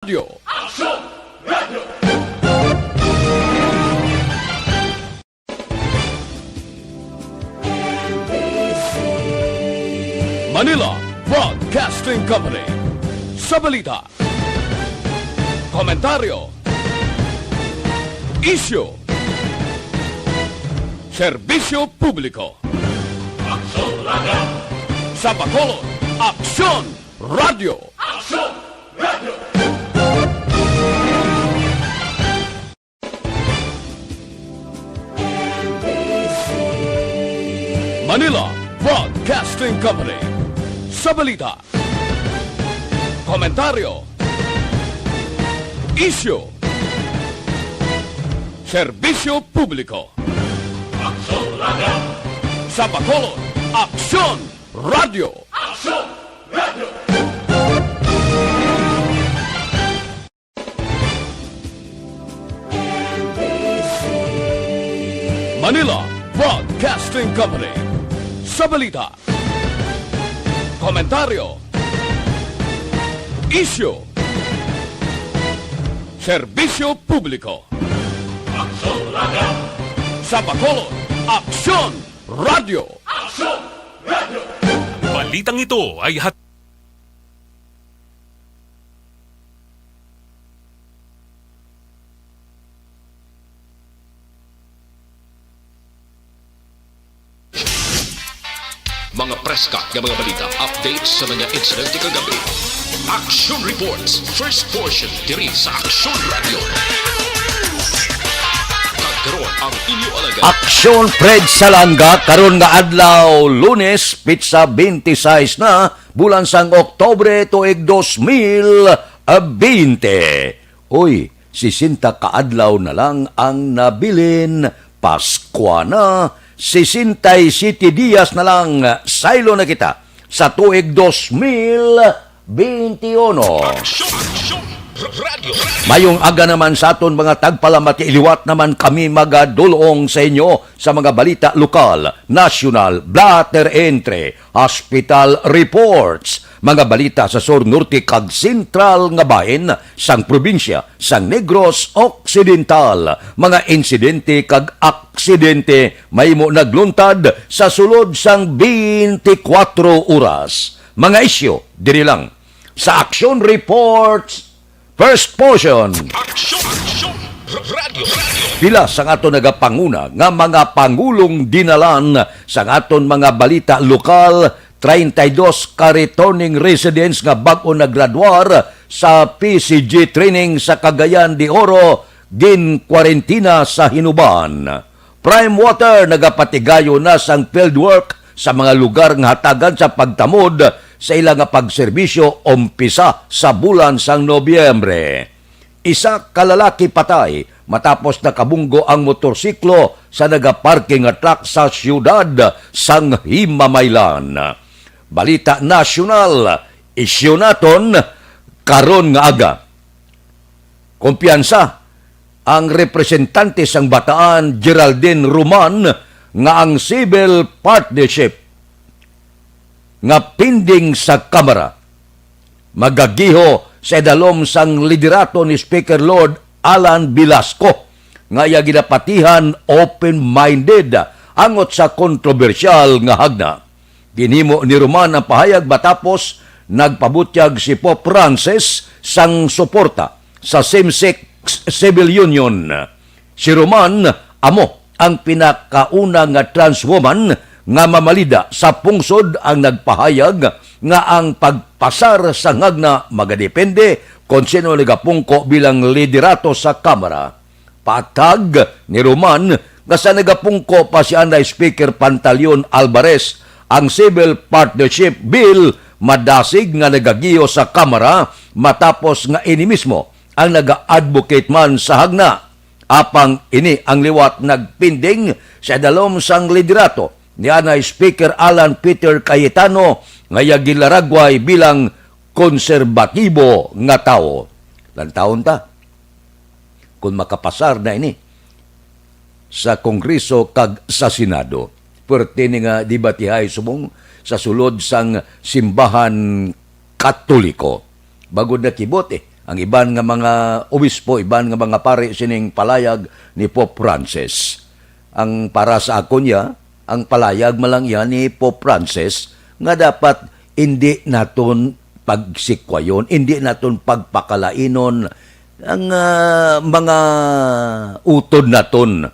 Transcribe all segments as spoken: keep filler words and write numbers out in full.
Radyo. Manila Broadcasting Company. Sa balita, komentaryo, isyu, serbisyo publiko. Sa Bacolod, Aksyon Radyo. Manila Broadcasting Company. Sa balita, komentaryo, isyu, serbisyo publiko. Sa Bacolod, Aksyon Radyo. Manila Broadcasting Company. Sa balita, komentaryo, isyu, serbisyo publiko. Sa Bacolod, Aksyon Radyo. Balitang ito ay hat- Mga preska nga mga balita, updates sa mga insidente kagabi. Action Reports, first portion, diri sa Action Radio. Kag karon ang inyo alagad. Action Fred Salanga, karon nga adlaw, Lunes, petsa twenty-six na, bulan sang Oktubre, tuig dos mil bente. Uy, sesenta ka adlaw na lang ang nabilin, Paskwa na, sesenta y siete dias na lang, saylo na kita sa tuig dos mil benti uno. Aksyon! Aksyon! Radyo! Mayong aga naman sa aton mga tagpalamati, liwat naman kami magadulong sa inyo sa mga balita lokal, nasyonal, blotter entry, hospital reports, mga balita sa sur, norte, kag sentral nga bahin sang probinsya sang Negros Occidental, mga insidente kag aksidente mahimo nagluntad sa sulod sang twenty-four oras. Mga isyu diri lang sa Action Reports, first portion. Aksyon! Aksyon! Radyo! Radyo! Pila sang aton nagapanguna nga mga pangulong dinalan sang aton mga balita lokal, treinta y dos ka returning residents nga bag-o naggraduar sa P C G training sa Cagayan de Oro, ginkwarentina sa Hinoban. Prime Water nagapatigayon na sang fieldwork sa mga lugar nga hatagan sa pagtamod sa ila nga pagserbisyo umpisa sa bulan sang Nobyembre. Isa ka lalaki patay matapos nakabunggo ang motorsiklo sa nagaparking nga truck sa siyudad sang Himamaylan. Balita nasyonal, isyu naton karon nga aga. Kumpiyansa ang representante sang Bataan, Geraldine Roman, nga ang civil partnership nga pending sa Kamara magagiho sa idalom sang liderato ni Speaker Lord Alan Velasco, nga iya ginapatihan open-minded angot sa kontrobersyal nga hagna. Ginhimo ni Roman ang pahayag matapos nagpabutyag si Pope Francis sang suporta sa same-sex civil union. Si Roman amo ang pinakauna nga trans woman nga mamalida sa pungsod, ang nagpahayag nga ang pagpasar sa ngagna magadepende kon sino nagapungko bilang liderato sa Kamara. Paathag ni Roman nga sa nagapungko pa si anay Speaker Pantaleon Alvarez, ang Civil Partnership Bill madasig nga nagagiyo sa Kamara matapos nga ini mismo ang naga-advocate man sa hagna. Apang ini ang liwat nagpending sa idalom sang liderato ni anay Speaker Alan Peter Cayetano, nga iya gilaragway bilang konserbatibo nga tawo. Lantawon ta kon makapasar na ini sa Kongreso kag sa Senado. Puwerte ni nga debatihay subong sa sulod sang simbahan Katoliko. Bag-o nakibot, eh, Ang iban nga mga obispo, iban nga mga pari sining palayag ni Pope Francis. Ang para sa akon ya, ang palayag man lang iya ni Pope Francis nga dapat indi naton pagsikwayon, indi naton pagpakalainon ang, ah, mga utod naton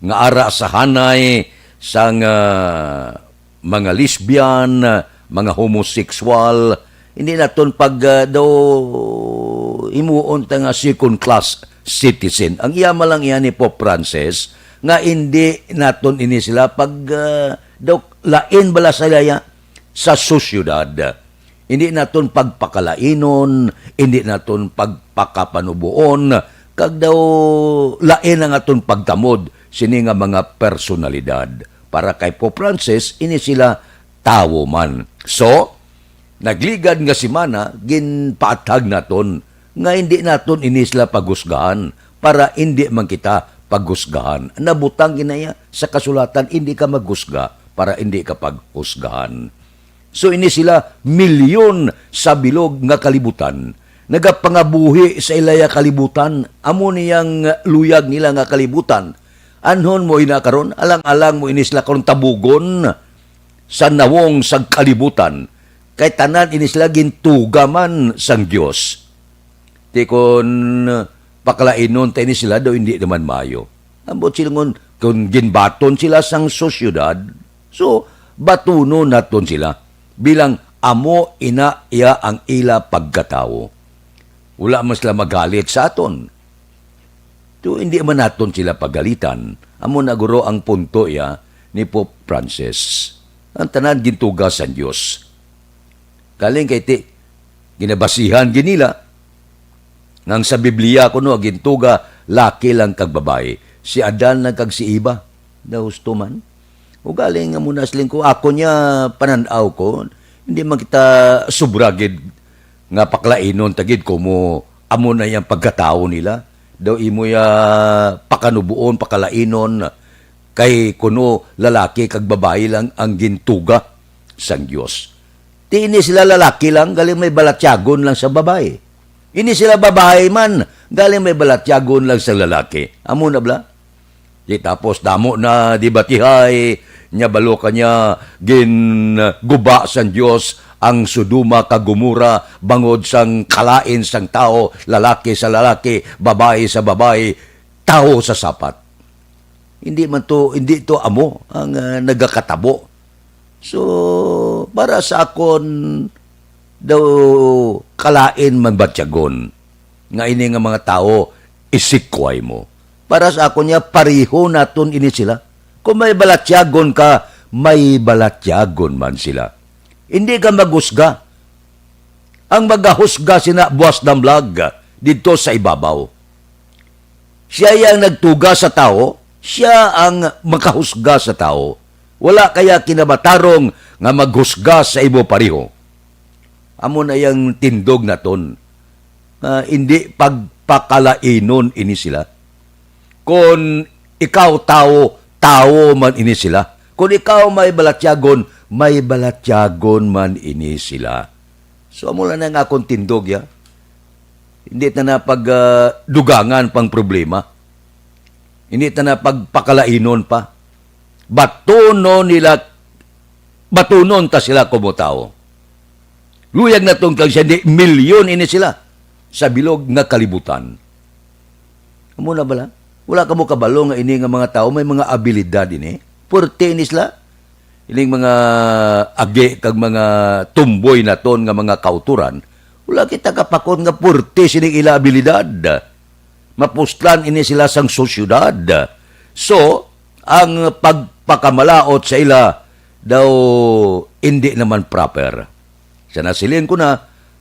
nga ara sa hanay sang, ah, mga lesbian, ah, mga homosexual, hindi naton pag, ah, daw himuon ta nga second class citizen. Ang iya man lang iya ni Pope Francis nga hindi naton ini sila pag, ah, daw lain bala sila ya sa sosyedad. Hindi naton pagpakalainon, hindi naton pagpakapanuboon, kag daw lain ang aton pagtamod sini nga mga personalidad. Para kay Pope Francis, ini sila tawo man. So, nagligad nga semana, ginpaathag naton nga hindi naton ini sila paghusgahan para hindi man kita paghusgahan. Nabutang ginaya sa kasulatan, hindi ka maghusga para hindi ka paghusgahan. So, ini sila milyon sa bilog nga kalibutan, nagapangabuhi sa ilaya kalibutan, amo niyang luyag nila nga kalibutan. Anhon mo ina karon? Alang-alang mo ini sila karon tabugon sa nawong sang kalibutan, kay tanan ini sila gintuga man sang Dios. Ti kon pakalainon ta ini sila, daw hindi naman maayo. Ambot silingon, kon ginbaton sila sang sosyedad, so, batunon naton sila bilang amo ina iya ang ila pagkatawo. Wala man sila magalit sa aton. So, hindi man naton sila pagalitan. Amo na guro ang punto iya ni Pope Francis. Ang tanan gintuga sang Dios. Galing kay ti, ginabasihan gid nila nga ang sa Biblia kuno gintuga laki lang kag babayi, si Adan lang kag si Eva. Daw husto man. Ugaling nga muna siling ko, ako niya panan-aw ko, hindi man kita sobra gid nga paklainon ta gid kumo amo na yang pagkatawo nila. Daw imo ya pakanubuon, pakalainon, kay kuno lalaki kag babayi lang ang gintuga sang Dios. Ti ini sila lalaki lang, galing may balatyagon lang sa babayi. Ini sila babayi man, galing may balatyagon lang sa lalaki. Amo na bala? Di tapos damo na debatihay, nya balo ka niya, ginguba sang Dios ang Sodoma kag Gomora bangod sang kalain sang tawo, lalaki sa lalaki, babayi sa babayi, tawo sa sapat. Hindi man to, hindi to amo ang, ah, nagakatabo. So, para sa akon, daw kalain man batyagon nga ini nga mga tawo isikway mo. Para sa akon niya, pareho naton ini sila. Kung may balatyagon ka, may balatyagon man sila. Hindi ka maghusga. Ang magahusga sina Boss Damlag didto sa ibabaw. Siya yang nagtuga sa tawo, siya ang makahusga sa tawo. Wala kaya kinamatarong nga maghusga sa imo pareho. Amo na yang tindog naton. Ah, hindi pagpakalainon ini sila. Kon ikaw tawo, tawo man ini sila. Kon ikaw may balatyagon, may balatyagon man ini sila. So, amo lang ang akon tindog, ya. Hindi ta na pag, ah, dugangan pang problema. Hindi ta na pagpakalainon pa. Batunon nila, batunon ta sila kumo tawo. Luyag na tong kag siya, di milyon ini sila sa bilog nga kalibutan. Amo na bala? Wala ka mo kabalo nga ini nga mga tawo may mga abilidad ini? Puwerte ini sila? Ining mga agi kag mga tumboy naton nga mga kauturan, wala kita kapakon nga puwerte sining ila abilidad. Mapuslan ini sila sang sosyedad. So, ang pagpakamalaot sa ila daw indi naman proper. Sa nasiling ko na,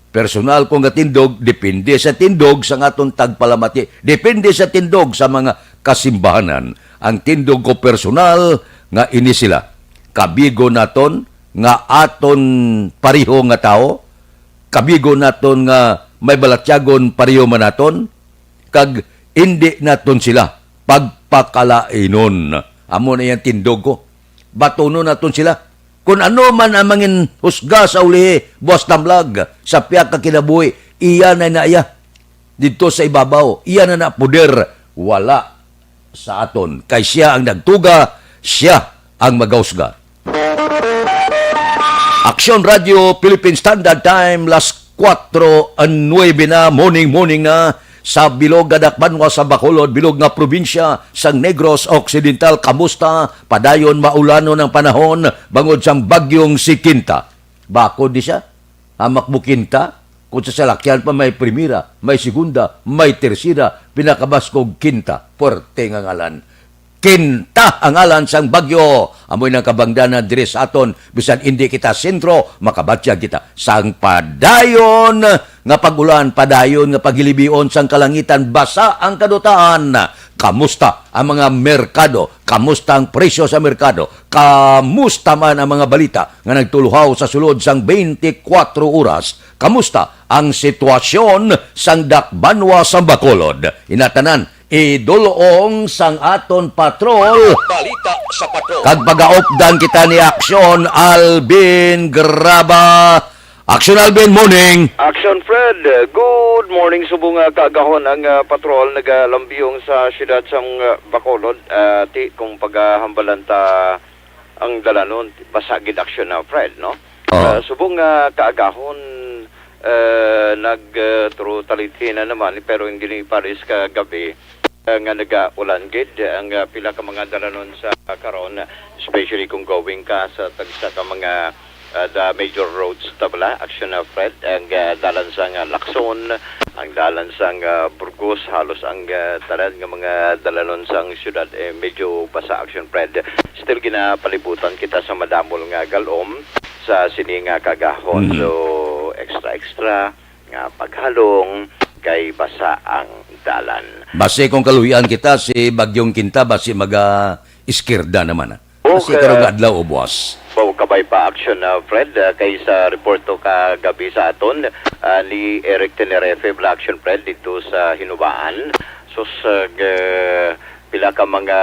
personal ko nga tindog, depende sa tindog sa aton tagpalamati, depende sa tindog sa mga kasimbahanan. Ang tindog ko personal nga ini sila. Kabigo naton nga aton pareho nga tawo, kabigo naton nga may balatyagon pareho man naton, kag indi naton sila pagpakalainon. Amo na yang tindog ko. Batunon naton sila. Kun ano man ang mangin husga sa ulihi, Boss Damlag, sa pihak ka kinabuhi, Iya na na iya didto sa ibabaw. Iya na na poder. Wala sa aton. Kay siya ang nagtuga, siya ang magahusga. Aksyon Radio, Philippine Standard Time, las kuwatro nuwebe na, morning, morning na, sa bilog nga dakbanwa sa Bacolod, bilog nga probinsya sang Negros Occidental. Kamusta? Padayon maulanon ang panahon bangod sang bagyong si Kinta. Bakod di siya? Hamak mo Kinta? Kung sa salakyan pa may primera, may segunda, may tersera, pinakabaskog Kinta. Puwerte nga ngalan. Kinta ang ngalan sang bagyo. Amoy nang kabangdanan diri sa aton. Bisan indi kita sentro, makabatyag kita sang padayon nga pag-ulan, padayon nga paghilibion sang kalangitan, basa ang kadutaan. Kamusta ang mga merkado? Kamusta ang presyo sa merkado? Kamusta man ang mga balita nga nagtuluhaw sa sulod sang twenty-four oras? Kamusta ang sitwasyon sang dakbanwa sa Bacolod? Inatanan, idulong sang aton patrol. Balita sa patrol. Kag pagaupdan kita ni Aksyon Alvin Graba. Aksyon Alvin, morning. Action Fred, good morning. Subong nga kaagahon ang, ah, patrol nagalambiyong sa siyudad sang, ah, Bacolod, ah, ti kung pagahambalan ta ang dalanon, basa gid aksyon na Fred, no? Oo. Ah, subong nga kaagahon, ah, nag, ah, through Talithina naman, pero hindi ni pares ka gabi, ah, nga nagaulan gid ang, ah, pila ka mga dalanon sa karon, especially kung going ka sa tagsa ka mga, ah, the major roads ta bala, action na Fred, ang, ah, dalan sang, ah, Lacson, ang dalan sang, ah, Burgos, halos ang, ah, tanan nga mga dalanon sang syudad, eh, medyo basa action Fred. Still ginapalibutan kita sa madamol nga galom sa sini nga kagahon. Mhm. So, extra, extra nga paghalong kay basa ang dalan. Basi kung kaluy-an kita, si Bagyong Kinta, basi maga-iskirda naman, ah. Basi Okay. karong adlaw o buwas. Mao kabay pa action, ah, Fred, ah, kay sa reporto ka gabi sa aton, ah, ni Eric Tenerefe, bala action, Fred, dito sa Hinubaan. Sus, ah, g-, pila ka mga,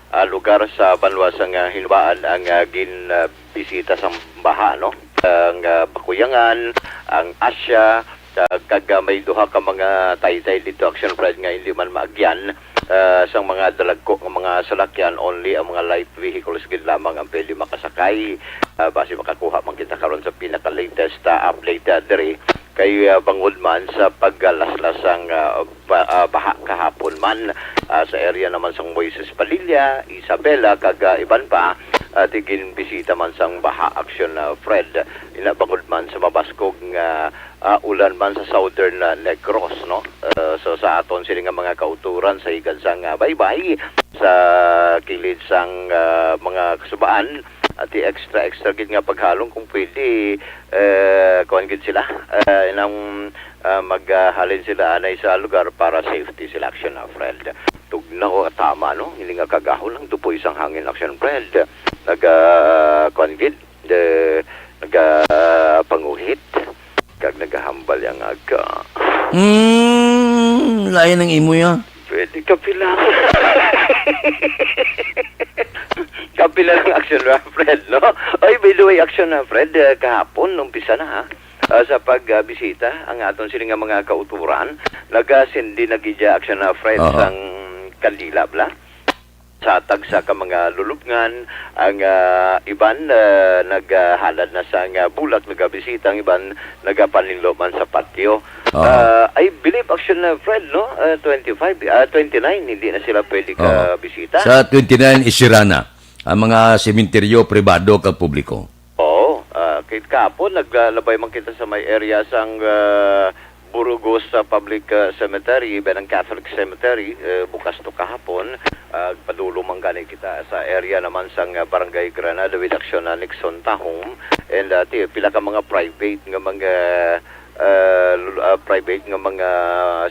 ah, lugar sa banwa sang, ah, Hinubaan ang, ah, gin, ah, bisita sang baha, no? Ang, ah, Bakuyangan, ang Asya, ah, kag, ah, may duha ka mga taytay dito, action, Fred, nga hindi man maagyan, ah, sang mga dalagko nga mga salakyan, only ang mga light vehicles gid lamang ang pwede makasakay. Ah, basi makakuha man kita karon sa pinaka-latest, ah, update, ah, diri. Kay, ah, bangod man sa paglaslas sang, ah, ba-, ah, baha kahapon man, ah, sa area naman sang Moises Padilla, Isabela, kag, ah, iban pa, ah, ti ginbisita man sang baha action, ah, Fred. Ina bangod man sa mabaskog nga, ah, ulan man sa southern, ah, Negros, no? Ah, so sa aton sini nga mga kauturan sa higad sang, ah, baybay, sa kilid sang, ah, mga kasubaan, ati extra, extra gid nga paghalong kung pwede, eh, kuwan gid sila, eh, nang, ah, maghalin sila anay sa lugar para safety sila, action na, Fred. Tugnaw nga tama, no? Hindi nga kagahon ang dupoy sang hangin, action, Fred. Naga, kuwan gid, eh, naga panguhit, kag nagahambal yang aga. Hmm, lain ang imo ya. Pwede kape lang. Kape lang ang action na, Fred, no? Oy, by the way, action na, Fred, eh, kahapon, umpisa na, ha? Ah, sa pag, ah, bisita, ang aton sini nga mga kauturan, nagasindi na gid ya action na, Fred, Aha. sang kandila, bala. Sa tagsa ka mga lulubngan, ang, ah, iban, ah, naghalad na sang, ah, bulak, nagabisita, ang iban nagapaninlo man sa patio. Aha. Ah, I believe, action na, Fred, no? Ah, twenty-five, ah, twenty-nine, hindi na sila pwede Aha. ka bisita. Sa twenty-nine, isira na ang mga sementeryo pribado kag publiko. Oo, ah, kay kahapon, naglabay man kita sa may area sang, ah, Burgos sa public, ah, cemetery, even ang Catholic cemetery, eh, bukas to kahapon. Ah, padulong man gani kita sa area naman sang, ah, Barangay Granada with action na Nixon Tahong. And, ah, ti-, pila ka mga private nga mga, ah, lul-, ah, private nga mga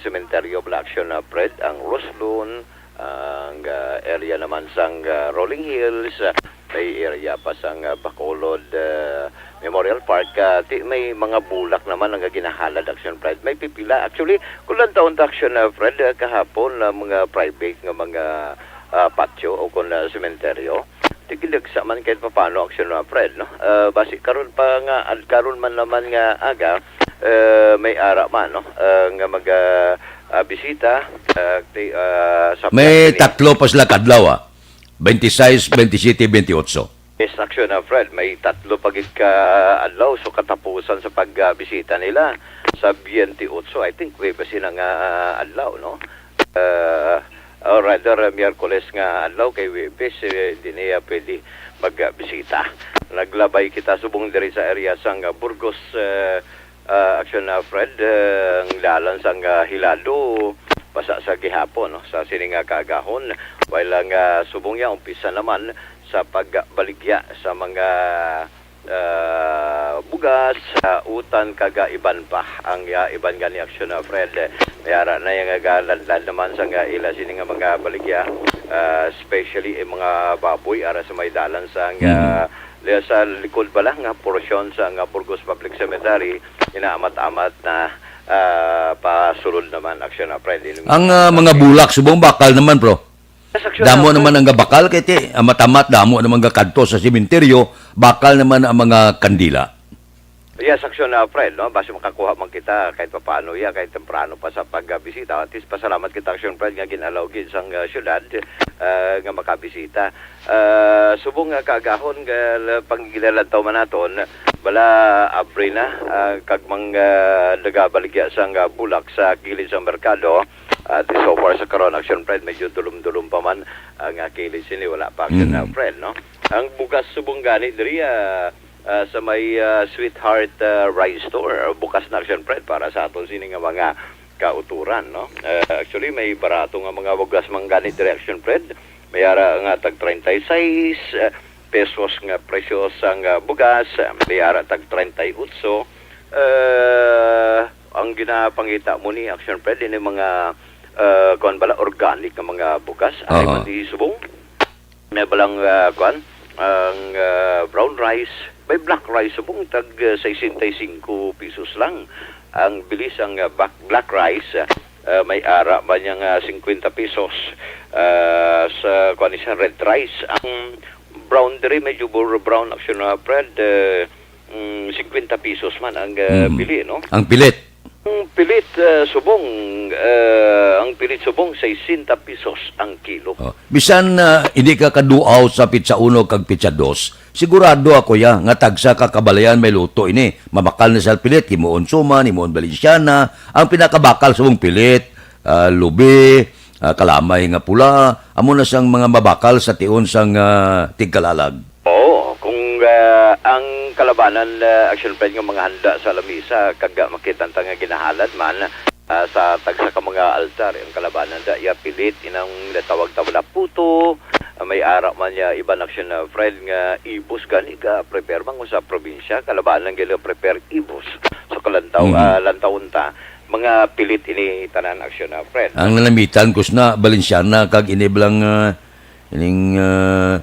sementeryo, bala action na Fred, ang Roslon, ang, ah, area naman sang, ah, Rolling Hills, ah, may area pa sang, ah, Bacolod, ah, Memorial Park, ah, ti-, may mga bulak naman ang ginahalad action, Fred. May pipila. Actually, kung lang taon ta action, ah, Fred, ah, kahapon, ah, mga private nga mga, ah, patio o kung, ah, sementeryo, tigilagsa man kahit papano action, ah, Fred, no? Ah, basi karon pa nga, ad-, karon man naman nga aga, eh, may ara man, no? Ah, nga mag, ah, ah, bisita, ah, kay, ah, sa May Pinas ini. Tatlo pa sila kadlaw, ah. Twenty-six, twenty-seven, twenty-eight. Yes, actually, na, Fred, may tatlo pa gid ka adlaw, so katapusan sa pagbisita nila sa twenty-eight, I think, Huwebes ina nga adlaw, no? Ah, or rather, ah, Miyerkules nga adlaw kay Huwebes, eh, hindi niya pwede magbisita. Naglabay kita subong diri sa area sang, ah, Burgos, eh, ah, action, ah, Fred, eh, ang dalan sang, ah, Hilado, basa sa gihapon, no, sa sini nga kaagahon, while ang, ah, subong niya umpisa naman sa pagbaligya sa mga, ah, bugas, ah, utan, kag, ah, iban pa. Ang, ah, iban gani action, ah, Fred, eh, may ara na yung nagaladlad naman sa nga ila sini nga mga baligya, ah, especially yung mga baboy ara sa may dalan sa nga, Mhm. ah, sa likod bala nga porsyon sa nga Burgos Public Cemetery, inaamat-amat na, ah, pasulod naman, action na, friend. Ang, ah, mga bulak subong bakal naman, bro. Yes, action na, friend. Damo naman ang gabakal kay ti, ah, matamat damo naman gakadto sa sementeryo, bakal naman ang mga kandila. Yes, action na, friend, no? Basta makakuha man kita kahit papaano, ya, kahit temprano pa sa pagbisita. At least, pasalamat kita, action, friend, nga gin-allow gid sang, ah, syudad, ah, nga makabisita. Ah, subong nga kaagahon nga la-, pang ginalantaw man naton, bala abri na, ah, kag mang, ah, nagabaligya sang, ah, bulak sa kilid sang merkado. At so far sa karon, action, friend, medyo dulom-dulom pa man ang, ah, kilid sini, wala pa, action, ah, Mm. friend, no? Ang bugas subong gani diri, ah, ah, sa may, ah, Sweetheart, ah, Rice Store, bukas na, action, friend, para sa aton sini nga mga kauturan, no? Ah, actually, may barato nga mga bugas man gani diri, action, friend. May ara nga tag treinta y seis, ah, pesos nga presyo sang, ah, bugas, ah, may ara tag treinta y ocho. Ah, ang ginapangita mo ni, action, friend, ini mga, ah, kuwan bala, organic nga mga bugas. Ano Aha. man di subong? May balang, ah, kuwan, ang, ah, brown rice, may black rice subong tag, ah, sesenta y cinco pesos lang. Ang bilis ang, ah, bak-, black rice, ah, may ara ba niya nga cincuenta pesos, ah, sa kuwan siya, red rice. Ang brown diri, medyo more brown, action na, Fred, eh, mm, cincuenta pesos man ang, ah, Mm. bili, no? Ang pilit. Ang pilit, ah, subong, ah, ang pilit subong, sesenta pesos ang kilo. Oh. Bisan, ah, hindi ka kaduaw sa pitsa uno kag pitsa dos, sigurado ako ya nga tagsa ka kabalayan may luto ini. Mabakal na sa pilit, himuon suman, himuon balensyana, ang pinakabakal subong pilit, ah, lubi, ah, kalamay nga pula, amo na sang mga mabakal sa tion sang, ah, tigkalalag. Oo, kung, ah, ang kalabanan, ah, action, friend, nga mga handa sa lamisa, kag, ah, makita ta nga ginahalad man, ah, sa tagsa ka mga altar, ang kalabanan da, iya pilit, inang natawag ta bala puto, ah, may ara man niya iban action, ah, friend, nga ibos gani ga prepare man kung sa probinsya, kalabanan gani prepare ibos. So, kalantaw, Mhm. ah, lantawon ta, mga pilit ini tanan action, ah, friend. Ang nalamitan ko na Valenciana kag ini bala nga, ining, ah,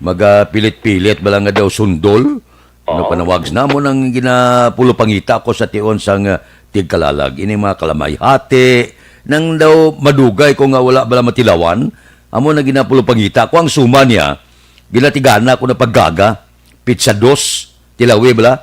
magapilit-pilit bala nga daw sundol. Ano Oo. panawag na mo nang ginapulupangita ko sa tion sang, ah, tigkalalag. Ini mga kalamay. Hati, nang daw madugay ko nga wala bala matilawan, amo na ginapulupangita ko ang suma niya. Ginatigana ko na paggaga, pitsa dos, tilawi bala.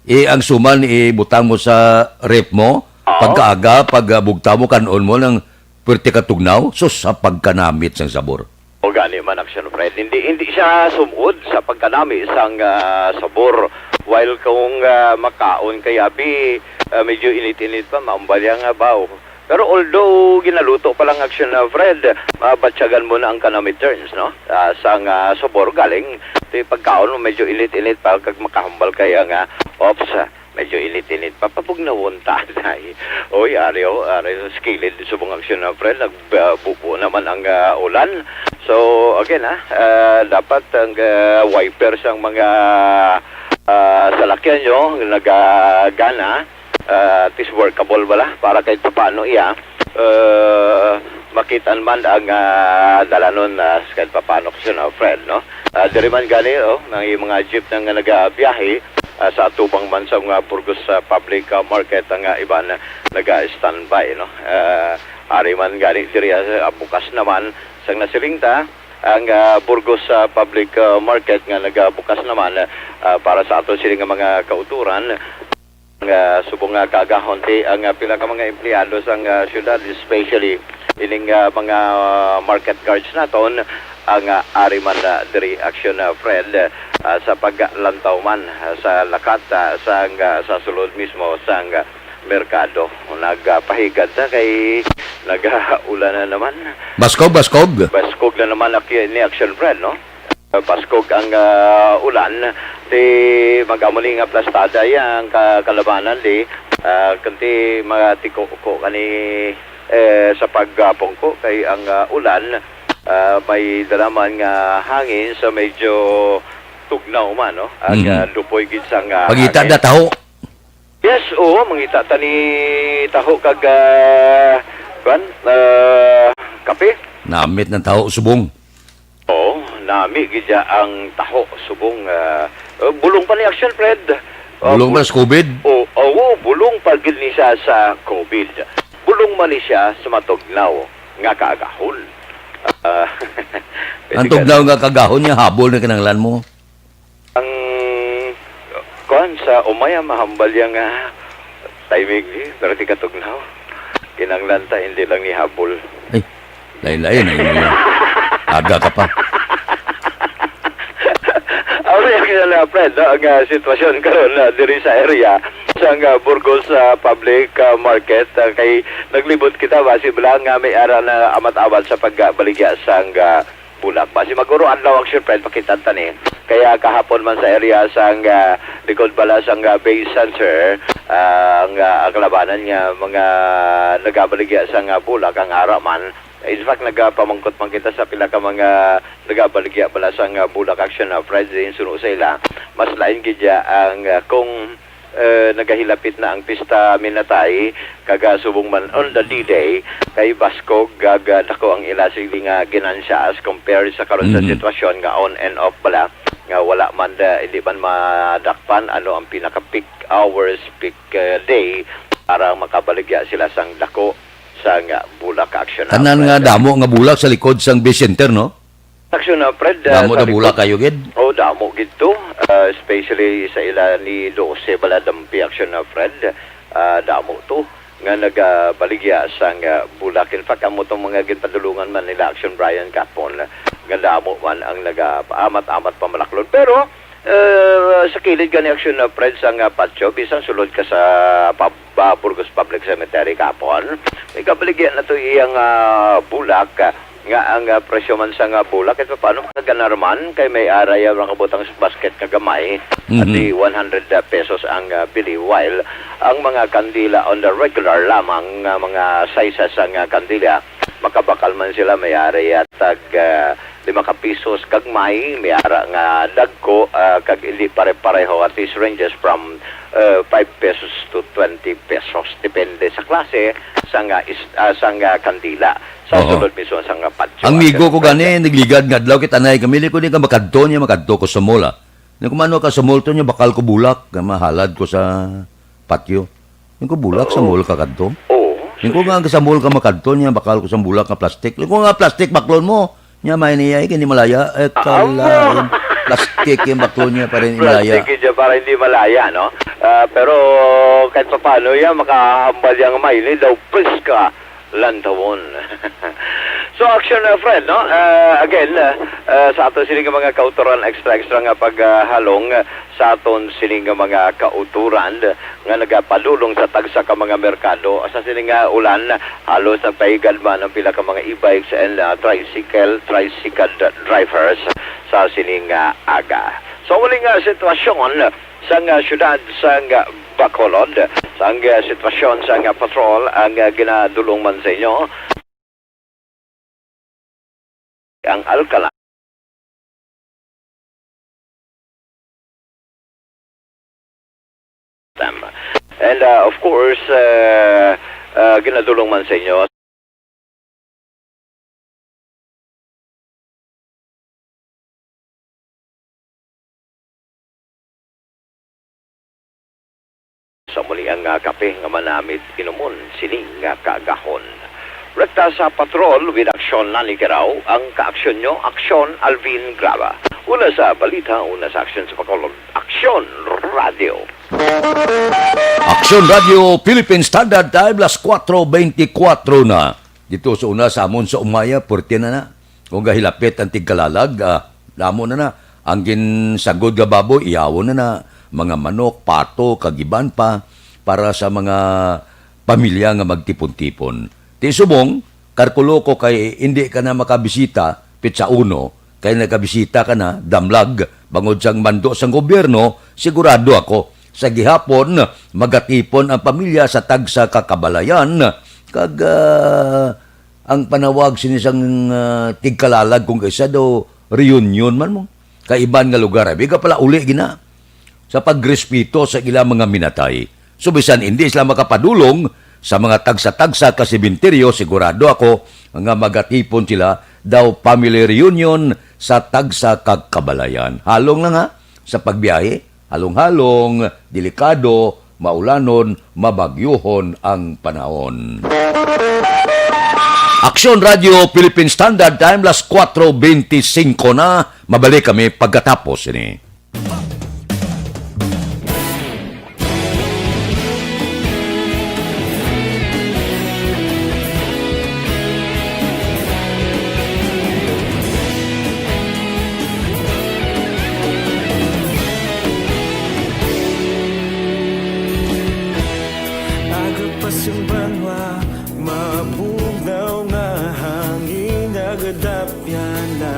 Eh, ang suman, ibutang mo sa ref mo, Oo. pagkaaga, pag, ah, bugtaw mo, kan-on mo ng pwerte ka tugnaw, sus, sa pagkanamit sang sabor. O gani man, action, friend. Hindi, hindi siya sumod sa pagkanami sang, ah, sabor. While kung, ah, makaon kay abi, ah, medyo init-init pa, maambal yang, ah, baw. Pero although ginaluto pa lang, action, ah, friend, mabatyagan mo na ang kanami turns, no? Ah, sang, ah, sabor galing. Ti pagkaon mo medyo init-init pa kag makahambal kay ang, ah, ops, ah, medyo init-init pa, pabugnawon ta, day. Oy, ari, oh, ari sa kilid subong action na, friend, nagbubo naman ang, ah, ulan. So, again, ah, ah, dapat ang, ah, wiper sang mga, ah, salakyan nyo nagagana, ah, at least workable bala para kahit papaano iya, ah, makitaan man ang, ah, dalanon, ah, kahit papaano, action na, friend, no? Ah, diri man gani, oh, may mga jeep na nga nagabiyahe, ah, sa atubang man sa mga Burgos, ah, public, ah, market ang, ah, iban na naga-standby, no? Ah, ari man gani diri, ah, bukas naman sang nasiling ta ang, ah, Burgos, ah, public, ah, market nga nagabukas naman, ah, para sa ato sini nga mga kauturan. Nga subong nga kaagahon ti ang, ah, pila ka mga empleyado sang, ah, syudad, especially ining, ah, mga, ah, market guards naton, ang, ah, ari man, ah, diri, Action, ah, Fred, ah, sa paglantaw man, ah, sa lakat, ah, sang, ah, sa sulod mismo sang, ah, merkado. Nagapahigad ta kay nagaulan na naman. Baskog, baskog. Baskog na naman ak-, ni Action Fred, no? Baskog ang, ah, ulan. Ti mag-amo ni nga plastada ya ang ka-, kalabanan di, ah, kunti matiko ko kani, eh, sa pagpungko kay ang, ah, ulan, ah, may dala man nga hangin sa medyo tugnaw man, no? Ag, Mhm. ah, lupoy gid sang, ah, Pagita hangin. Da taho. Yes, oo, mangita ta ni taho kag, ah, kuan, ah, kape. Namit ng taho subong. Oo, nami gid ya ang taho subong, ah, ah, bulong pa ni Action Fred. Ah, Bulong bul- pa sa covid? O, oo, bulong pa gid ni siya sa covid. Bulong man ni siya sa matugnaw nga kaagahon. Ah, Ang pwede ka tugnaw na. Nga kaagahon niya, habol na kinahanglan mo. Ang kuan sa umaya mahambal yang, ah, timing ni, pero di katugnaw. Kinahanglan ta, hindi lang ni habol. Ay, lain-lain ang inyo. Aga ka pa. Ang reaksyon na, Fred, no? Ang, ah, sitwasyon karon na diri sa area sang, ah, Burgos, ah, Public, ah, Market, ah, kay naglibot kita, basi bala nga may ara na amat-amat sa pagbaligya sang, ah, bulak. Basi maguro adlaw, Action Fred, pakita ta ni. Kaya kahapon man sa area sang, ah, likod bala sang, ah, base center, ah, ang, ah, ang kalabanan nga mga nagabaligya sang, ah, bulak ang ara man. In fact, nagapamangkot man kita sa pila ka mga nagabaligya bala sang, ah, bulak, Action, ah, Fred, din suno sa ila. Mas lain gid ya ang, ah, kung eh, nagahilapit na ang pista, minatay, kag, ah, subong man on the D-Day, kay baskog, kag, ah, dako ang ila sini nga ginansya as compared sa karon sa Mm. sitwasyon nga on and off bala, nga wala man, ah, hindi man madakpan ano ang pinaka peak hours, peak, eh, day para makabaligya sila sang dako sang, ah, bulak, Action, ah, Tanan nga Fred. Damo nga bulak sa likod sang Base Center, no? Action, ah, Fred, ah, Damo sa na bulak likod. Kayo gid? Oh, damo gid to. Ah, especially sa ila ni Dose Baladampi, Action, ah, Fred. Ah, damo to nga nagabaligya sang, ah, bulak. In fact, amo tong mga ginpadulungan man nila, Action Brian, kapon, nga damo man ang nagaamat-amat pamalaklon. Pero, eh, sa kilid gani, Action, ah, Fred, sang, ah, patio, bisan sulod ka sa pab-, ah, Burgos Public Cemetery kapon, may kabaligya na to iyang, ah, bulak, ah, nga ang, ah, presyo man sa nga bulak, ito paano makaganar man kay may ara ya mga kabutang sa basket nga gamay, Mhm. Ati one hundred pesos ang, ah, bili, while ang mga kandila on the regular lamang nga mga sizes ang, ah, kandila, makabakal man sila, may ara ya tag, ah, lima ka pisos gagmay, may ara nga dagko, ah, kag hindi pare-pareho, at least ranges from, ah, five pesos to twenty pesos, depende sa klase sa nga is-, ah, sa nga kandila. Sa Oho. Sulod mismo sa nga patio. Ang migo ko gani, nagligad nga adlaw, kita na kami, ko di ka makadto niya, makadto ko sa mall, ah. Ni kumano ka sa mall to niya, bakal ko bulak, nga mahalad ko sa patio. Yung ko bulak sa Oo. Mall ka kadto? Oo. Yung ko nga sa mall ka makadto niya, bakal ko sa bulak nga plastic. Yung ko nga plastic, baklon mo. Niya, may niya, eh, kini malaya. Eh, Amo. Kala, yung plastic yung baklon niya, para hindi malaya. Plastic yun para hindi malaya, no? Ah, pero kahit pa paano yan, makahambal yung may, daw, preska. Lantawon. So, action, uh, friend, no? Uh, again, uh, uh, sa aton sini nga mga kautoran, extra, extra nga paghalong, uh, sa aton sini nga mga kautoran, uh, nga nagapadulong sa tagsa ka mga merkado. Sa sini nga ulan, halos nagpahigad man ang pila ka mga e-bikes and, uh, tricycle, tricycle dri-, drivers sa sini nga aga. So, muli nga sitwasyon, sang, ah, siyudad sang, ah, Bacolod. Sang, ah, sitwasyon sang, ah, patrol ang, ah, ginadulong man sa inyo. Ang Alcala. And, ah, of course, ah, ah, ginadulong man sa inyo sa muli ang, ah, kape nga manamit inumon sini nga kaagahon. Rekta sa patrol with Aksyon Nani Kiraw, ang kaaksyon nyo, Aksyon Alvin Graba. Una sa balita, una sa aksyon sa Bacolod. Aksyon Radio. Aksyon Radio Philippine Standard Time, las kuwatro beintikwatro na. Dito sa una sa amon sa Umaya, puwerte na na. Kung gahilapit ang tigkalalag, ah, amo na na. Ang ginsagod nga baboy, iyawon na na. Mga manok, pato, kag iban pa, para sa mga pamilya nga magtipon-tipon. Ti subong, kalkulo ko kay indi ka na makabisita, pitsa uno, kay nagabisita ka na, damlag, bangod sang mando sang gobyerno, sigurado ako, sa gihapon, magatipon ang pamilya sa tagsa ka kabalayan, kag, ah, ang panawag sini sang, ah, tigkalalag kung kaisa daw reunion man mo. Kay iban nga lugar, abi ka pala uli gina sa pagrespeto sa ila mga minatay. So, bisan hindi sila makapadulong sa mga tagsa-tagsa ka sementeryo, sigurado ako nga magatipon sila daw family reunion sa tagsa ka kabalayan. Halong lang ha, sa pagbiyahe, halong-halong, delikado, maulanon, mabagyuhon ang panahon. Aksyon Radio Philippine Standard Time, las kuwatro beintisinko na. Mabalik kami pagkatapos ini. Aga pa sing banwa, mabugnaw nga hangin, nagadapyan na.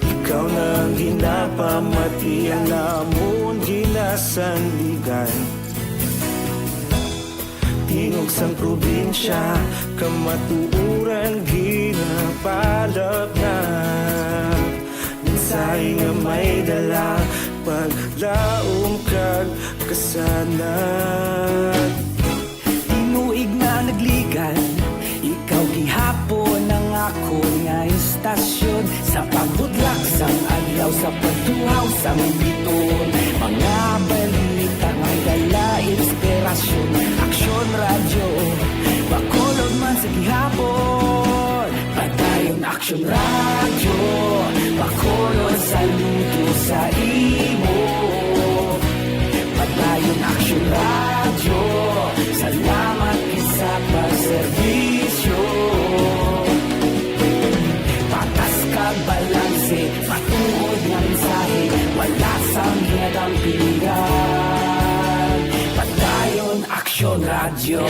Ikaw na ang ginapamati, ang amon ginasandigan. Tingog sang probinsya, kamatuoran ginapalapnap. Mensahe nga may dala, paglaom kag kasanag. Tinuig na nagligan, ikaw gihapon ang akon nga istasyon. Sa pagbudlak sang adlaw, sa pagtuhaw sang bituon, mga balita may dala inspirasyon. Aksyon Radyo, Bacolod man sa gihapon. Padayon Aksyon Radyo, Bacolod, saludo sa imo. Padayon Aksyon Radyo, salamat gid sa pagserbisyo. Patas kag balanse, matuod nga mensahe, wala sang ginadampigan. Padayon Aksyon Radyo.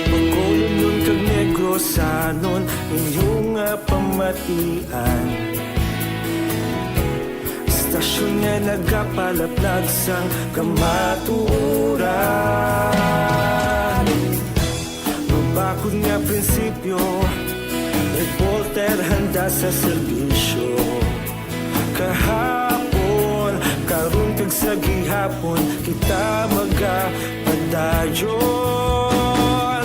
Bacolod kag Negrosanon, inyo nga pamatian. Istasyon nga nagapalaplag sang kamatuoran. Mabakod nga prinsipyo, reporter handa sa serbisyo. Kahapon, karon kag sa gihapon, kita magapadayon.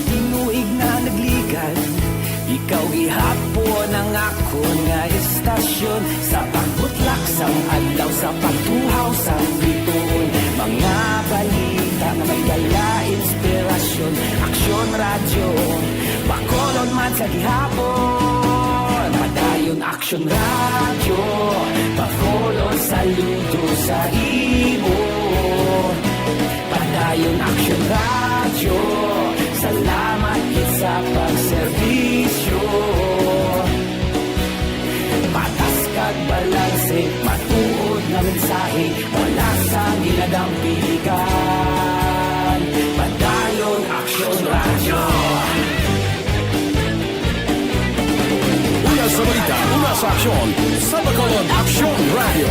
Tinuig na nagligan, ikaw gihapon ang akon nga istasyon. Sa pagbutlak sang adlaw, sa pagtuhaw sang bituon, mga balita nga may dala inspirasyon. Aksyon Radyo, Bacolod man sa gihapon. Padayon Aksyon Radyo, Bacolod, saludo sa imo. Padayon Aksyon Radyo, salamat gid sa pagserbisyo. Patas kag balanse, matuod nga mensahe, wala sang ginadampigan. Padayon Aksyon Radyo. Una sa balita, una sa aksyon, sa Bacolod Aksyon Radyo.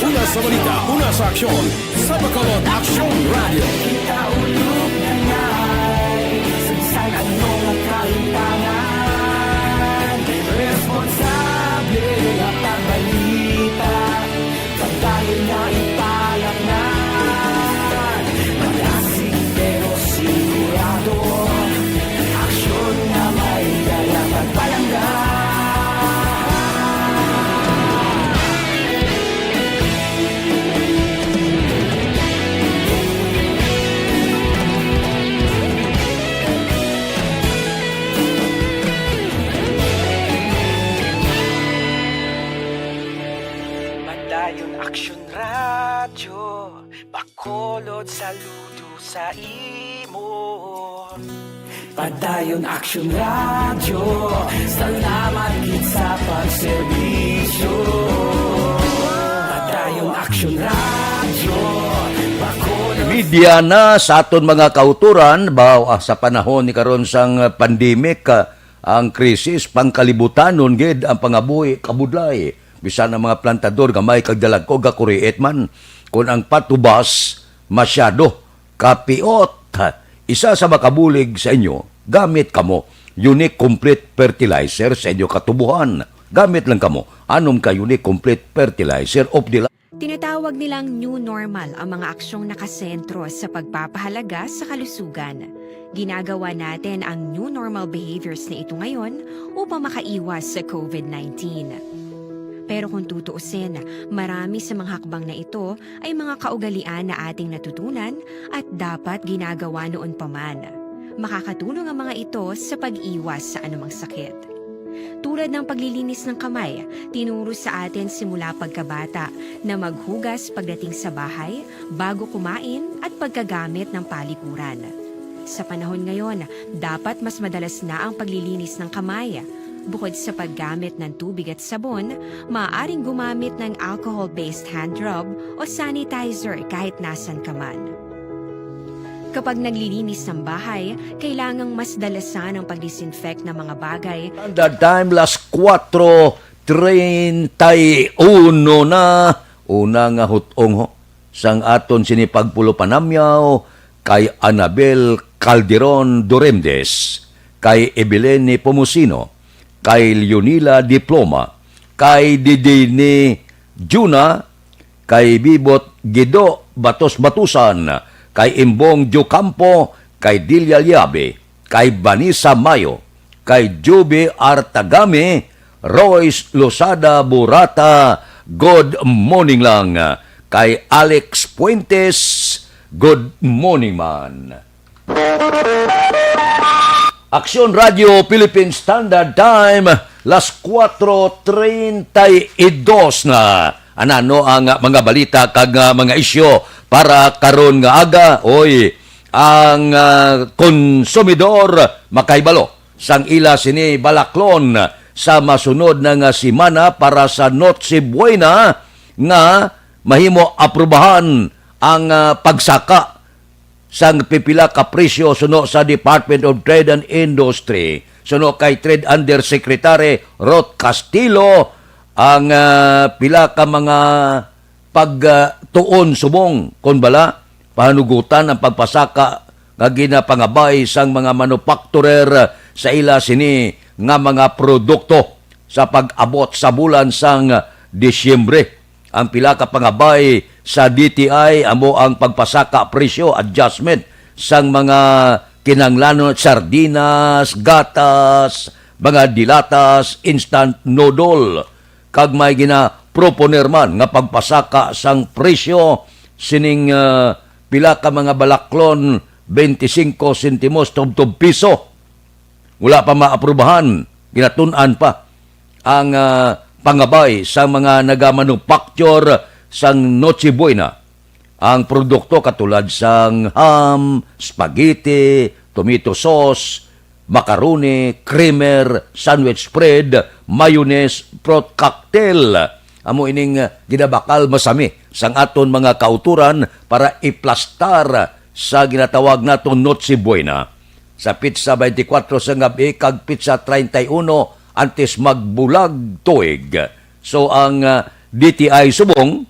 Una sa balita, una sa aksyon, sa Bacolod Aksyon Radyo. Kita ulog na ngay, saysay ano nga kalimtangan, responsable nga pagbalita. Padayon na ipalapnan, malasig pero sigurado. Aksyon nga may dala pagpalangga. Aksyon Radyo, Bacolod, saludo sa imo. Padayon Aksyon Radyo, salamat gid sa pagserbisyo. Padayon Aksyon Radyo, Bacolod. Media na sa aton mga kauturan, ba, ah, sa panahon ni karon sang pandemic, ah, ang krisis, pangkalibutanon gid ang pangabuhi, kabudlay. Bisan ang mga plantador gamay kag dalagko gakuriit man kon ang patubas masyado kapiot. Isa sa makabulig sa inyo, gamit kamo Unique Complete Fertilizer sa inyo katubuhan. Gamit lang kamo anom ka Unique Complete Fertilizer of the Tinatawag nilang new normal ang mga aksyong nakasentro sa pagpapahalaga sa kalusugan. Ginagawa natin ang new normal behaviors na ito ngayon upang makaiwas sa covid nineteen. Pero kung tutuusin, marami sa mga hakbang na ito ay mga kaugalian na ating natutunan at dapat ginagawa noon pa man. Makakatulong ang mga ito sa pag-iwas sa anumang sakit. Tulad ng paglilinis ng kamay, tinuro sa atin simula pagkabata na maghugas pagdating sa bahay, bago kumain, at pagkagamit ng palikuran. Sa panahon ngayon, dapat mas madalas na ang paglilinis ng kamay. Bukod sa paggamit ng tubig at sabon, maaaring gumamit ng alcohol-based hand rub o sanitizer kahit nasan ka man. Kapag naglilinis ng bahay, kailangang mas dalasan ang pag-disinfect ng mga bagay. Standard Time, las kuwatro treinta y uno na. Una nga hutong ho sang aton sini pagpulo panamyaw kay Anabel Calderon Duremdes, kay Evelyn Pomosino, kay Leonila Diploma, kay Didini Juna, kay Bibot Gido Batos Batusan, kay Imbong Diocampo, kay Delia Liabe, kay Vanessa Mayo, kay Juby Artagami, Royce Losada Burata, good morning lang. Kay Alex Fuentes, good morning man. Aksyon Radio Philippine Standard Time, las kuwatro treinta y dos na. Anano ang mga balita kag, ah, mga isyu para karon nga aga? Oy, ang, ah, konsumidor makahibalo sang ila sini balaklon sa masunod na nga semana para sa Noche Buena nga mahimo aprubahan ang, ah, pagsaka sang pipila ka presyo suno sa Department of Trade and Industry. Suno kay Trade Undersecretary Ruth Castillo, ang, ah, pila ka mga pagtuon subong, kon bala, pahanugutan ang pagpasaka nga ginapangabay sang mga manufacturer sa ila sini nga mga produkto sa pag-abot sa bulan sang Disyembre. Ang pila ka pangabay sa D T I amo ang pagpasaka presyo adjustment sang mga kinahanglanon, sardinas, gatas, mga dilatas, instant noodle, kag may ginaproponer man nga pagpasaka sang presyo sining, ah, pila ka mga balaklon, twenty-cinco sentimos tubtob piso. Wala pa maaprubahan, ginatun-an pa ang, ah, pangabay sa mga nagamanufacture sang Noche Buena. Ang produkto katulad sang ham, spaghetti, tomato sauce, macaroni, creamer, sandwich spread, mayonnaise, fruit cocktail. Amo ining, ah, ginabakal masami sang aton mga kautoran para iplastar sa ginatawag naton Noche Buena. Sa pitsa twenty-four sa gabi kag pitsa treinta y uno antes magbulag tuig. So, ang, ah, D T I subong,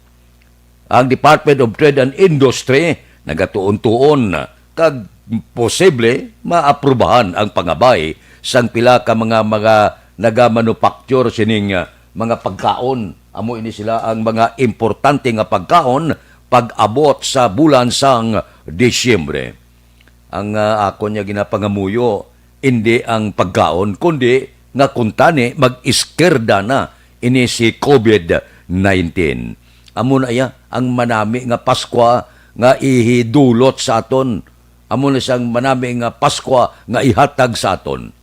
ang Department of Trade and Industry nagatuon-tuon kag posible maaprubahan ang pangabay sang pila ka mga, mga nagamanufacture sining, ah, mga pagkaon. Amo ini sila ang mga importante nga pagkaon pag-abot sa bulan sang Disyembre. Ang, ah, akon nga ginapangamuyo, indi ang pagkaon, kundi nga kuntani mag-iskirda na ini si covid nineteen. Amo na iya ang manami nga Paskwa nga ihidulot sa aton. Amo na siyang manami nga Paskwa nga ihatag sa aton,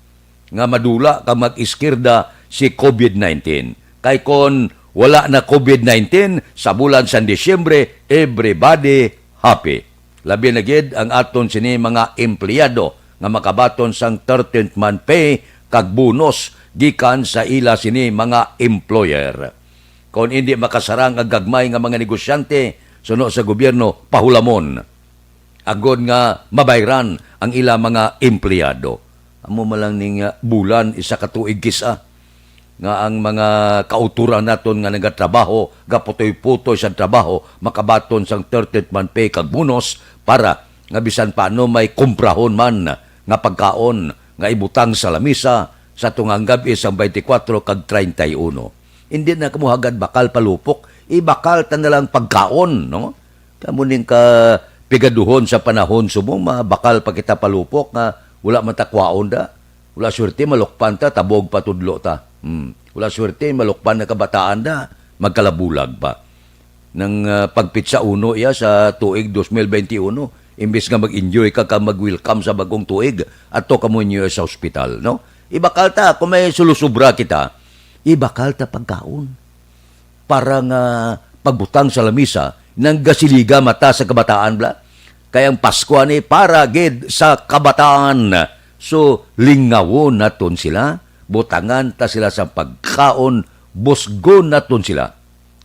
nga madula kag mag-iskirda si covid nineteen. Kay kon Wala na covid nineteen sa bulan sang Disyembre, everybody happy. Labi na gid ang aton sini mga empleyado nga makabaton sang thirteenth month pay kag bonus gikan sa ila sini mga employer. Kon indi makasarang ang gagmay nga mga negosyante, suno sa gobyerno, pahulamon agod nga mabayran ang ila mga empleyado. Amo man lang ning, ah, bulan, isa ka tuig kis-a, nga ang mga kautoran naton nga nagatrabaho, gaputoy-putoy sa trabaho, makabaton sang thirteenth month pay kag bonus para nga bisan paano may kumprahon man nga pagkaon nga ibutang sa lamisa sa tungang gab-i sang twenty-four kag treinta y uno. Hindi na kamo hagad bakal palupok, ibakal ta na lang pagkaon, no? Kamo ning kapigaduhon sa panahon subong, mabakal pa kita palupok nga wala man ta kwaon da. Wala swerte, malukpan ta, tabog pa tudlo ta. Hmm. Wala swerte, malukpan na kabataan da, magkalabulag pa. Nang, ah, pagpitsa uno iya sa tuig dos mil benti uno, imbis nga mag-enjoy ka, ka mag-welcome sa bagong tuig, ato kamo niyo sa ospital, no? Ibakal ta, kung may sulusubra kita, ibakal ta pagkaon para nga pagbutang sa lamisa, nang gasiliga mata sa kabataan, bla. Kay ang Pasko ani para gid sa kabataan. So, lingawon naton sila, butangan ta sila sa pagkaon, busgon naton sila.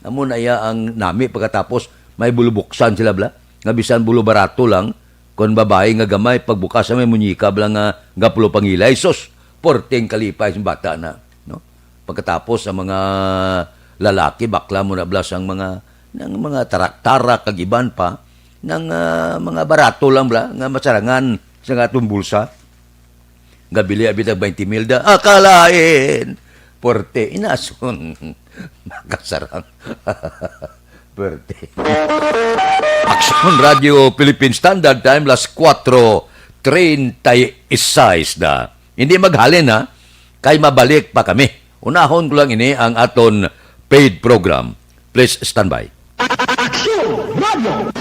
Amo na iya ang nami pagkatapos may bulubuksan sila, bla. Nga bisan bulo barato lang, kon babayi nga gamay, pagbukas sa may muñeca, bla, nga gapulupangilay. Sus, porteng kalipay sa bata na, no? Pagkatapos ang mga lalaki, bakla mo na blas ang mga, ng mga tarak-tarak kag iban pa, ng, ah, mga barato lang bla, nga masarangan sa atong bulsa. Gabili abi tag twenty mil da. Akalain! Porte, inason. Makasarang. Porte. Aksyon Radio Philippine Standard Time, las kuwatro treinta y seis da. Hindi maghalin, ha? Kay mabalik pa kami. Unahon ko lang ini ang aton paid program. Please stand by. Aksyon Radio!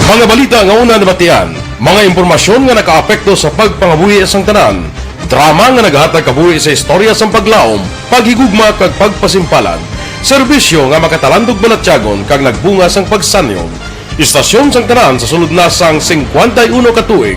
Mga balita nga una nabatian, mga impormasyon nga nakaapekto sa pagpangabuhi sang tanan, drama nga nagahatag kabuhi sa istorya sang paglaom, paghigugma kag pagpasimpalan, serbisyo nga makatalandog balatyagon kag nagbunga sang pagsanyog. Istasyon sang tanan sa sulod na sang singkwenta y uno ka tuig.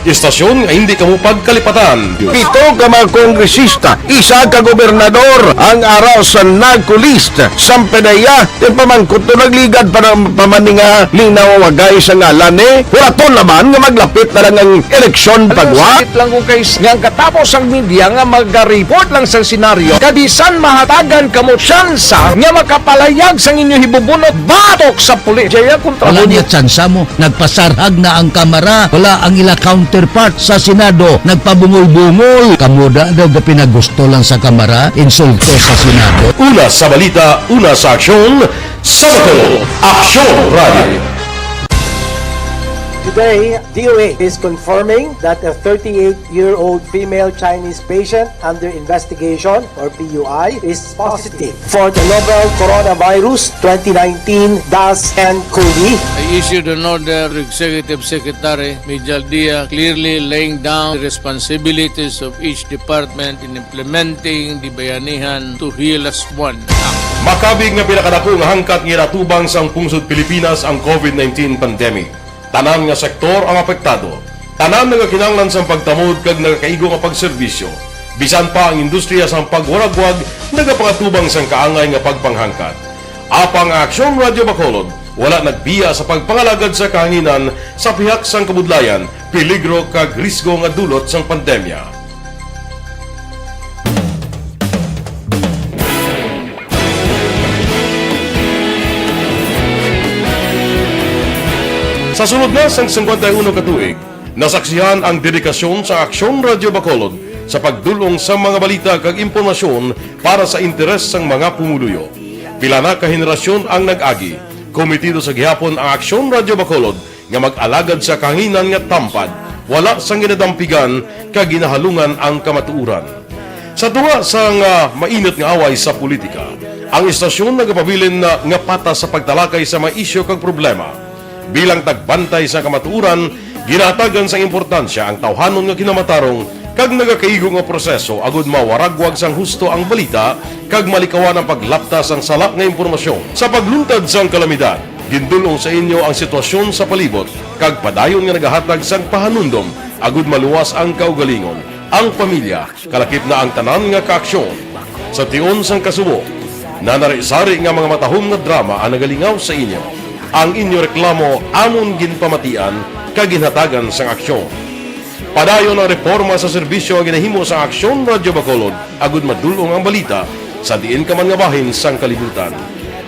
Istasyon nga hindi kamo pagkalipatan. Pito ka mga kongresista, isa ka gobernador ang ara sa NAGCO list. Sampe na iya, ti pamangkot to nagligad pa ng pamaninga ni nawawagay sa ngalan ni. Huraton naman nga maglapit na lang ang eleksyon pagwa. Sakit lang ko kay s-, nga ang katapos ang media nga magareport lang sa senaryo. Kabisan mahatagan kamo tsansa nga makapalayag sang inyo hibubunot batok sa pulis. Jaya kontra Wala mo niya niya. Tsansa mo. Nagpasarhag na ang Kamara. Wala ang ila counterpart sa Senado. Nagpabungol-bungol. Kamo da daw gapinagusto lang sa Kamara. Insulto sa Senado. Una sa balita, una sa aksyon, sa Bacolod, Aksyon Radio. Today, D O A is confirming that a thirty-eight-year-old female Chinese patient under investigation, or P U I, is positive for the novel coronavirus twenty nineteen dash N cov. I issued an order to Executive Secretary Mijal Dia, clearly laying down the responsibilities of each department in implementing the Bayanihan to Heal as One Act. Makabig nga pinakadako nga hangkat nga ginatubang sang pungsod Pilipinas ang covid nineteen pandemic. Tanan nga sektor ang apektado. Tanan nagakinahanglan sang pagtamod kag nagakaigo nga pagserbisyo. Bisan pa ang industriya sang pagwaragwag nagapangatubang sang kaangay nga pagpanghangkat. Apang ang Aksyon Radyo Bacolod wala nagbiya sa pagpangalagad sa kahanginan sa pihak sang kabudlayan, peligro kag risgo nga dulot sang pandemya. Sa sulod na sang singkwenta y uno ka tuig, nasaksihan ang dedikasyon sa Aksyon Radyo Bacolod sa pagdul-ong sa mga balita kag impormasyon para sa interes sang mga pumuluyo. Pila na ka henerasyon ang nag-agi, kometido sa gihapon ang Aksyon Radyo Bacolod nga mag-alagad sa kahanginan nga tampad, wala sang ginadampigan kag ginahalungan ang kamatuoran. Sa tunga sang, ah, mainit nga away sa politika, ang istasyon nagapabilin na nga patas sa pagtalakay sa mga isyu kag problema. Bilang tagbantay sa kamatuoran, Ginahatagan sang importansya ang tawhanon nga kinamatarong kag nagakaigo nga proseso agud mawaragwag sang husto ang balita kag malikawan ang paglapta sang sala nga impormasyon. Sa pagluntad sang kalamidad, gindul-ong sa inyo ang sitwasyon sa palibot kag padayon nga nagahatag sang pahanumdom agud maluwas ang kaugalingon, ang pamilya, kalakip na ang tanan nga kaaksyon. Sa tion sang kasubo, nanari-sari nga mga matahom nga drama ang nagalingaw sa inyo. Ang inyo reklamo amon ginpamatian kag ginhatagan sang aksyon. Padayon ang reporma sa serbisyo nga ginahimo sang Aksyon Radyo Bacolod agud madul-ong ang balita sa diin ka man nga bahin sang kalibutan.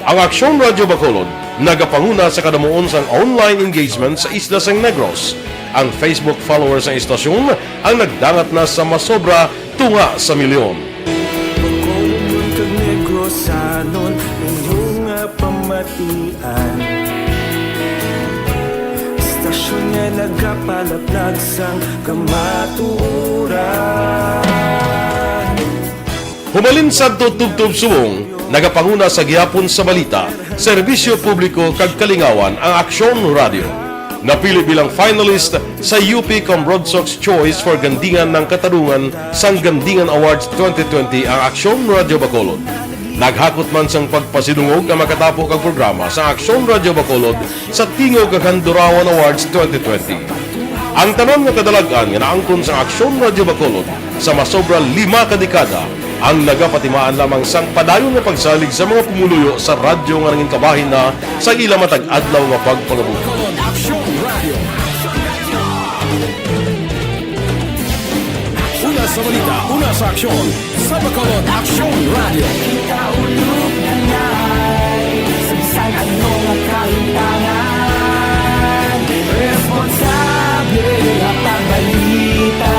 Ang Aksyon Radyo Bacolod nagapanguna sa kadamuon sang online engagement sa isla sang Negros. Ang Facebook followers sang istasyon ang nagdangat na sa masobra tunga sa milyon. Bacolod kag Negrosanon, inyo nga pamatian. Istasyon nga nagapalaplag sang kamatuoran. Humalin sadto tubtob subong, nagapanguna sa gihapon sa balita, serbisyo publiko kag kalingawan ang Aksyon Radyo. Napili bilang finalist sa U P Cambrodsoc's Choice for Gandingan ng Katarungan sang Gandingan Awards twenty twenty ang Aksyon Radyo Bacolod. Naghakot man sang pagpasidungog ang makatapo kag programa sa Aksyon Radyo Bacolod sa Tingog kag Handurawan Awards twenty twenty. Ang tanan nga kadalag-an nga naangkon sang Aksyon Radyo Bacolod sa masobra lima ka dekada ang nagapatimaan lamang sang padayon nga pagsalig sa mga pumuluyo sa radyo nga nangin kabahin na sa ila matag adlaw nga pagpangabuhi. Una sa balita, una sa aksyon, sa Bacolod Aksyon Radio. Ikaulog na ngay, sa bisan ano nga kahimtangan, responsable nga pagbalita,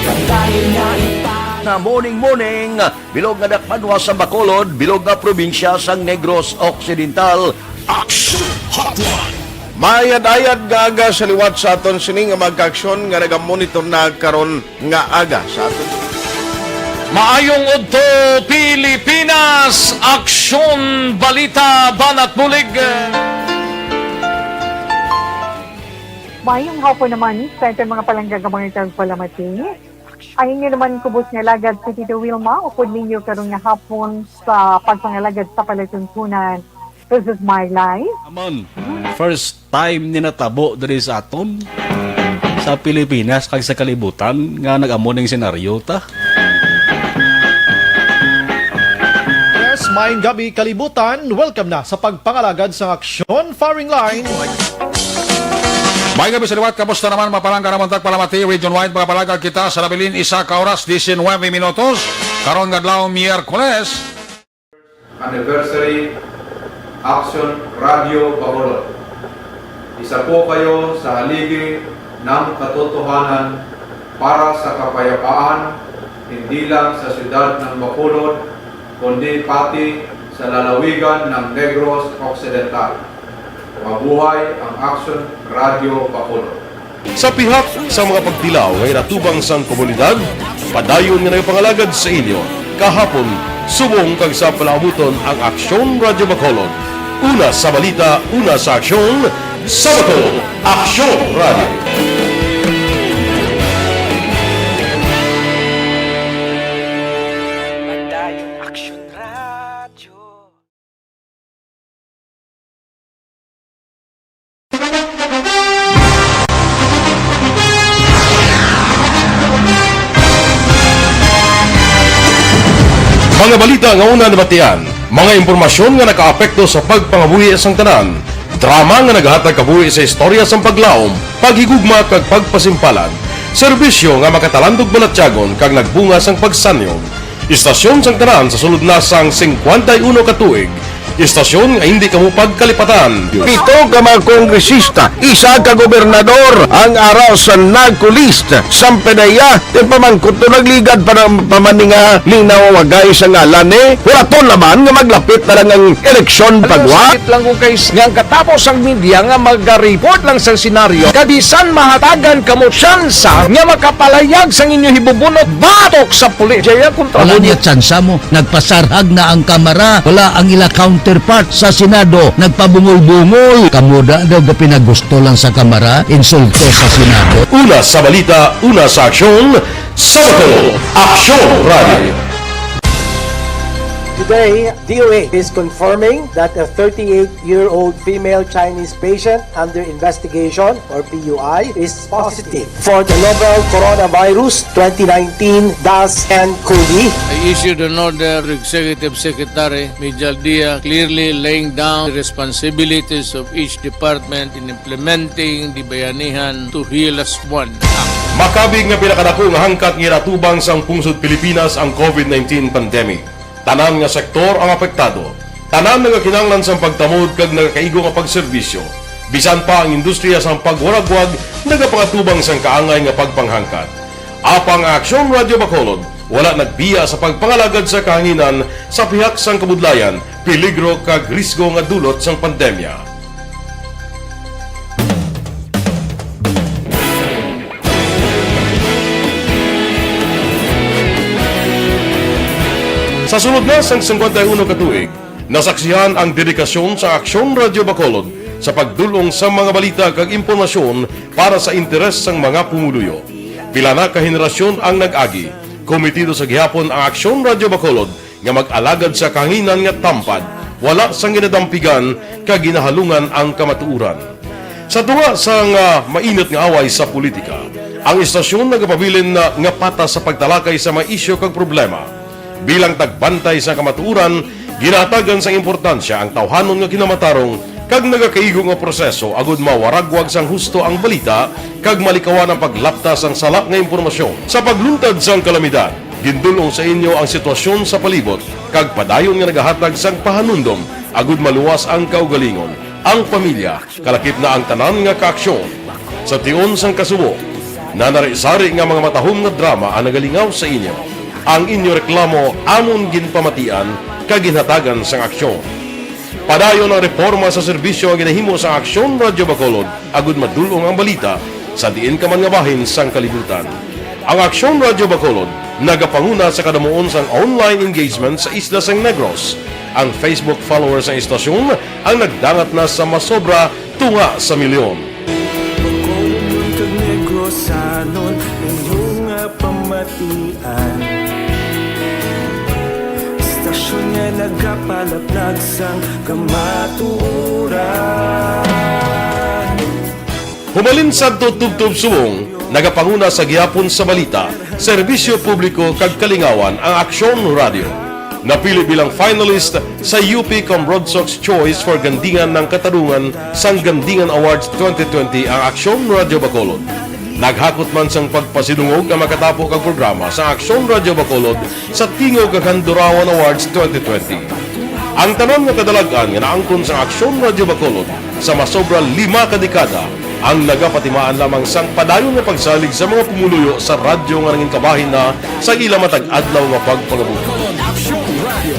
kag dayon nga ipa- Na morning, morning, bilog nga dakpanwa sa Bacolod, bilog nga probinsya sang Negros Occidental. Action Hotline. Maayad-ayad nga aga sa liwat sa aton sini nga mga kaaksyon nga nagamonitor na karon nga aga sa aton. Maayong udto, Pilipinas! Aksyon, balita, banat bulig. Maayong hapon naman sa aton mga palangga nga mga tagpalamati. Ang inyo naman kubos nga alagad si Tito Wilma, upod ninyo karon nga hapon sa pagpangalagad sa palatuntunan. This is my life. Amon, first time ni natabo diri sa aton, sa Pilipinas kag sa kalibutan nga nag-amo ning senaryo ta. Yes, maayong gabi, kalibutan. Welcome na sa pagpangalagad sang aksyon, firing line. May gabi sa liwat, kamusta naman, mapalangga naman tagpalamati, region wide, mga palagag kita sa nabilin, isa ka oras, diecinuebe minutos, karon nga adlaw, Miyerkules. Anniversary Action Radio Bacolod. Isa po kayo sa haligi ng katotohanan para sa kapayapaan, hindi lang sa siyudad ng Bacolod, kundi pati sa lalawigan ng Negros Occidental. Mabuhay ang Action Radio Bacolod. Sa pihak sa mga pagtilaw nga inatubang sang komunidad, padayon nga nagapangalagad sa inyo kahapon, subong kag sa palaabuton ang Aksyon Radyo Bacolod. Una sa balita, una sa aksyon, sa Bacolod, Aksyon Radyo. Padayon Aksyon Radyo. Mga balita nga una nabatian, mga impormasyon nga nakaapekto sa pagpangabuhi sang tanan, drama nga nagahatag kabuhi sa istorya sang paglaom, paghigugma kag pagpasimpalan, serbisyo nga makatalandog balatyagon kag nagbunga sang pagsanyog. Istasyon sang tanan sa sulod na sang singkwenta y uno ka tuig. Istasyon nga hindi kamo pagkalipatan. Pito ka mga kongresista, isa ka gobernador ang ara sa NARCO list. Sampanaya, ti pamangkot to nagligad pa ng pamaninga linaw wagay sa ngalan ni Huraton naman nga maglapit na lang ang eleksyon pagwa. Sakit lang ko kay s-, nga ang katapos ang media nga maga-report lang sa senaryo, kabisan mahatagan kamo tsansa nga makapalayag sang inyo hibubunot batok sa pulis. Jaya kontra Wala mo. Niya tsansa mo. Nagpasarhag na ang kamara. Wala ang ila count Counterpart sa Senado, nagpabungol-bungol. Kamo da daw gapinagusto lang sa Kamara, insulto sa Senado. Una sa balita, una sa aksyon, sa Bacolod, Aksyon Radio. Today, D O A is confirming that a thirty-eight-year-old female Chinese patient under investigation, or P U I, is positive for the novel coronavirus twenty nineteen dash N cov. I issued an order to Executive Secretary Mijal Dia, clearly laying down the responsibilities of each department in implementing the Bayanihan to Heal As One Act. Makabig nga pinakadako nga hangkat nga ginatubang sang pungsod Pilipinas ang covid nineteen pandemic. Tanan nga sektor ang apektado. Tanan nagakinahanglan sang pagtamod kag nagakaigo nga pagserbisyo. Bisan pa ang industriya sang pagwaragwag nagapangatubang sang kaangay nga pagpanghangkat. Apang ang Aksyon Radyo Bacolod wala nagbiya sa pagpangalagad sa kahanginan sa pihak sang kabudlayan, peligro kag risgo nga dulot sang pandemya. Sa sulod na sang singkwenta y uno ka tuig, nasaksihan ang dedikasyon sa Aksyon Radyo Bacolod sa pagdul-ong sa mga balita kag impormasyon para sa interes sang mga pumuluyo. Pila na ka henerasyon ang nag-agi. Komitido sa gihapon ang Aksyon Radyo Bacolod nga mag-alagad sa kahanginan nga tampad, wala sang ginadampigan kag ginahalungan ang kamatuoran. Sa tunga sang, ah, mainit nga away sa politika, ang istasyon nagapabilin na nga patas sa pagtalakay sa mga isyu kag problema. Bilang tagbantay sa kamatuoran, ginahatagan sang importansya ang tawhanon nga kinamatarong kag nagakaigo nga proseso agud mawaragwag sang husto ang balita kag malikawan ang paglapta sang sala nga impormasyon. Sa pagluntad sang kalamidad, gindul-ong sa inyo ang sitwasyon sa palibot kag padayon nga nagahatag sang pahanumdom agud maluwas ang kaugalingon, ang pamilya, kalakip na ang tanan nga kaaksyon. Sa tion sang kasubo, nanari-sari nga mga matahom nga drama ang nagalingaw sa inyo. Ang inyo reklamo amon ginpamatian kag ginhatagan sang aksyon. Padayon ang reporma sa serbisyo nga ginahimo sang Aksyon Radyo Bacolod agud madul-ong ang balita sa diin ka man nga bahin sang kalibutan. Ang Aksyon Radyo Bacolod nagapanguna sa kadamuon sang online engagement sa isla sang Negros. Ang Facebook followers sang istasyon ang nagdangat na sa masobra tunga sa milyon. Bacolod kag Negrosanon, inyo nga pamatian. Istasyon nga nagapalaplag sang kamatuoran. Humalin sadto tubtob subong, nagapanguna sa gihapon sa balita, serbisyo publiko kag kalingawan ang Aksyon Radyo. Napili bilang finalist sa U P Comrodsocs Choice for Gandingan ng Katarungan sang Gandingan Awards twenty twenty ang Aksyon Radyo Bacolod. Naghakot man sang pagpasidungog ang makatapo kag programa sa Aksyon Radyo Bacolod sa Tingog kag Handurawan Awards twenty twenty. Ang tanan nga kadalag-an nga naangkon sa Aksyon Radyo Bacolod sa masobra lima ka dekada ang nagapatimaan lamang sang padayon nga pagsalig sa mga pumuluyo sa radyo nga nangin kabahin na sa ila matag adlaw nga pagpangabuhi. Aksyon Radio.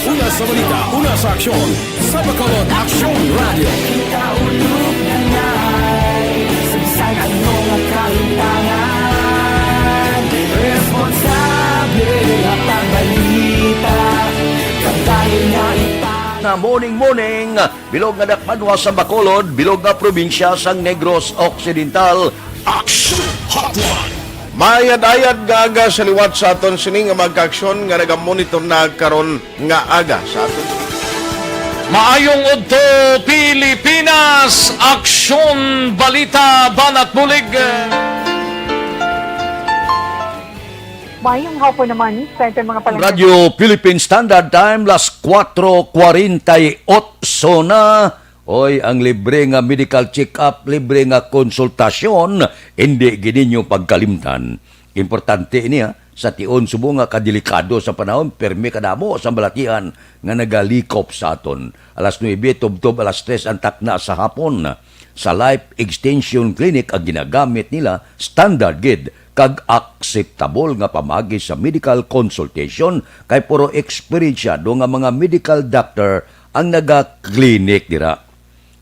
Una sa balita, una sa aksyon, sa Bacolod Aksyon Radio. Kita ulog na ngay, sa bisan ano nga kahimtangan, responsable nga pagbalita, kabahin nga ipa- Na morning, morning, bilog nga dakbanwa sa Bacolod, bilog nga probinsya sang Negros Occidental. Action Hotline. Maayad-ayad nga aga sa liwat sa aton sini nga magkaaksyon nga nagamonitor na karon nga aga sa aton. Maayong udto, Pilipinas! Aksyon, balita, banat bulig. Maayong hapon naman sa aton mga palangga. Radyo Philippine Standard Time, las kuwatro kwarenta y otso na. Oy, ang libre nga medical check-up, libre nga konsultasyon, hindi gid ninyo pagkalimtan. Importante ini, ha, sa tion subong nga kadelikado sa panahon, permi kadamo sa balatian nga nagalikop sa aton. Alas nuebe tubtob alas tres ang takna sa hapon. Sa Life Extension Clinic ang ginagamit nila, standard gid kag akseptabol nga pamaagi sa medical consultation, kay puro eksperensyado nga mga medical doctor ang naga-clinic dira.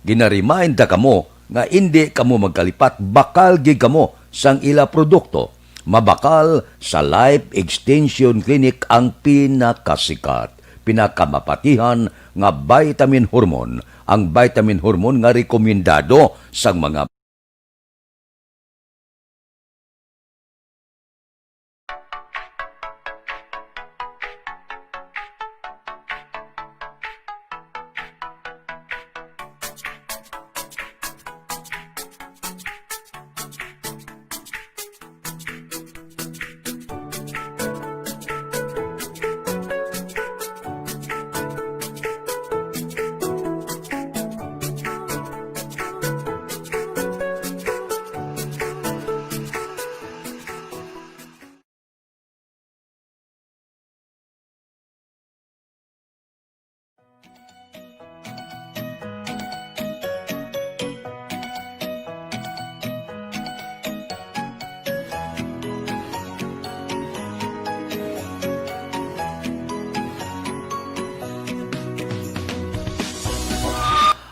Gina-remind ta kamo nga indi kamo magkalipat, bakal gid kamo sang ila produkto. Mabakal sa Life Extension Clinic ang pinakasikat, pinakamapatihan nga vitamin hormone, ang vitamin hormone nga rekomendado sang mga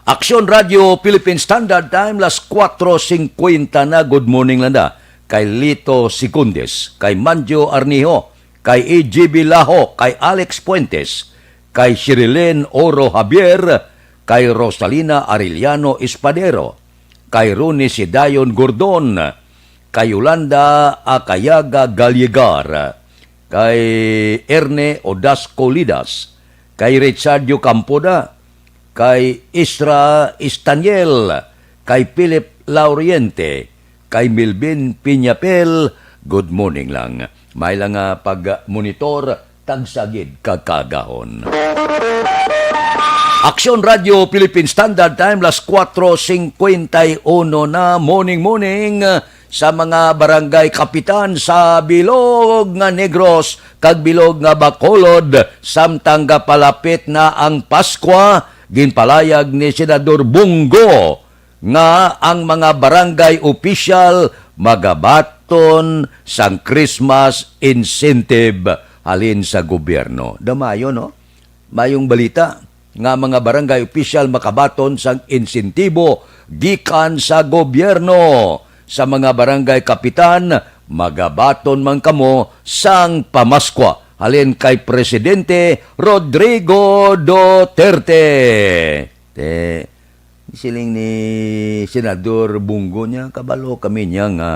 Aksyon Radio Philippine Standard Time, las kuwatro singkwenta na. Good morning lang da kay Lito Segundes, kay Manjo Arnijo, kay A G B Laho, kay Alex Fuentes, kay Sherilyn Oro Javier, kay Rosalina Arellano Espadero, kay Ronnie Sidayon Gordon, kay Yolanda Acayaga Gallegar, kay Erne Odasco Lidas, kay Richardio Campoda, kay Isra Istaniel, kay Philip Lauriente, kay Melvin Piñapel. Good morning lang. May lang nga pag-monitor, tagsa gid ka kaagahon. Aksyon Radio Philippine Standard Time, las kuwatro singkwenta y uno na. Morning, morning sa mga barangay kapitan sa bilog nga Negros kag bilog nga Bacolod. Samtang gapalapit na ang Paskwa, ginpalayag ni Senador Bunggo nga ang mga barangay opisyal magabaton sang Christmas incentive halin sa gobyerno. Damayo, no? Mayong balita nga mga barangay opisyal makabaton sang insentibo gikan sa gobyerno. Sa mga barangay kapitan, magabaton man kamo sang pamaskwa halin kay Presidente Rodrigo Duterte. Te, siling ni Senador Bunggo niya, kabalo kami niya nga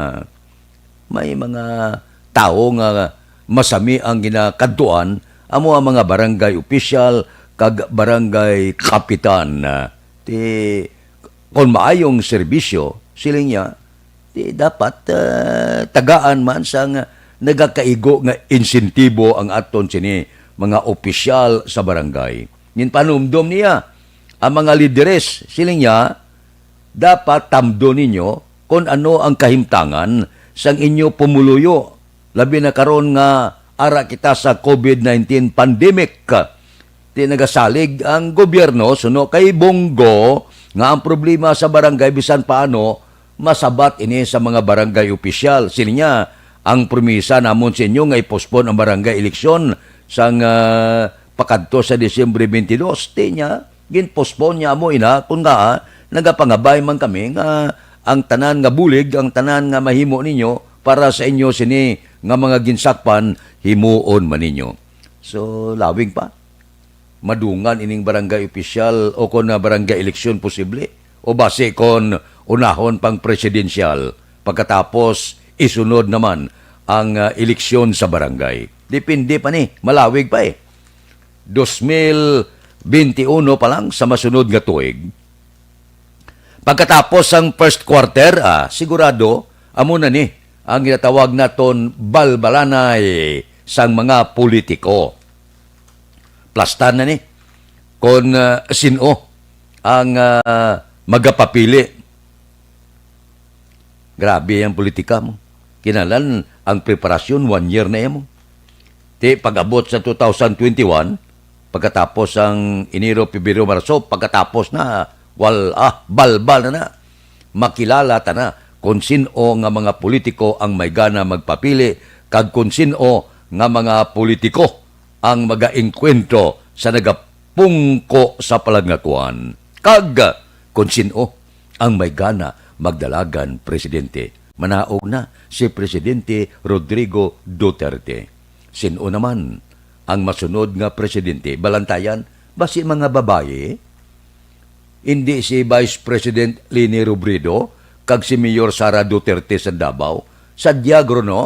may mga tawo nga masami ang ginakadtuan, amo ang mga barangay opisyal kag barangay kapitan. Ti, kon maayong serbisyo, siling niya, ti dapat, ah, tagaan man sang nagakaigo nga insentibo ang aton sini mga opisyal sa barangay. Ginpanumdom niya ang mga lideres, siling niya, dapat tamdo ninyo kon ano ang kahimtangan sang inyo pumuluyo, labi na karon nga ara kita sa COVID nineteen pandemic. Ti nagasalig ang gobyerno suno kay Bunggo nga ang problema sa barangay bisan paano masabat ini sa mga barangay opisyal. Siling niya, ang promisa namon sa inyo nga i-postpone ang barangay eleksyon sang, ah, pakadto sa Disyembre twenty-two. Ti niya, gin-postpone niya amo ina, kun nga, ah, nagapangabay man kami nga ang tanan nga bulig, ang tanan nga mahimo ninyo para sa inyo sini nga mga ginsakpan, himuon man ninyo. So, lawig pa. Madungan ining barangay opisyal o kon na barangay eleksyon posible, o basi kon unahon pang presidensyal, pagkatapos isunod naman ang, ah, eleksyon sa barangay. Depende pa ni, malawig pa eh. Dos mil benti uno pa lang sa masunod nga tuig. Pagkatapos sang first quarter, ah, sigurado, amo na ni ang ginatawag naton balbalanay sang mga politiko. Plastar na ni kon, ah, sin-o ang, ah, magapapili. Grabe ang politika mo. Kinahanglan ang preparasyon, one year na mo. Ti pag-abot sa two thousand twenty-one, pagkatapos ang Enero, Pebrero, Marso, pagkatapos na, wal-, ah, balbal na na. Makilala ta na kon sin-o nga mga politiko ang may gana magpapili kag kon sin-o nga mga politiko ang magaengkwentro sa nagapungko sa palanggakuan, kag kon sin-o ang may gana magdalagan presidente. Manaog na si Presidente Rodrigo Duterte. Sin-o naman ang masunod nga presidente? Balantayan, basi mga babayi? Indi si Vice President Leni Robredo kag si Mayor Sara Duterte sa Davao? Sadya, Guro, no?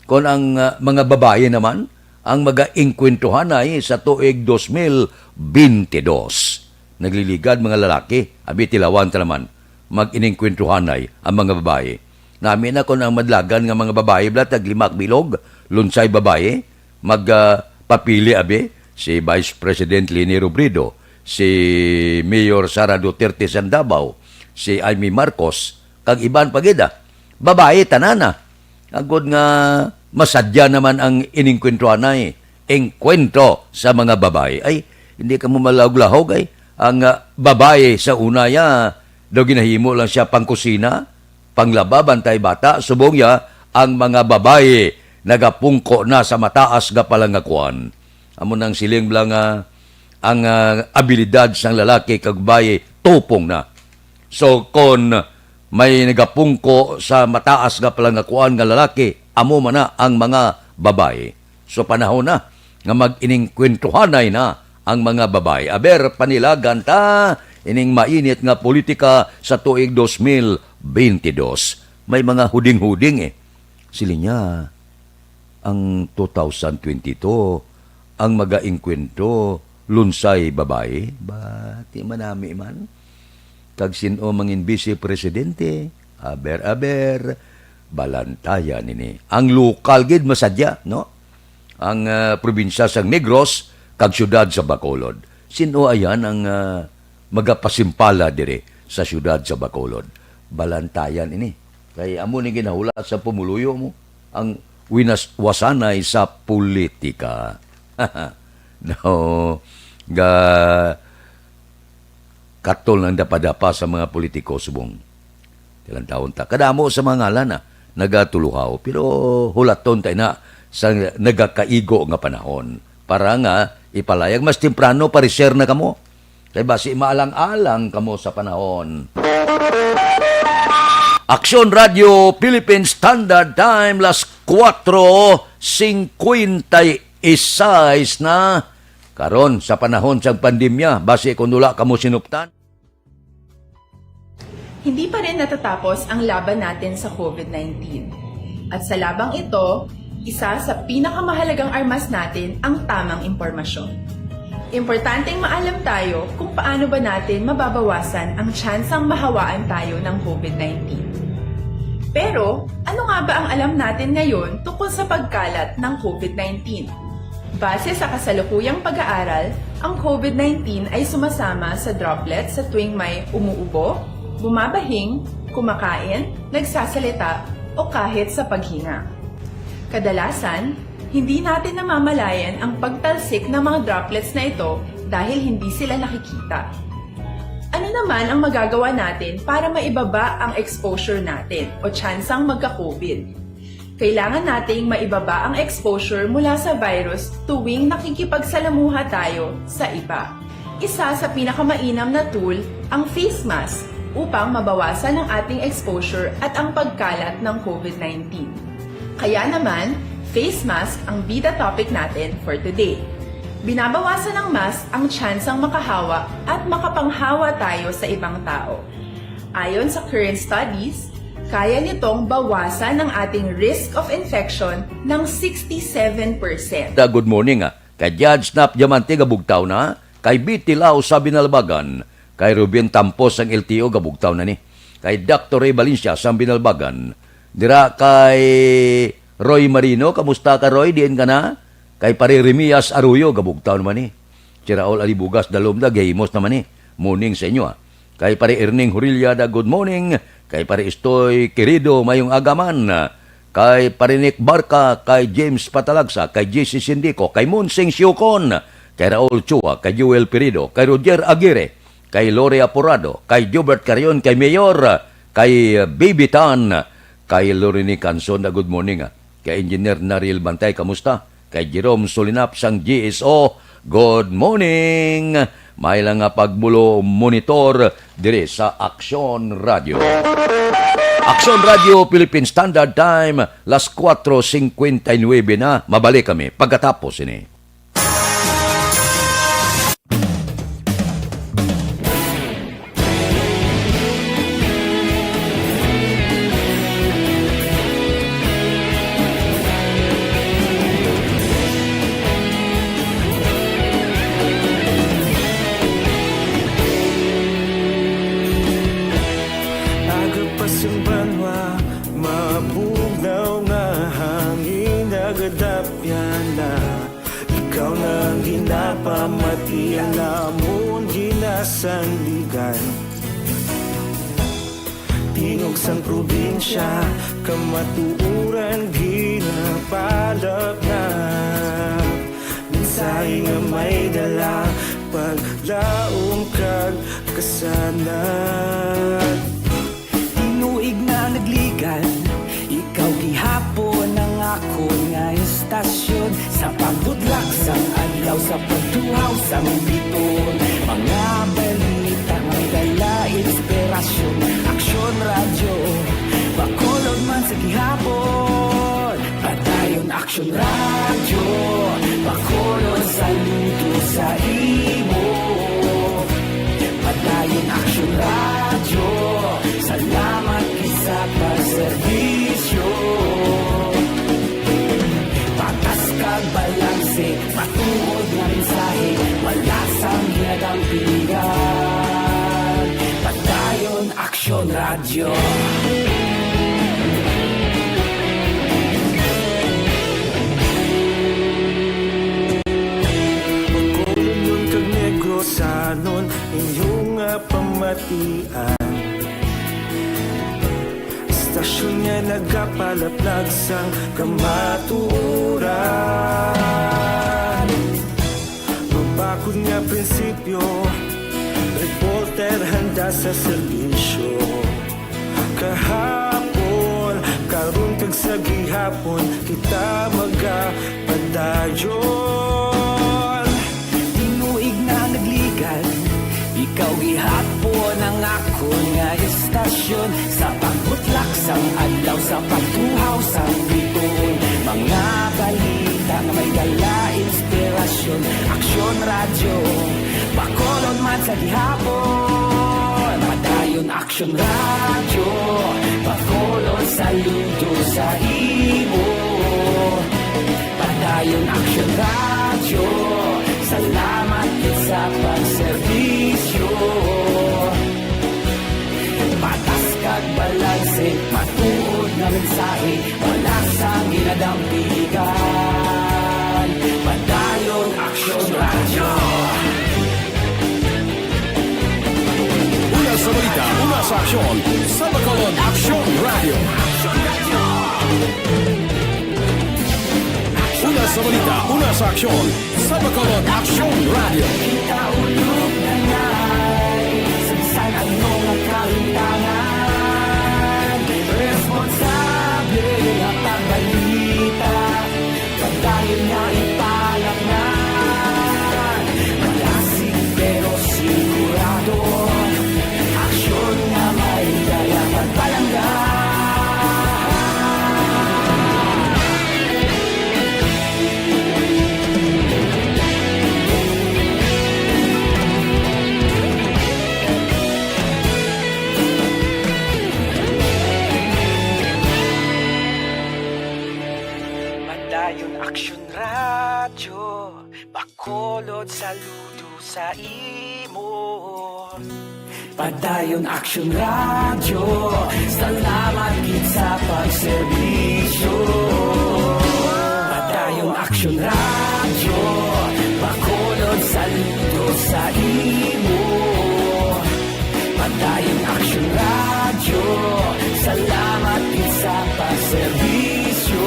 Kon ang, ah, mga babayi naman ang magainkwentruhanay sa tuig dos mil binte dos. Nagliligad mga lalaki, abi, tilawan ta naman, mag-iningkwentruhanay ang mga babayi. Nami na kon ang madlagan nga mga babayi bala tag lima ka bilog, lunsay babayi, mag, ah, papili, abi, si Vice President Leni Robredo, si Mayor Sara Duterte sang Davao, si Imee Marcos, kag iban pa gid, ah. Babayi tanan, ah. Agod nga masadya naman ang iningkwentruhanay, engkwentro sa mga babayi. Ay, hindi kamo malahog-lahog, ay. Ang, ah, babayi sa una, ya, daw ginahimo lang siya pangkusina, panglaba, bantay bata, subong ya, ang mga babayi nagapungko na sa mataas nga palangakuan. Amo nang siling bala nga ang, ah, abilidad sang lalaki kag babayi tupong na. So, kon may nagapungko sa mataas nga palangakuan nga lalaki, amo man na ang mga babayi. So, panahon na nga mag-iningkwentruhanay na ang mga babayi. Aber, panilagan ta ining mainit nga politika sa tuig dos mil binte dos. May mga huding-huding, eh. Siling niya, ang two thousand twenty-two, ang magainkwentro, lunsay babayi? Bati manami man. Kag sin-o mangin Vice Presidente? Aber, aber, balantayan ini. Ang lokal gid masadya, no? Ang, ah, probinsya sang Negros kag siyudad sa Bacolod. Sin-o ayan ang, ah, magapasimpala diri sa siyudad sa Bacolod? Balantayan ini. Kay amo ni ginahula sa pumuluyo mo, ang winas-, wasanay sa politika. No, ga-, katol ng dapadapa sa mga politiko subong. Tilantawon ta. Kadamo sa mga ngalan na nagatuluhaw, pero hulaton ta ina sa nagakaigo nga panahon. Para nga ipalayag mas temprano, pa-reserve na kamo. Kay basi maalang-alang kamo sa panahon. Aksyon Radio Philippine Standard Time, las kuwatro singkwenta y seis na. Karon, sa panahon sang pandemya, basi kung wala kamo sinuptan. Hindi pa rin natatapos ang laban natin sa covid nineteen. At sa labang ito, isa sa pinakamahalagang armas natin ang tamang impormasyon. Importanteng maalam tayo kung paano ba natin mababawasan ang tsansang mahawaan tayo ng covid nineteen. Pero, ano nga ba ang alam natin ngayon tungkol sa pagkalat ng covid nineteen? Base sa kasalukuyang pag-aaral, ang covid nineteen ay sumasama sa droplets sa tuwing may umuubo, bumabahing, kumakain, nagsasalita, o kahit sa paghinga. Kadalasan, hindi natin namamalayan ang pagtalsik ng mga droplets na ito dahil hindi sila nakikita. Ano naman ang magagawa natin para maibaba ang exposure natin o tsansang magka-covid? Kailangan nating maibaba ang exposure mula sa virus tuwing nakikipagsalamuha tayo sa iba. Isa sa pinakamainam na tool ang face mask upang mabawasan ang ating exposure at ang pagkalat ng covid nineteen. Kaya naman, face mask ang bida topic natin for today. Binabawasan ng mask ang tsansang makahawa at makapanghawa tayo sa ibang tao. Ayon sa current studies, kaya nitong bawasan ang ating risk of infection ng sixty-seven percent. Da, good morning, ah. Kay Judge Snap Diamante, gabugtaw na. Kay B T Lao sa Binalbagan. Kay Ruben Tampos sang L T O, gabugtaw na ni. Kay Doctor Ray Valencia sa Binalbagan. Dira kay Roy Marino, kamusta ka, Roy? Diin ka na? Kay Pare Remias Arroyo, gabugtaw naman ni. Si Raul Alibugas, Dalom da, gahimos naman ni. Morning sa inyo, ah. Kay Pare Erning Hurillada, good morning. Kay Pare Estoy Querido, mayong aga man. Kay Pare Nick Barca, kay James Patalagsa, kay J C Sindico, kay Monsing Siucon, kay Raul Chua, kay Joel Pirido, kay Roger Aguirre, kay Lore Aporado, kay Jobert Carion, kay Mayor, kay Baby Tan, kay Lorini Canson, good morning, ah. Kay Engineer Nariel Bantay, kamusta? Kay Jerome Solinap sang G S O, good morning. May lang nga pagbulo monitor diri sa Aksyon Radio. Aksyon Radio Philippine Standard Time, las kuwatro singkwenta y nuebe na. Mabalik kami pagkatapos ini. Aga pa sing banwa, mabugnaw nga hangin nagadapyan na. Ikaw na ang ginapamati, ang amon ginasandigan. Tingog sang probinsya, kamatuoran ginapalapnap. Mensahe nga may dala, paglaom kag kasanag. Tinuig na nagligan, ikaw gihapon ang akon nga istasyon. Sa pagbudlak sang adlaw, sa pagtuhaw sang biton, mga balita may dala inspirasyon. Aksyon Radyo, Bacolod man sa gihapon. Padayon Aksyon Radyo, Bacolod, saludo sa imo. Padayon Aksyon Radyo, salamat gid sa pagserbisyo. Patas kag balanse, matuod nga mensahe, wala sang ginadampigan. Padayon Aksyon Radyo. Bacolodnon kag Negrosanon, inyo nga pamatian. Istasyon nga nagapalaplag sang kamatuoran. Mabakod nga prinsipyo, reporter handa sa serbisyo. Kahapon, karon kag sa gihapon, kita magapadayon. Tinuig na nagligan, ikaw gihapon ang akon nga istasyon. Sa pagbutlak sang adlaw, sa pagtuhaw sang bituon, mga balita nga may dala inspirasyon. Aksyon Radyo, Bacolod man sa gihapon. Padayon Aksyon Radyo, Bacolod, saludo sa imo. Padayon Aksyon Radyo, salamat gid sa pagserbisyo. Patas kag balanse, matuod nga mensahe, wala sang ginadampigan. Padayon Aksyon Radyo. Una sa balita, una sa aksyon, sa Bacolod Aksyon Radyo. Una sa balita, una sa aksyon, sa Bacolod Aksyon Radyo. Kita ulog na ngay, sa bisan ano nga kalintangan, responsable nga pagbalita. Padayon nga ipalapngan, malasig pero sigurado. Aksyon nga may dala pagpalangga. Padayon Aksyon Radyo, Bacolod, saludo sa imo. Padayon Aksyon Radyo, salamat gid sa pagserbisyo. Padayon Aksyon Radyo, Bacolod, saludo sa imo. Padayon Aksyon Radyo, salamat gid sa pagserbisyo.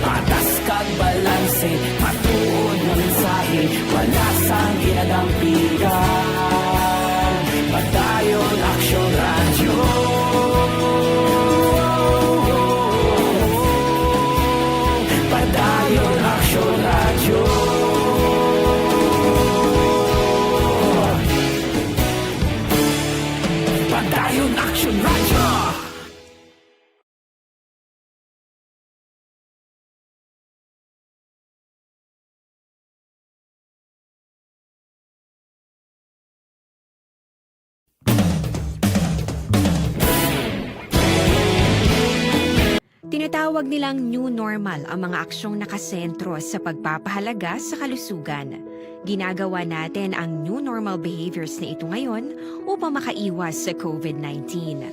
Patas kag balanse, matuod nga mensahe, wala sang ginadampigan. Padayon Aksyon Radyo. Action Radyo! Tinatawag nilang new normal ang mga aksyong nakasentro sa pagpapahalaga sa kalusugan. Ginagawa natin ang new normal behaviors na ito ngayon upang makaiwas sa covid nineteen.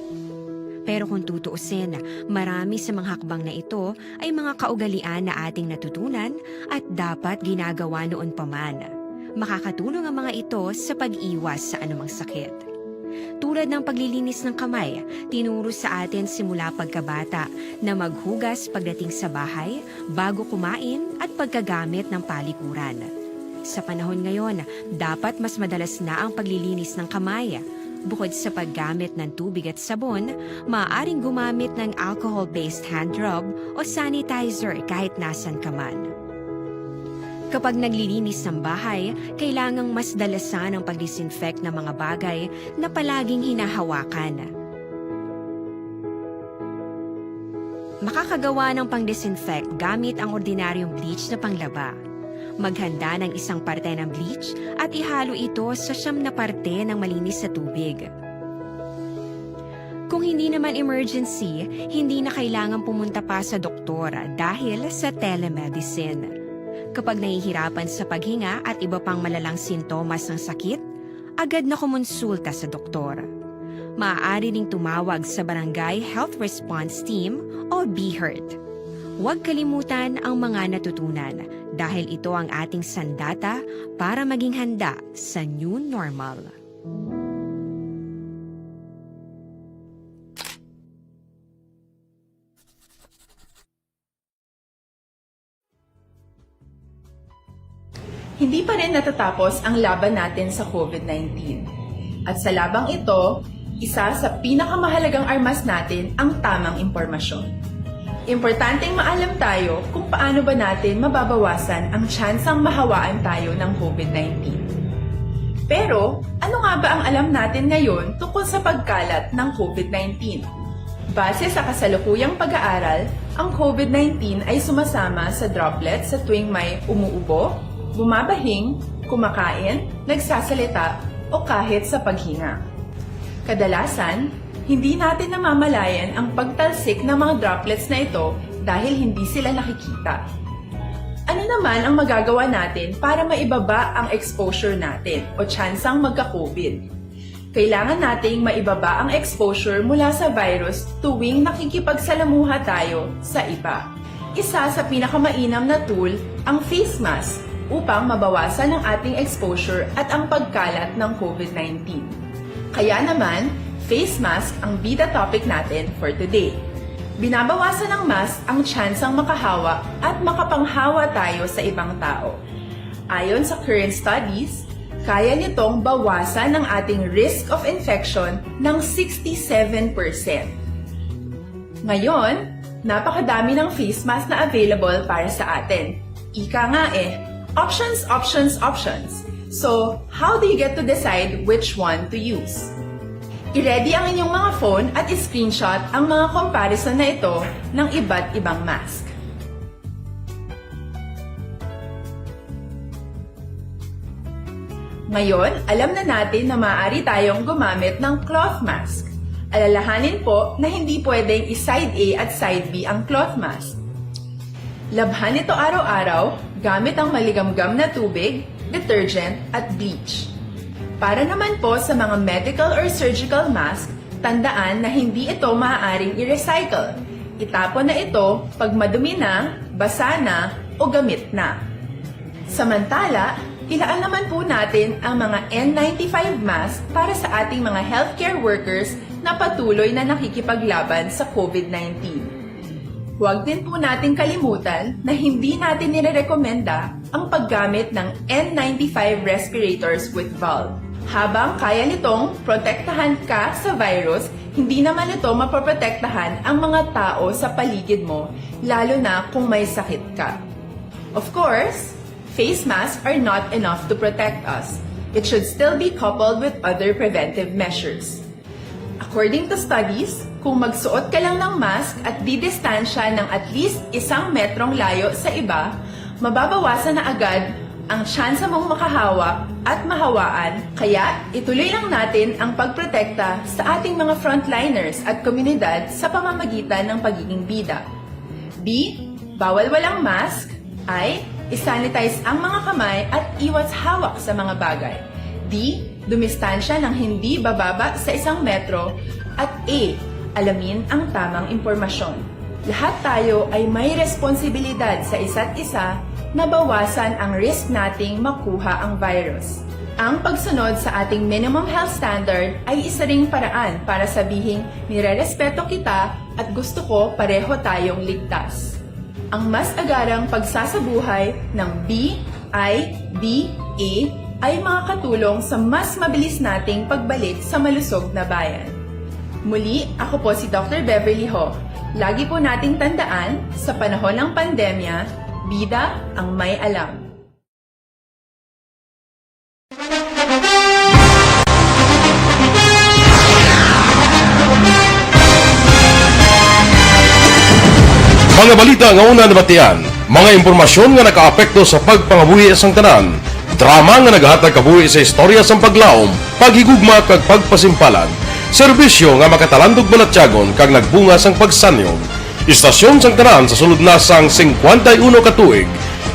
Pero kung tutuusin, marami sa mga hakbang na ito ay mga kaugalian na ating natutunan at dapat ginagawa noon pa man. Makakatulong ang mga ito sa pag-iwas sa anumang sakit. Tulad ng paglilinis ng kamay, tinuro sa atin simula pagkabata na maghugas pagdating sa bahay, bago kumain at pagkagamit ng palikuran. Sa panahon ngayon, dapat mas madalas na ang paglilinis ng kamay. Bukod sa paggamit ng tubig at sabon, maaaring gumamit ng alcohol-based hand rub o sanitizer kahit nasan ka man. Kapag naglilinis ng bahay, kailangang mas dalasan ang pag-disinfect ng mga bagay na palaging hinahawakan. Makakagawa ng pang-disinfect gamit ang ordinaryong bleach na panglaba. Maghanda ng isang parte ng bleach at ihalo ito sa siyam na parte ng malinis na tubig. Kung hindi naman emergency, hindi na kailangan pumunta pa sa doktor dahil sa telemedicine. Kapag nahihirapan sa paghinga at iba pang malalang sintomas ng sakit, agad na kumonsulta sa doktor. Maaari ring tumawag sa Barangay Health Response Team o BHERT. Huwag kalimutan ang mga natutunan dahil ito ang ating sandata para maging handa sa new normal. Hindi pa rin natatapos ang laban natin sa covid nineteen. At sa labang ito, isa sa pinakamahalagang armas natin ang tamang impormasyon. Importanteng maalam tayo kung paano ba natin mababawasan ang tsansang mahawaan tayo ng covid nineteen. Pero, ano nga ba ang alam natin ngayon tungkol sa pagkalat ng covid nineteen? Base sa kasalukuyang pag-aaral, ang covid nineteen ay sumasama sa droplets sa tuwing may umuubo, bumabahing, kumakain, nagsasalita, o kahit sa paghinga. Kadalasan, hindi natin namamalayan ang pagtalsik ng mga droplets na ito dahil hindi sila nakikita. Ano naman ang magagawa natin para maibaba ang exposure natin o tsansang magka-covid? Kailangan nating maibaba ang exposure mula sa virus tuwing nakikipagsalamuha tayo sa iba. Isa sa pinakamainam na tool ang face mask upang mabawasan ang ating exposure at ang pagkalat ng covid nineteen. Kaya naman, face mask ang bida topic natin for today. Binabawasan ng mask ang tsansang makahawa at makapanghawa tayo sa ibang tao. Ayon sa current studies, kaya nitong bawasan ang ating risk of infection ng sixty-seven percent. Ngayon, napakadami ng face mask na available para sa atin. Ika nga eh, options, options, options. So, how do you get to decide which one to use? I-ready ang inyong mga phone at i-screenshot ang mga comparison na ito ng iba't ibang mask. Ngayon, alam na natin na maaari tayong gumamit ng cloth mask. Alalahanin po na hindi pwedeng i-side A at side B ang cloth mask. Labhan ito araw-araw gamit ang maligamgam na tubig, detergent, at bleach. Para naman po sa mga medical or surgical mask, tandaan na hindi ito maaaring i-recycle. Itapon na ito pag madumi na, basa na, o gamit na. Samantala, ilaan naman po natin ang mga N ninety-five mask para sa ating mga healthcare workers na patuloy na nakikipaglaban sa covid nineteen. Huwag din po nating kalimutan na hindi natin nirerekomenda ang paggamit ng N ninety-five respirators with valve. Habang kaya nitong protektahan ka sa virus, hindi naman ito mapoprotektahan ang mga tao sa paligid mo, lalo na kung may sakit ka. Of course, face masks are not enough to protect us. It should still be coupled with other preventive measures. A According to studies, kung magsuot ka lang ng mask at didistansya ng at least isang metrong layo sa iba, mababawasan na agad ang tsansa mong makahawak at mahawaan. Kaya, ituloy lang natin ang pagprotekta sa ating mga frontliners at komunidad sa pamamagitan ng pagiging bida. B, bawal walang mask. I, isanitize ang mga kamay at iwas hawak sa mga bagay. D, dumistansya ng hindi bababa sa isang metro. At A, alamin ang tamang impormasyon. Lahat tayo ay may responsibilidad sa isa't isa na bawasan ang risk nating makuha ang virus. Ang pagsunod sa ating minimum health standard ay isa ring paraan para sabihing nirerespeto kita at gusto ko pareho tayong ligtas. Ang mas agarang pagsasabuhay ng B I D A ay makakatulong sa mas mabilis nating pagbalik sa malusog na bayan. Muli, ako po si Doctor Beverly Ho. Lagi po nating tandaan, sa panahon ng pandemya, bida ang may alam. Mga balita nga una nabatian, mga impormasyon nga nakaapekto sa pagpangabuhi sang tanan, drama nga nagahatag kabuhi sa istorya sang paglaom, paghigugma kag pagpasimpalan, serbisyo nga makatalandog balatyagon kag nagbunga sang pagsanyog. Istasyon sang tanan sa sulod na sang singkwenta y uno ka tuig.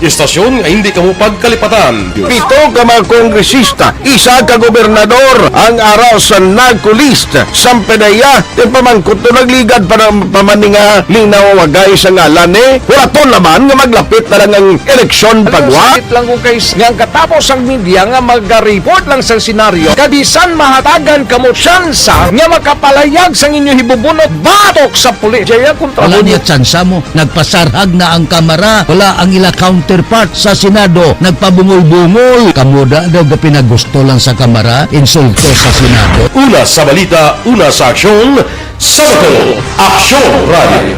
Istasyon nga hindi kamo pagkalipatan. Pito ka mga kongresista, isa ka gobernador ang ara sa NARCO list. Sang P D E A, ti pamangkot to nagligad pa ng pamaninga linaw wagay sa ngalan ni. Huraton naman nga maglapit na lang ang eleksyon pagwa. Sakit lang ko kay s-, nga ang katapos ang media nga maga-report lang sa senaryo, kabisan mahatagan kamo tsansa nga makapalayag sang inyo hibubunot batok sa pulis. Jaya kontra Wala mo. Niya tsansa mo. Nagpasarhag na ang Kamara. Wala ang ila counterpart sa Senado. Nagpabungol-bungol. Kamo da daw gapinagusto lang sa Kamara, insulto sa Senado. Una sa balita, una sa aksyon, sa Bacolod, Aksyon Radio.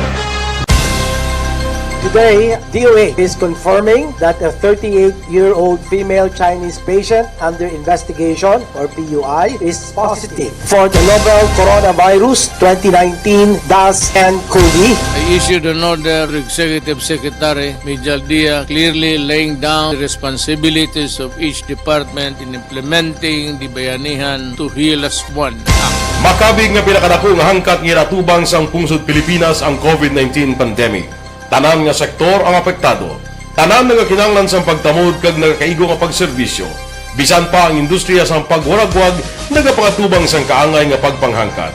Today, D O H is confirming that a thirty-eight-year-old female Chinese patient under investigation, or P U I, is positive for the novel coronavirus twenty nineteen dash N cov. I issued an order to Executive Secretary Mijal Dia, clearly laying down the responsibilities of each department in implementing the Bayanihan to Heal As One Act. Makabig nga pinakadako nga hangkat nga ginatubang sang pungsod Pilipinas ang COVID nineteen pandemic. Tanan nga sektor ang apektado. Tanan nagakinahanglan sang pagtamod kag nagakaigo nga pagserbisyo. Bisan pa ang industriya sang pagwaragwag nagapangatubang sang kaangay nga pagpanghangkat.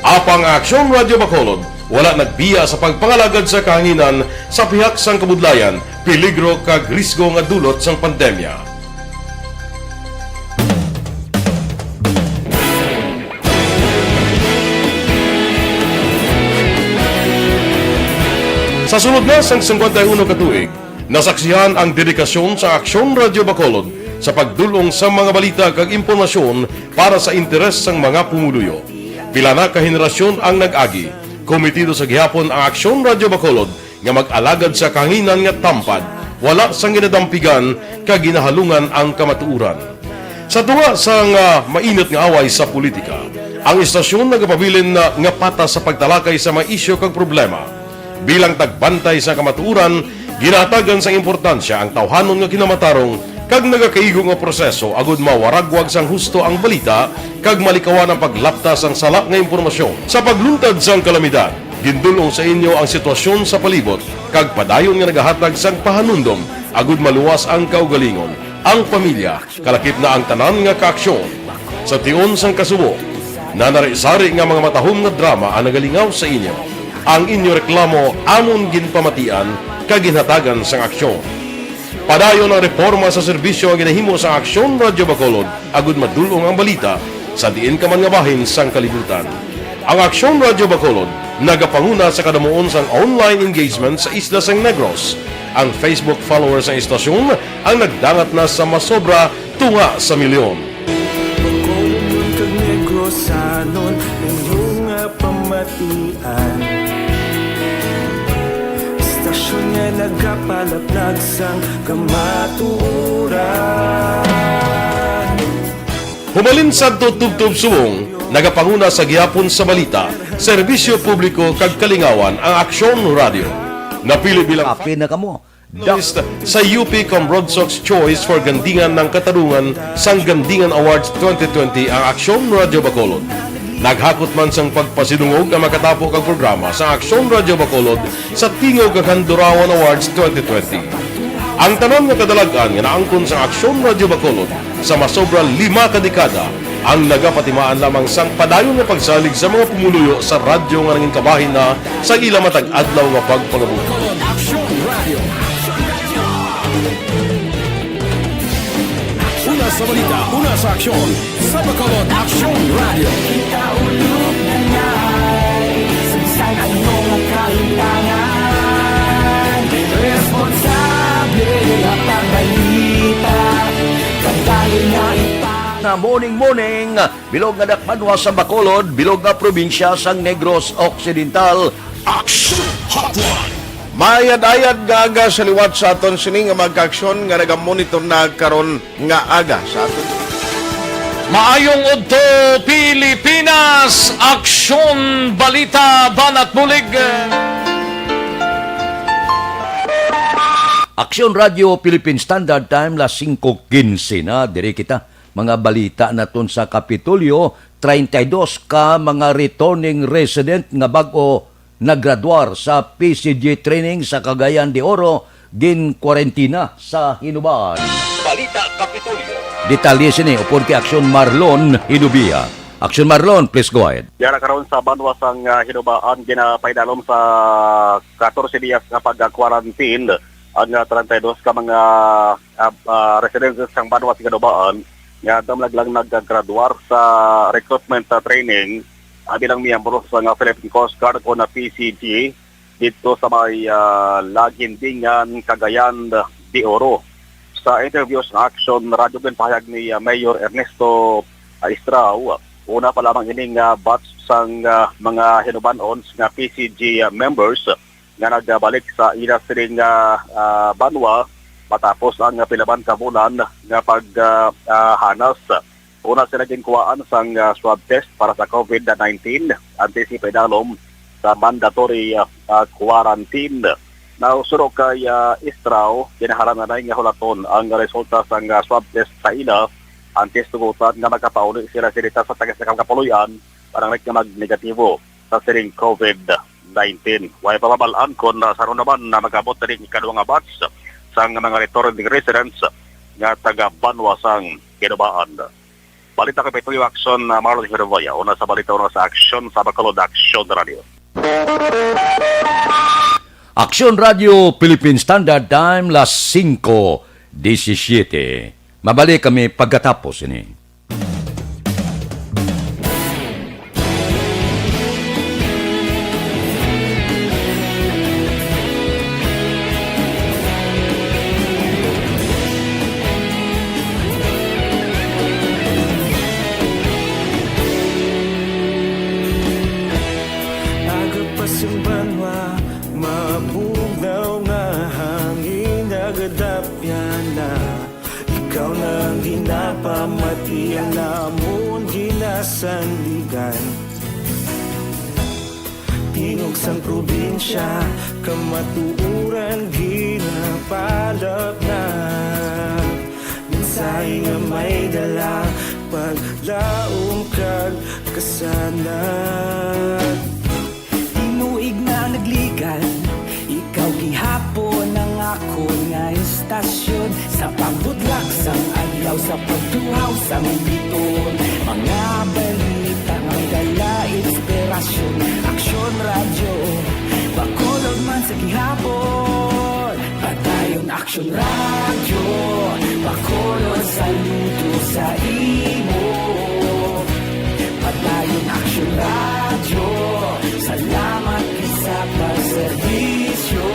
Apang ang Aksyon Radyo Bacolod wala nagbiya sa pagpangalagad sa kahanginan sa pihak sang kabudlayan, peligro kag risgo nga dulot sang pandemya. Sa sulod na sang singkwenta y uno ka tuig, nasaksihan ang dedikasyon sa Aksyon Radyo Bacolod sa pagdul-ong sa mga balita kag impormasyon para sa interes sang mga pumuluyo. Pila na ka henerasyon ang nag-agi. Komitido sa gihapon ang Aksyon Radyo Bacolod nga mag-alagad sa kahanginan nga tampad, wala sang ginadampigan kag ginahalungan ang kamatuoran. Sa tunga sang, ah, mainit nga away sa politika, ang istasyon nagapabilin na nga patas sa pagtalakay sa mga isyu kag problema. Bilang tagbantay sa kamatuoran, ginahatagan sang importansya ang tawhanon nga kinamatarong kag nagakaigo nga proseso agud mawaragwag sang husto ang balita kag malikawan ang paglapta sang sala nga impormasyon. Sa pagluntad sang kalamidad, gindul-ong sa inyo ang sitwasyon sa palibot kag padayon nga nagahatag sang pahanumdom agud maluwas ang kaugalingon, ang pamilya, kalakip na ang tanan nga kaaksyon. Sa tion sang kasubo, nanari-sari nga mga matahom nga drama ang nagalingaw sa inyo. Ang inyo reklamo amon ginpamatian kag ginhatagan sang aksyon. Padayon ang reporma sa serbisyo nga ginahimo sang Aksyon Radyo Bacolod agud madul-ong ang balita sa diin ka man nga bahin sang kalibutan. Ang Aksyon Radyo Bacolod nagapanguna sa kadamuon sang online engagement sa isla sang Negros. Ang Facebook followers sang istasyon ang nagdangat na sa masobra tunga sa milyon. Bacolodnon kag Negrosanon, inyo nga pamatian. Istasyon nga nagapalaplag sang kamatuoran. Humalin sadto tubtob subong, Nagapanguna sa gihapon sa balita, serbisyo publiko kag kalingawan ang Aksyon Radio. Napili bilang Apil na kamo. List sa U P Combrogsox Choice for Gandingan ng Katarungan sang Gandingan Awards twenty twenty ang Aksyon Radio Bacolod. Naghakot man sang pagpasidungog ang makatapo kag programa sa Aksyon Radio Bacolod sa Tingog kag Handurawan Awards twenty twenty. Ang tanan nga kadalag-an nga naangkon sa Aksyon Radio Bacolod sa masobra lima ka dekada ang nagapatimaan lamang sang padayon nga pagsalig sa mga pumuluyo sa radyo nga nangin kabahin na sa ila matag adlaw nga pagpangabuhi. Aksyon Radio. Una sa balita, una sa aksyon, sa Bacolod Aksyon Radio. Kita ulog na ngay, sagsag ano nga kalimtangan. Responsable nga pagbalita, kadali nga ipang- Na morning, morning, bilog nga dakbanwa sa Bacolod, bilog nga probinsya sang Negros Occidental. Action Hotline. Maayad-ayad nga aga sa liwat sa aton sini nga mga kaaksyon nga nagamonitor na karon nga aga sa aton. Maayong udto, Pilipinas! Aksyon, balita, banat bulig. Aksyon Radio Philippine Standard Time, las singko quince na. Diri kita, mga balita naton sa Kapitolyo. Treinta y dos ka mga returning resident nga bag-o naggraduar sa P C G training sa Cagayan de Oro ginkwarentina sa Hinubaan. Balita Kapitolyo. Detalye sini upod kay Aksyon Marlon Hinubia. Aksyon Marlon, please go ahead. Yara karon sa banwa sang, ah, Hinubaan, ginapaidalom sa katorse diyas nga pag-quarantine ang, ah, treinta y dos ka mga, ah, ah, residents sang banwa sa Hinubaan nga damlag lang naggraduar sa recruitment, ah, training, ah, bilang miyembro sa nga Philippine Coast Guard o na P C G dito sa may, ah, Lagindingan, Cagayan de Oro. Sa interview sa Action Radio, ginpahayag ni, ah, Mayor Ernesto, ah, Estrao, una pa lamang ining, ah, batch sang, ah, mga hinubanon nga P C G, ah, members nga nagbalik sa ila sining, ah, ah, banwa matapos ang pilaban ka bulan nga pag, ah, ah, hanas. Una sila ginkuhaan sang, ah, swab test para sa COVID nineteen antes ipaidalom sa mandatory, ah, ah, quarantine. Now, suno kay, ah, Estrao, kinahanglan na nga hulaton ang resulta sang, ah, swab test sa ila antes tugutan nga makapauli sila sa dita sa taga sa kapuloy-an para nga magnegatibo sa sining COVID nineteen. Way pa mabal-an kon, ah, sa naman na mag-abot na rin ikaduha nga batch sang mga returning residents nga taga banwa sang Hinubaan. Balita kay Pitoy Action, ah, Marlon Hiroboya. Una sa balita, una sa aksyon, sa Bacolod Action Radio. Aksyon Radio, Philippine Standard Time, las singko disisiete. Mabalik kami pagkatapos ini. Aga pa sa banwa, mabugnaw nga hangin, nagadapyan na. Ikaw na ang ginapamati, ang namon ginasandigan. Tingog sang probinsya, kamatuoran ginapalapnap. Mensahe nga may dala, paglaom kag kasanag. Tinuig na nagligan, ikaw gihapon ang akon nga istasyon. Sa pagbudlak sang adlaw, sa pagtuhaw sang biton, mga balita nga may dala inspirasyon. Aksyon Radyo, Bacolod man sa gihapon. Padayon Aksyon Radyo, Bacolod, saludo sa imo. Padayon Aksyon Radyo, salamat gid sa pagserbisyo.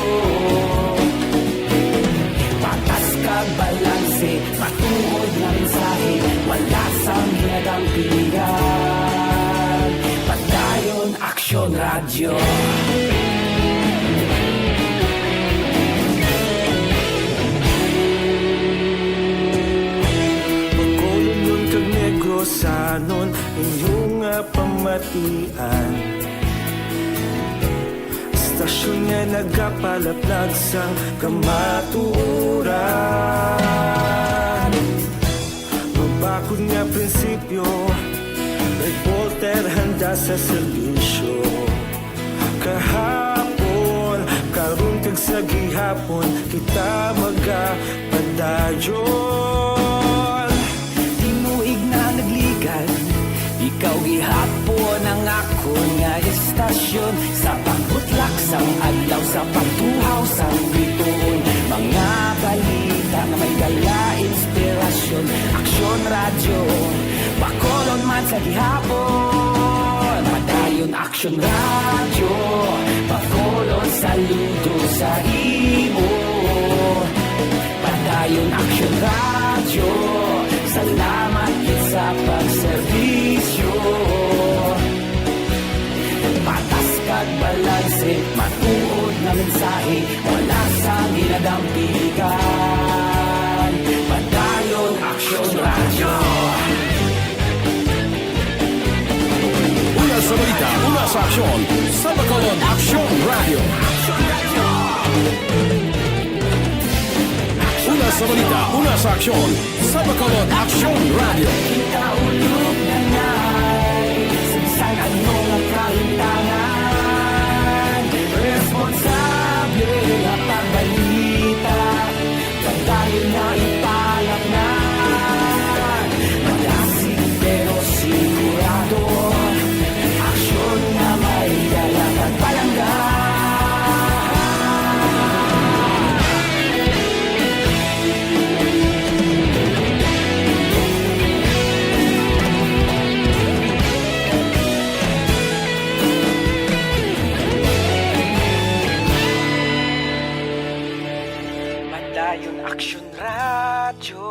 Patas kag balanse, matuod nga mensahe, wala sang ginadampingan. Padayon Aksyon Radyo. Bacolodnon kag Negrosanon, inyo nga Matian. Istasyon nga nagapalaplag sang kamatuoran. Mabakod nga prinsipyo, reporter handa sa serbisyo. Kahapon, karon kag sa gihapon, kita magapadayon. Tinuig na nagligad, ikaw gihapon ang akon nga istasyon. Sa pagbutlak sang adlaw, sa pagtuhaw sang bituon, mga balita nga may dala inspirasyon. Aksyon Radyo, Bacolod man sa gihapon. Padayon Aksyon Radyo, Bacolod, saludo sa imo. Padayon Aksyon Radyo, salamat gid sa pagserbisyo. Patas kag balanse, matuod nga mensahe, wala sang ginadampigan. Padayon Aksyon Radyo. Una sa balita, una sa aksyon, sa Bacolod Aksyon Radyo. Una sa balita, una sa aksyon, sa Bacolod Aksyon Radyo. Kita ulog na ngay, sa bisan ano nga kalimtangan, responsable nga pagbalita. Padayon na ipalaknag, malasig pero sigurado. Aksyon nga may dala kag palangga. Padayon Aksyon Radyo,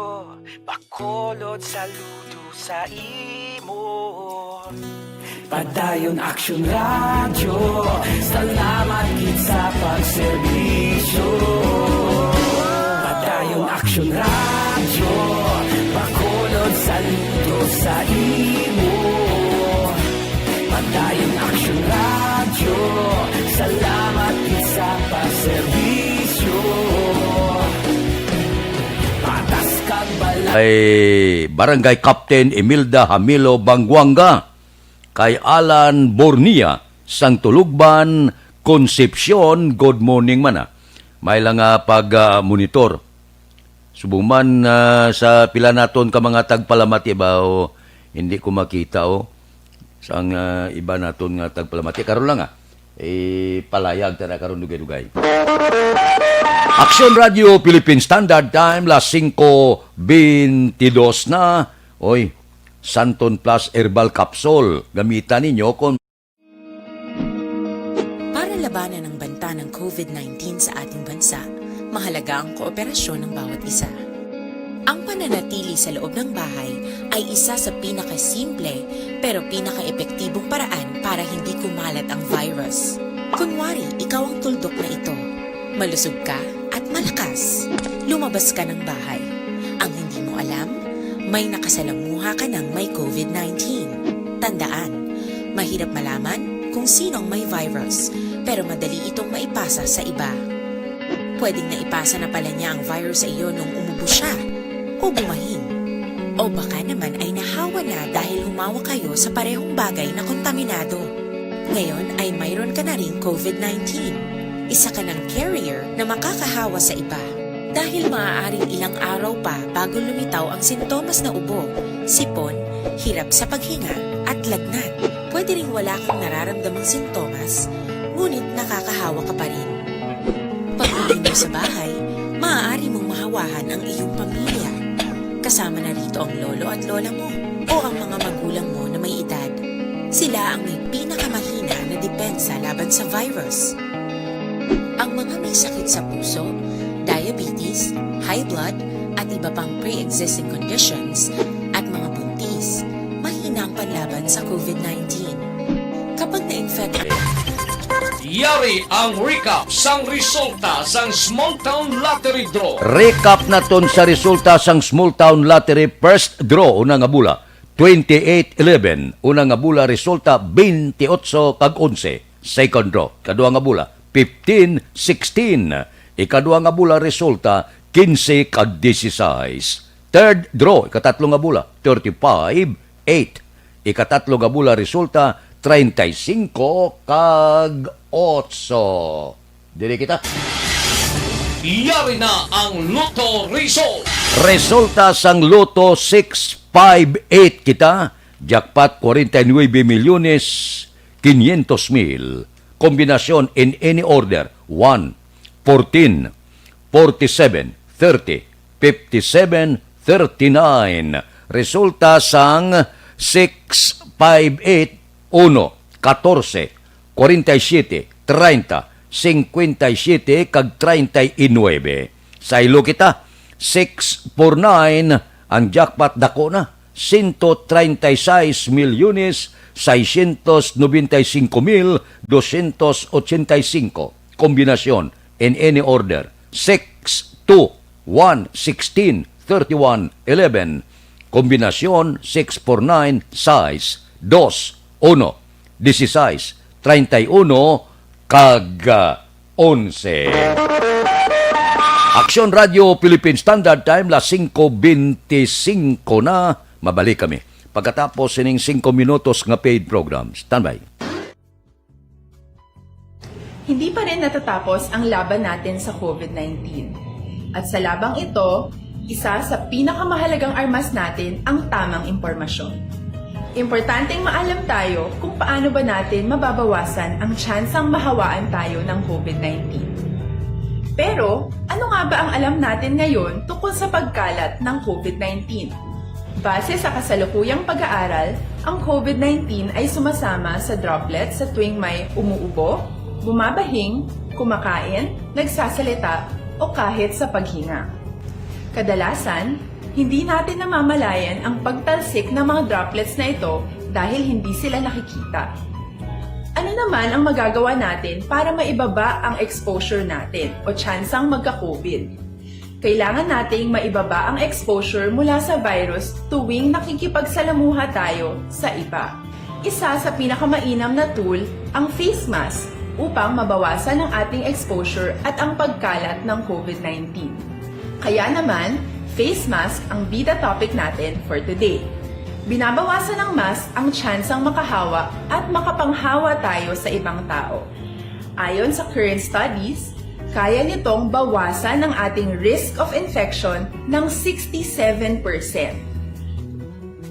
Bacolod, saludo sa imo. Padayon Aksyon Radyo, salamat gid sa pagserbisyo. Padayon Aksyon Radyo, Bacolod, saludo sa imo. Padayon Aksyon Radyo, salamat gid sa pagserbisyo. Patas kag bala- Ay, Barangay Captain Imelda Hamilo Banguanga, kay Alan Bornia sang Tulugban, Concepcion, good morning man, ah. May lang nga pag, ah, monitor. Subong man, ah, sa pila naton ka mga tagpalamati ba, o, hindi ko makita, o. Sang, ah, iba naton nga tagpalamati. Karon lang, ah. Eh, palayag ta na karon dugay-dugay. Aksyon Radio Philippine Standard Time, las singko bentidos na. Oy, Santon Plus Herbal Capsule. Gamitan ninyo kon Para labanan ang banta ng covid nineteen sa ating bansa, mahalaga ang kooperasyon ng bawat isa. Ang pananatili sa loob ng bahay ay isa sa pinakasimple pero pinakaepektibong paraan para hindi kumalat ang virus. Kunwari, ikaw ang tuldok na ito. Malusog ka at malakas. Lumabas ka ng bahay. Ang hindi mo alam, may nakasalamuha ka ng may covid nineteen. Tandaan, mahirap malaman kung sino ang may virus, pero madali itong maipasa sa iba. Pwedeng naipasa na pala niya ang virus sa iyo nung umubo siya o bumahin. O baka naman ay nahawa na dahil humawak kayo sa parehong bagay na kontaminado. Ngayon ay mayroon ka na ring covid nineteen. Isa ka ng carrier na makakahawa sa iba. Dahil maaaring ilang araw pa bago lumitaw ang sintomas na ubo, sipon, hirap sa paghinga, at lagnat. Pwede ring wala kang nararamdamang sintomas, ngunit nakakahawa ka pa rin. Pag-uwi mo sa bahay, maaari mong mahawahan ang iyong pamilya. Kasama na rito ang lolo at lola mo o ang mga magulang mo na may edad. Sila ang may pinakamahina na depensa laban sa virus. Ang mga may sakit sa puso, diabetes, high blood, at iba pang pre-existing conditions, at mga buntis, mahina ang panlaban sa covid nineteen. Kapag na-infect ang Yari ang recap sang resulta sang Small Town Lottery Draw. Recap naton sa resulta sang Small Town Lottery First Draw una nga bula. twenty-eight eleven. Una nga bola resulta twenty-eight kag onse. Second draw, kadua nga bola fifteen sixteen. Ikadua nga bola resulta quince kag dieciséis. Third draw, ikatatlo nga bola thirty-five eight. Ikatatlo nga bola resulta treinta y cinco kag otso. Diri kita. Yari na ang Lotto Result. Resulta sang Lotto six five eight kita, jackpot forty-nine milyones quinientos mil. Kombinasyon in any order, one, fourteen, forty-seven, thirty, fifty-seven, thirty-nine. Resulta sang six five eight, uno, katorse, kwarenta y siyete, treinta, singkwenta y siyete, kag treinta y nuebe. Saylo kita, six four nine, ang jackpot dako na, ciento treinta y seis milyones seiscientos noventa y cinco mil doscientos ochenta y cinco. Kombinasyon, in any order, six two, one, sixteen, thirty-one, eleven. Kombinasyon, six four nine, sais, dos, uno, dieciséis, treinta y uno, kag, ah, onse. Aksyon Radio Philippine Standard Time, las singko bente singko na. Mabalik kami pagkatapos sining singko minutos nga paid program. Standby. Hindi pa rin natatapos ang laban natin sa covid nineteen. At sa labang ito, isa sa pinakamahalagang armas natin ang tamang impormasyon. Importanteng maalam tayo kung paano ba natin mababawasan ang tsansang mahawaan tayo ng covid nineteen. Pero, ano nga ba ang alam natin ngayon tungkol sa pagkalat ng covid nineteen? Base sa kasalukuyang pag-aaral, ang covid nineteen ay sumasama sa droplets sa tuwing may umuubo, bumabahing, kumakain, nagsasalita, o kahit sa paghinga. Kadalasan, hindi natin namamalayan ang pagtalsik ng mga droplets na ito dahil hindi sila nakikita. Ano naman ang magagawa natin para maibaba ang exposure natin o tsansang magka-covid? Kailangan nating maibaba ang exposure mula sa virus tuwing nakikipagsalamuha tayo sa iba. Isa sa pinakamainam na tool ang face mask upang mabawasan ang ating exposure at ang pagkalat ng covid nineteen. Kaya naman, face mask ang bida topic natin for today. Binabawasan ng mask ang tsansang makahawa at makapanghawa tayo sa ibang tao. Ayon sa current studies, kaya nitong bawasan ang ating risk of infection ng sixty-seven percent.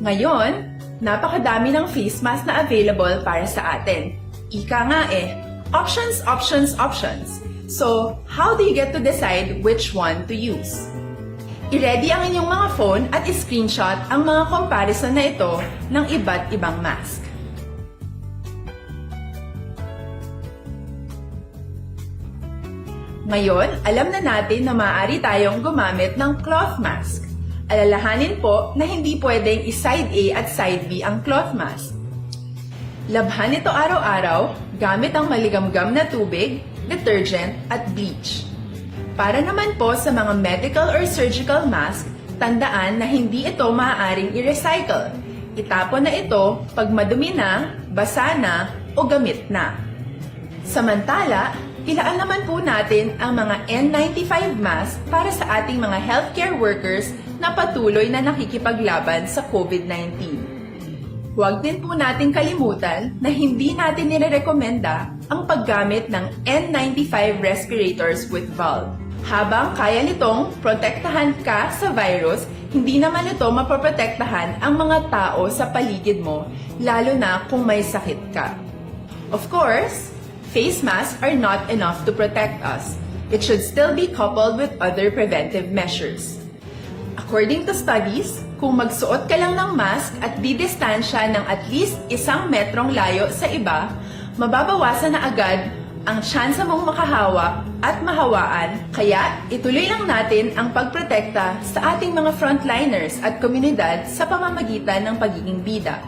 Ngayon, napakadami ng face mask na available para sa atin. Ika nga eh, options, options, options. So, how do you get to decide which one to use? I-ready ang inyong mga phone at i-screenshot ang mga comparison na ito ng iba't ibang mask. Ngayon, alam na natin na maaari tayong gumamit ng cloth mask. Alalahanin po na hindi pwedeng i-side A at side B ang cloth mask. Labhan ito araw-araw gamit ang maligamgam na tubig, detergent, at bleach. Para naman po sa mga medical or surgical mask, tandaan na hindi ito maaaring i-recycle. Itapon na ito pag madumi na, basa na, o gamit na. Samantala, ilaan naman po natin ang mga N ninety-five mask para sa ating mga healthcare workers na patuloy na nakikipaglaban sa covid nineteen. Huwag din po nating kalimutan na hindi natin nirerekomenda ang paggamit ng N ninety-five respirators with valve. Habang kaya nitong protektahan ka sa virus, hindi naman ito mapoprotektahan ang mga tao sa paligid mo, lalo na kung may sakit ka. Of course, face masks are not enough to protect us. It should still be coupled with other preventive measures. According to studies, kung magsuot ka lang ng mask at didistansya ng at least isang metrong layo sa iba, mababawasan na agad ang tsansa mong makahawa at mahawaan, kaya ituloy lang natin ang pagprotekta sa ating mga frontliners at komunidad sa pamamagitan ng pagiging bida.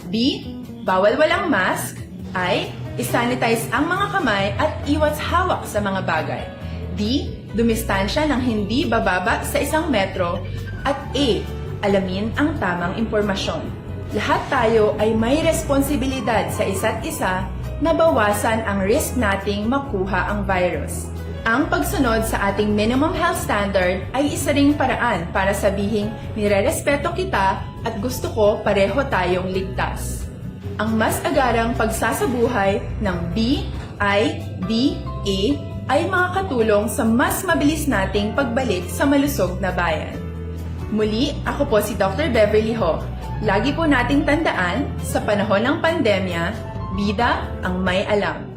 B, bawal walang mask. I, isanitize ang mga kamay at iwas hawak sa mga bagay. D, dumistansya ng hindi bababa sa isang metro. At E, alamin ang tamang impormasyon. Lahat tayo ay may responsibilidad sa isa't isa na bawasan ang risk nating makuha ang virus. Ang pagsunod sa ating minimum health standard ay isa ring paraan para sabihing nirerespeto kita at gusto ko pareho tayong ligtas. Ang mas agarang pagsasabuhay ng B I D A ay makakatulong sa mas mabilis nating pagbalik sa malusog na bayan. Muli, ako po si Doctor Beverly Ho. Lagi po nating tandaan, sa panahon ng pandemya, bida ang may alam.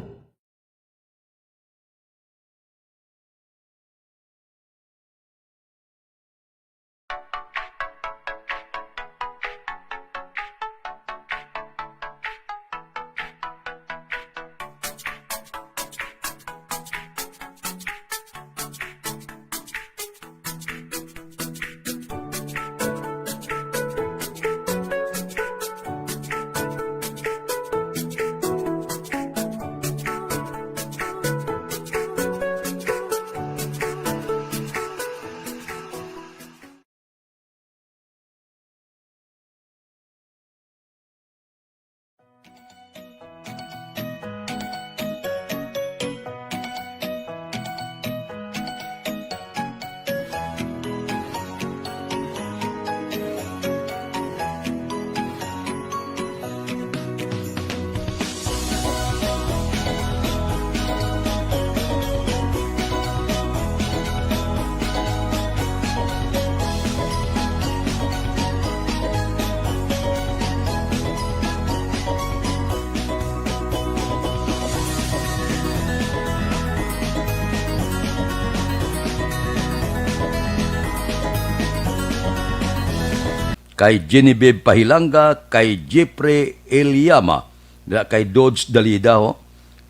Kay Genevieve Pahilanga, kay Jeffrey Eliama, dira kay Dodge Dalida, ho,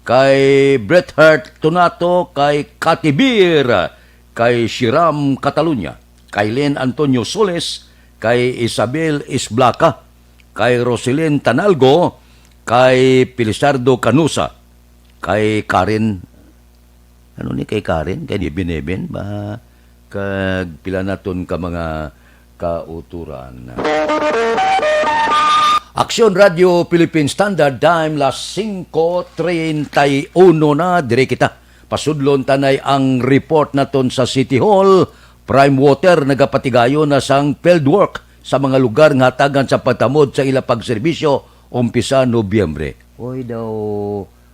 kay Bret Hart Tunato, kay Cathy Beer, kay Shiram Catalunya, kay Len Antonio Soles, kay Isabel Isblaca, kay Roselyn Tanalgo, kay Pilisardo Canusa, kay Karen, ano ni kay Karen? Kay Neben-Neben ba? Kag pila naton ka mga kauturan. Aksyon Radio Philippine Standard Time, las singko treinta y uno na, diri kita. Pasudlon tanay ang report naton sa City Hall. Prime Water nagapatigayon na sang field work sa mga lugar nga hatagan sa pagtamod sa ila pagserbisyo umpisa Nobyembre. Oy daw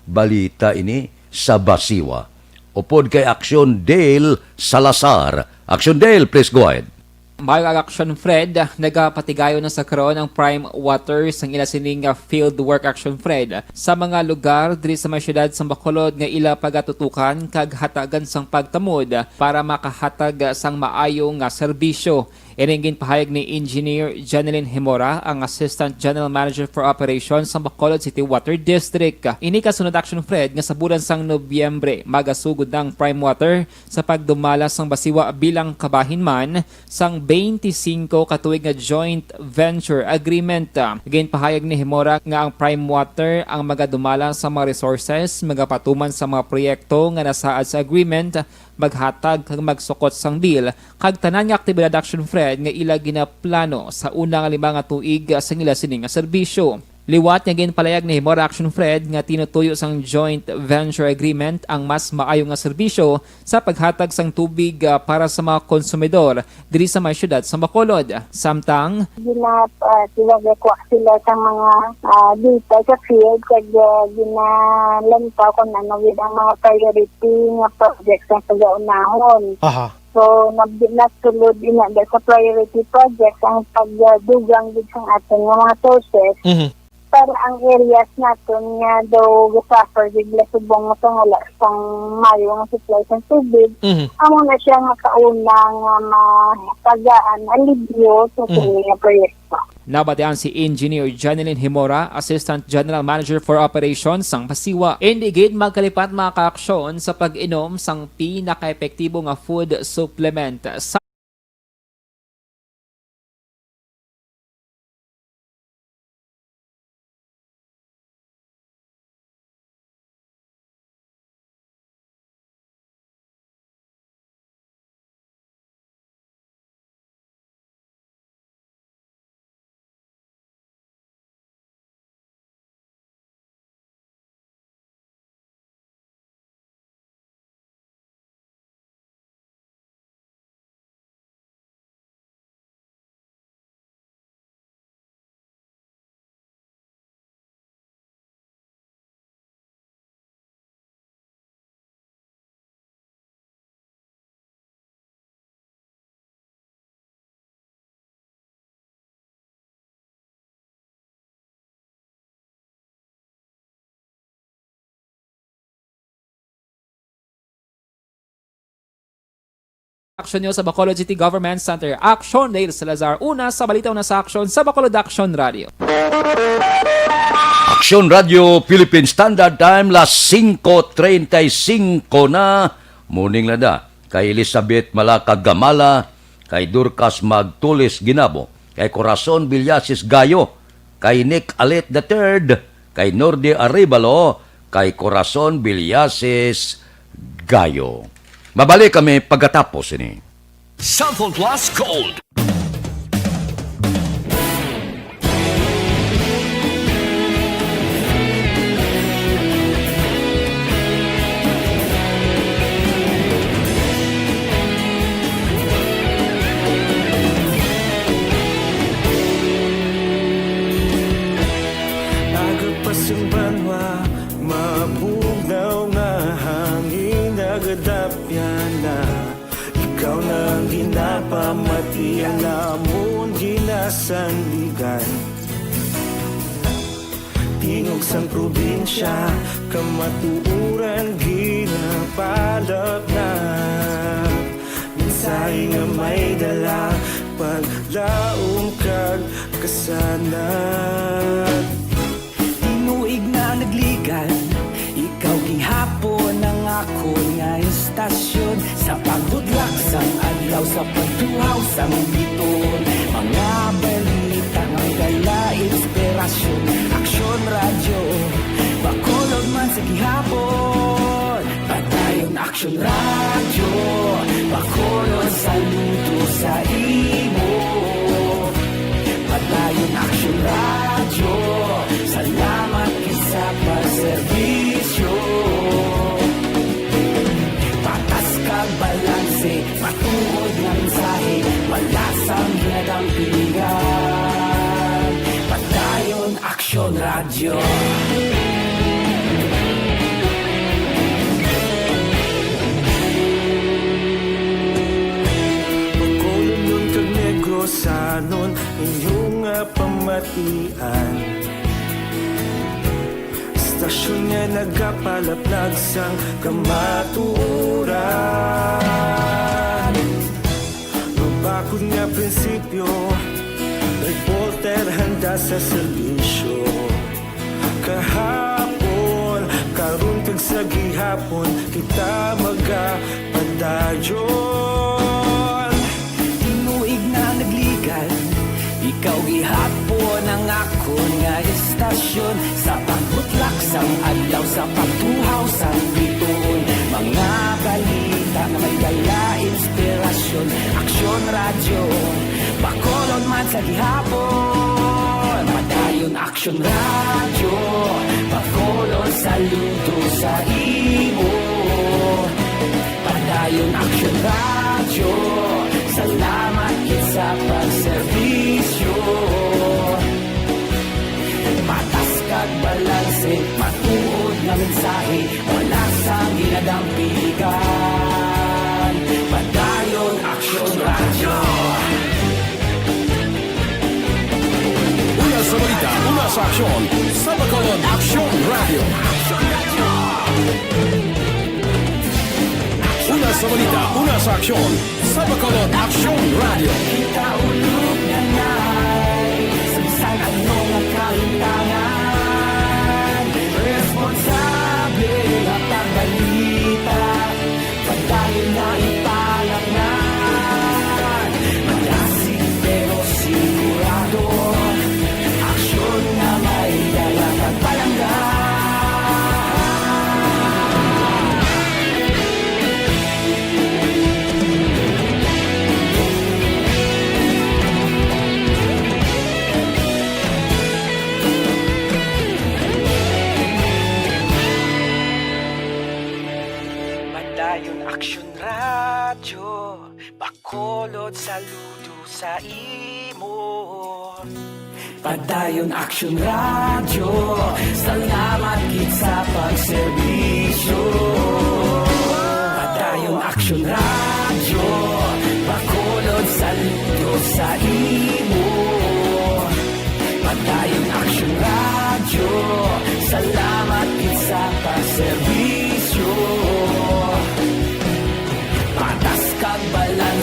balita ini sa Basiwa. Upod kay Aksyon Dale Salazar. Aksyon Dale, please go ahead. Maayo nga Aksyon Fred, nagapatigayon na sa karon ang Prime Water sang ila sining nga field work, Aksyon Fred, sa mga lugar diri sa may siyudad sang Bacolod nga ila pagatutukan kag hatagan sang pagtamod para makahatag sang maayo nga serbisyo. Ini ang ginpahayag ni Engineer Janeline Himora, ang Assistant General Manager for Operations sa Bacolod City Water District. Ini kasunod, Aksyon Fred, nga sa bulan sang Nobyembre magasugod na ang Prime Water sa pagdumala sang Basiwa bilang kabahin man sang twenty-five ka tuig nga joint venture agreement. Ginpahayag ni Himora nga ang Prime Water ang magadumala sa mga resources, magapatuman sa mga proyekto nga nasaad sa agreement, maghatag kag magsukot sang bill kag tanan nga aktibidad, Aksyon Fred, nga ila ginaplano sa una nga lima nga tuig sang ila sini nga serbisyo. Liwat nga ginpalayag ni Himora, Aksyon Fred, nga tinutuyo sang joint venture agreement ang mas maayo nga serbisyo sa paghatag sang tubig, ah, para sa mga konsumidor diri sa may siyudad sa Bacolod. Samtang gina-, ah, sila, gakuha sila sa mga, ah, data sa field, kag, ah, ginalantaw kung ano gid ang mga priority nga project sa pagkaunahon. Aha. So, nag-, nasulod ina da sa priority project ang pagdugang gid sang aton nga mga sources. Mhm. Para ang areas naton nga daw gasuffer gid la subong nga wala sang maayo nga supply sang tubig, Mhm. amo na siya nga kauna nga matagaan alibyo sa Mhm. sini nga proyekto. Nabatian si Engineer Janeline Himora, Assistant General Manager for Operations sang Basiwa. Indi gid magkalipat, mga kaaksyon, sa pag-inom sang pinakaepektibo nga food supplement sa Aksyon News sa Bacolod City Government Center. Aksyon, Dale Salazar. Una sa balita, una sa aksyon sa Bacolod Aksyon Radio. Aksyon Radio Philippine Standard Time, las singko treinta y cinco na. Morning na da. Kay Elizabeth Malacag Gamala, kay Dorcas Magtulis Ginabo, kay Corazon Villasis Gayo, kay Nick Alit the third, kay Nordy Arevalo, kay Corazon Villasis Gayo. Mabalik kami pagkatapos ini. Cellphone Plus Gold. Aga pa sing banwa, mabugnaw nga hangin, nagadapyan na. Ikaw na ang ginapamati, ang amon ginasandigan. Tingog sang probinsya, kamatuoran ginapalapnap. Mensahe nga may dala, paglaom kag kasanag. Tinuig na nagligan, ikaw gihapon ang akon nga istasyon. Sa paghudlak sang adlaw, sa pagtuhaw sang bituon, mga balita nga may dala inspirasyon. Aksyon Radyo, Bacolod man sa gihapon. Padayon Aksyon Radyo, Bacolod, saludo sa imo. Padayon Aksyon Radyo, salamat gid sa pagserbisyo. Patas kag balanse, matuod nga mensahe, wala sang ginadampigan. Padayon Aksyon Radyo. Bacolodnon kag Negrosanon, inyo nga pamatian. Istasyon nga nagapalaplag sang kamatuoran. Mabakod nga prinsipyo, reporter handa sa serbisyo. Kahapon, karon, kag sa gihapon, kita magapadayon. Tinuig na nagligan, ikaw gihapon ang akon nga istasyon. Sa pagbutlak sang adlaw, sa pagtuhaw sang bituon, mga balita nga may dala inspirasyon. Aksyon Radyo, Bacolod man sa gihapon. Padayon Aksyon Radyo, Bacolod, saludo sa imo. Padayon Aksyon Radyo, salamat gid sa pagserbisyo. Patas kag balanse, matuod nga mensahe, wala sang ginadampigan. Padayon Aksyon Radyo. Una sa balita, una sa aksyon, sa Bacolod Aksyon Radyo. Una sa balita, una sa aksyon, sa Bacolod Aksyon Radyo. Kita ulog na nay, sa bisan ano nga kahintangan, responsable nga pagbalita. Padayon na ipalaknad, malasig pero sigurado, aksyon nga may dala kag palangga. Padayon Aksyon Radyo, Bacolod, saludo sa imo. Padayon Aksyon Radyo, salamat gid sa pagserbisyo. Padayon Aksyon Radyo, Bacolod, saludo sa imo. Padayon Aksyon Radyo, salamat gid sa pagserbisyo. Patas kag balanse,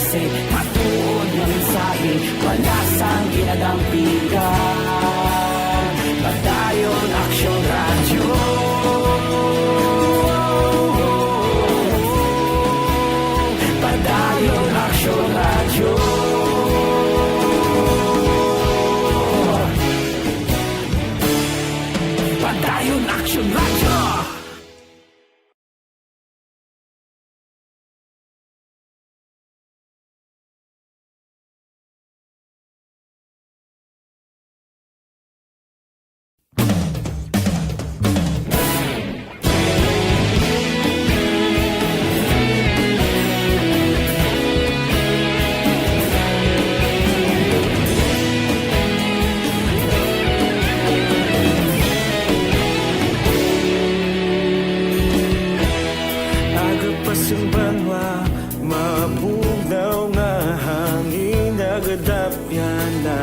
Aga pa sing banwa, mabugnaw nga hangin, nagadapyan na,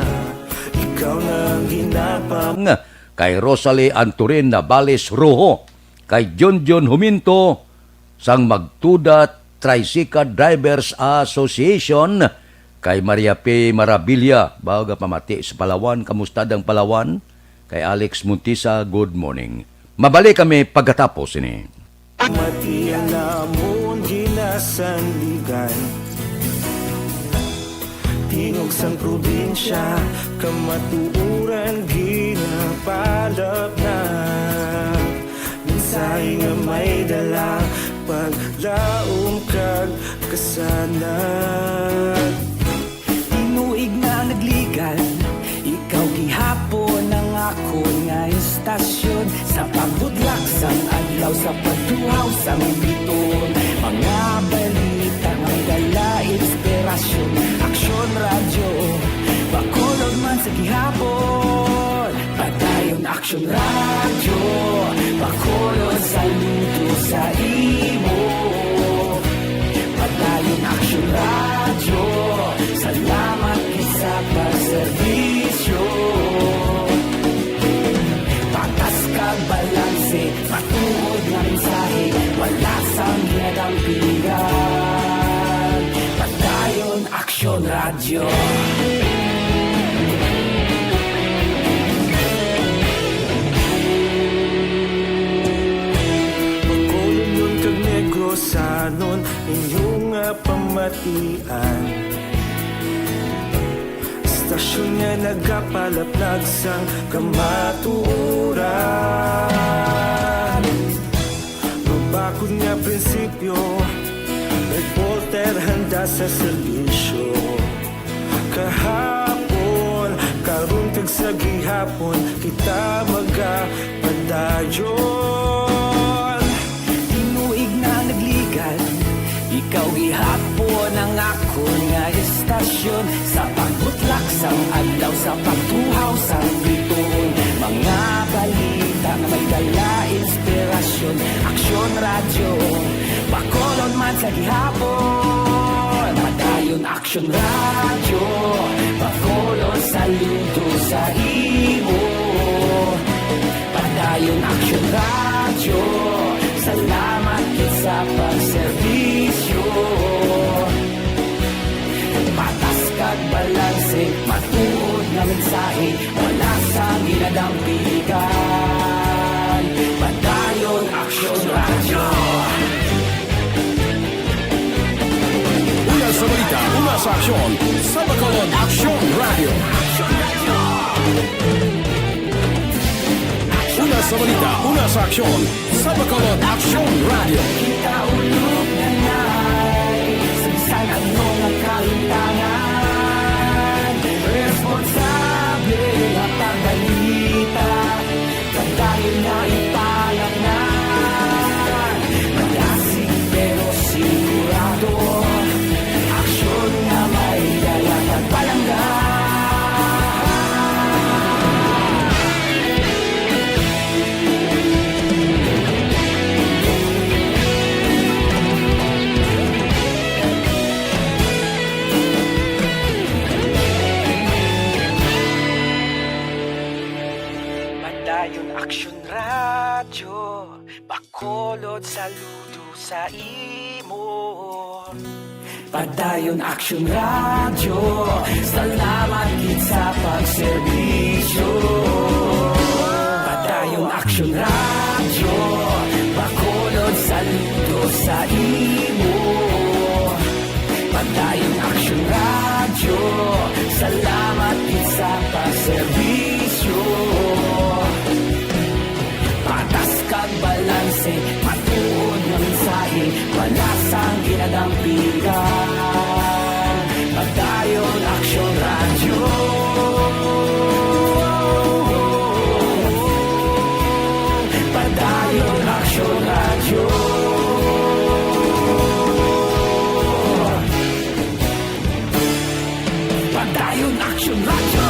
ikaw na ang ginapa. Nga kay Rosalie Antorin Navales Rojo, kay Junjun Huminto sang Magtuda Tricycle Drivers Association, kay Maria P. Marabilia, baga pamati sa Palawan, kamusta ang Palawan? Kay Alex Montisa, good morning. Mabalik kami pagkatapos ini. Mati ang namon ginasandigan, tingog sang probinsya, kamatuoran ginapalapnag. Mensahe nga may dala, paglaom kag kasanag. Tinuig na nagligan, ikaw gihapon ang akon nga istasyon. Sa pagbutlak sang adlaw, sa pagtuhaw sang biton, mga balita may dala inspirasyon. Aksyon Radyo, Bacolod man sa gihapon. Padayon Aksyon Radyo, Bacolod, saludo sa imo. Padayon Aksyon Radyo, salamat gid sa pagserbisyo. Patas kag balanse, matuod nga mensahe, wala sang ginadampigan. Padayon Aksyon Radyo. Bacolodnon kag Negrosanon, inyo nga pamatian. Istasyon nga nagapalaplag sang kamatuoran. Mabakod nga prinsipyo, reporter handa sa serbisyo. Kahapon, karon, kag sa gihapon, kita magapadayon. Tinuig na nagligan, ikaw gihapon ang akon nga istasyon. Sa pagbutlak sang adlaw, sa pagtuhaw sang bituon, mga balita nga may dala inspirasyon. Aksyon Radyo, Bacolod man sa gihapon. Padayon Aksyon Radyo, Bacolod, saludo sa imo. Padayon Aksyon Radyo, salamat gid sa pagserbisyo. Patas kag balanse, matuod nga mensahe, wala sang ginadampigan. Padayon Aksyon Radyo. Una sa balita, una sa aksyon, sa Bacolod Aksyon Radyo. Una sa balita, una sa aksyon, sa Bacolod Aksyon Radyo. Kita ulog na nay, sa bisan ano nga kahimtangan, responsable nga pagbalita. Padayon na ipalapnan, magasig pero sigurado, aksyon nga may dala kag palangga. Padayon Aksyon Radyo, Bacolod, saludo sa imo. Padayon Aksyon Radyo, salamat gid sa pagserbisyo. Padayon Aksyon Radyo, Bacolod, saludo sa imo. Padayon Aksyon Radyo, salamat gid sa pagserbisyo. Patas kag Radyo. Padayon Action Radyo.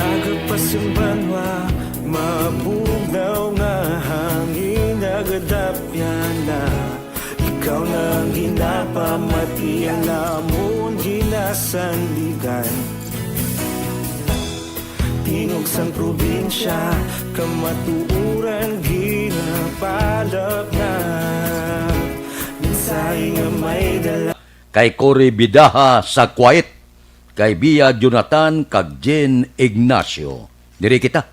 Aga pa sa banwa, mabugnaw nga hangin, nagadapyan na. Ikaw na ang ginapamati, ang amon ginasandigan. Tingog sang probinsya, kamatuoran ginapalapnap. Mensahe nga may dala. Kay Cory Bidaha sa Kuwait, kay Bia Jonathan kag Jean Ignacio. Diri kita.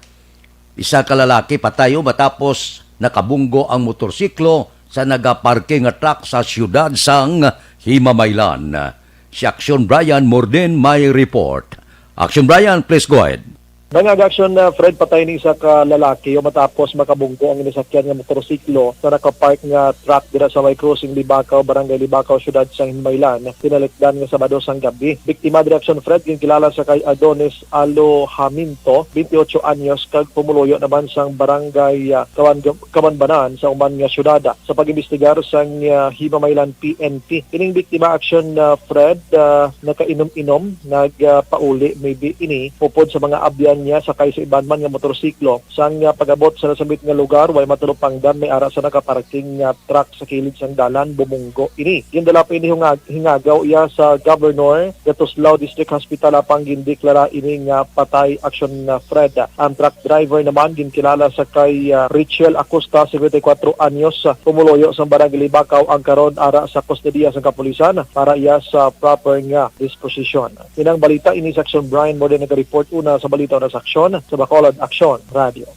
Isa ka lalaki patayo matapos nakabunggo ang motorsiklo sa nagaparking nga truck sa siyudad sang Himamaylan. Si Action Brian Morden may report. Action Brian, please go ahead. Mga Action, uh, Fred, patay ni isa ka lalaki o matapos makabunggo ang ginasakyan nga motorsiklo sa nakapark nga truck dira sa may crossing Libacao, Barangay Libacao, siyudad sang Himamaylan, tinalikdan nga Sabado sang gabi. Biktima diri, Action Fred, ginkilala sa kay Adonis Alo Jaminto, twenty-eight anyos, kag pumuluyo naman sang barangay, ah, Kawan-, Kawanbanan sa uman nga syudad. Sa pag-imbestigar sang, ah, Himamaylan P N P, ining biktima, Action, ah, Fred, ah, nakainom-inom, nagpauli maybe ini upod sa mga abyan niya sakay sa iban man nga motorsiklo. Sang, ah, pag-abot sa nasambit nga lugar, way matalupangdan may ara sa nakaparking nga truck sa kilid sang dalan, bumunggo ini. Gindala pa ini hungag-, hingagaw iya sa Governor Gattuslao District Hospital, apang gindeklara ini nga patay, Action, ah, Fred. Ang truck driver naman ginkilala sa kay, ah, Richel Acosta, singkwenta y kuwatro anyos, ah, pumuluyo sang Barangay Libacao, ang karon ara sa kustodiya sang kapulisan para iya sa proper nga disposisyon. Inang balita ini sa Action Brian Morden nagareport una sa balita o sa aksyon sa Bacolod Action Radio.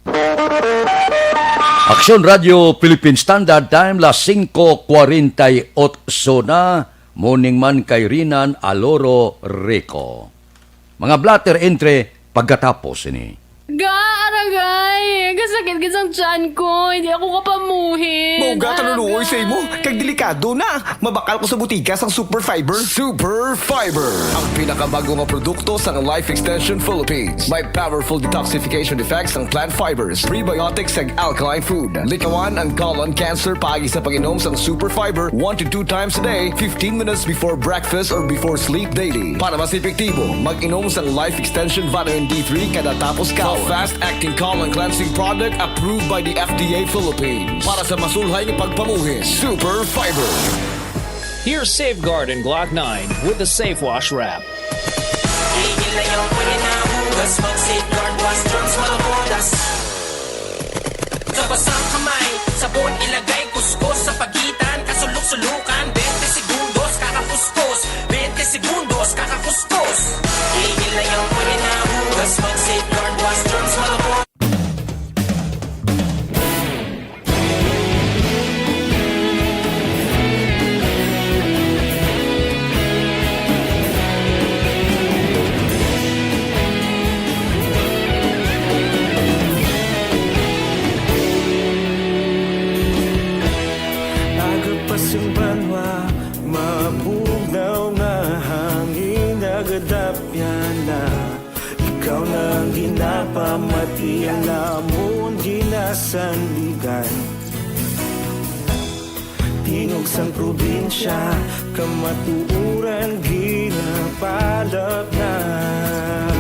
Aksyon Radio Philippine Standard Time, las singko kwarenta y otso na, morning man kay Rinan Aloro Rico. Mga blotter entre pagkatapos ini. Ga, aragay! Kasakit gid sang tiyan ko. Hindi ako kapamuhin. Mao ga, taluloy sa imo. Kag delikado na. Mabakal ko sa butika sang Super Fiber. Super Fiber, ang pinakabago nga produkto sang Life Extension Philippines. May powerful detoxification effects ang plant fibers, prebiotics, kag alkaline food. Likawan ang colon cancer paagi sa pag-inom sang Super Fiber one to two times a day, fifteen minutes before breakfast or before sleep daily. Para mas epektibo, mag-inom sang Life Extension Vitamin D three kada tapos kaon. Fast-acting colon cleansing product approved by the F D A Philippines. Para sa masulhay nga pagpamuhi, Super Fiber. Here's Safeguard and Glock nine with the Safe Wash Wrap. Ihilayaw ko yan na hugas, mag-Safeguard Wash, germs, mga bodas. Sa basang kamay, sabon ilagay, kuskus sa pagitan, kasulok-sulukan, twenty segundos, kakakuskus, twenty segundos, kakakuskus. Ihilayaw ko yan na hugas, mag-Safeguard Wash, germs, mga bodas. Aga pa sang banwa, mabugnaw nga hangin, nagadapyan na. Ikaw na ang ginapamati, ang amon ginasandigan. Tingog sang probinsya, kamatuoran ginapalapnap.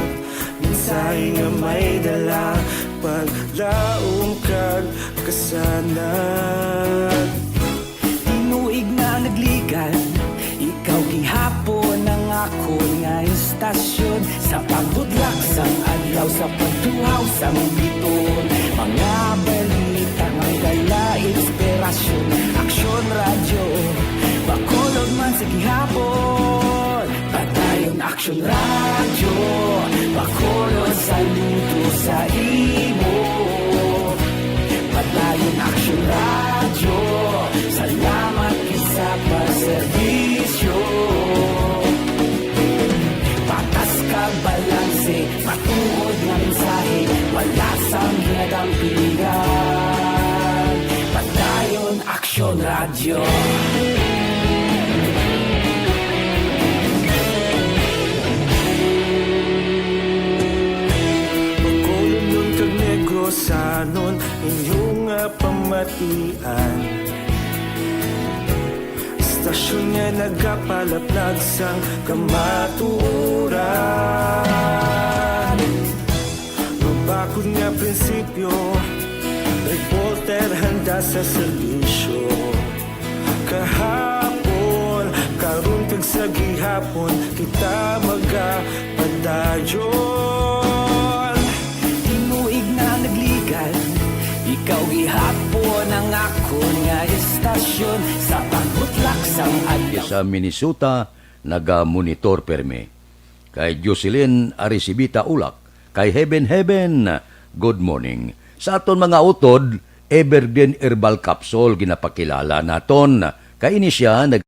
Mensahe nga may dala, paglaom kag kasanag. Tinuig na nagligan, ikaw gihapon ang akon nga istasyon. Sa pagbudlak sang adlaw, sa pagtuhaw sang bituon, mga balita nga dala inspirasyon. Aksyon Radyo, Bacolod man sa gihapon. Padayon Aksyon Radyo, Bacolod, saludo sa imo. Pilihan, Padayon Aksyon Radyo. Bacolodnon kag Negrosanon, inyo nga pamatian. Istasyon nga nagapalaplag sang kamatuoran. Mabakod nga prinsipyo, reporter handa sa serbisyo. Kahapon, karon kag sa gihapon, kita magapadayon. Tinuig na nagligal, ikaw gihapon ang akon nga istasyon. Sa pagbutlak sang adlaw. Sa Minnesota, naga-monitor permi. Kay Jocelyn Aricibita Ulak, kay Heaven Heaven, good morning. Sa aton mga utod, Evergreen Herbal Capsule ginapakilala naton. Kay ini siya nag-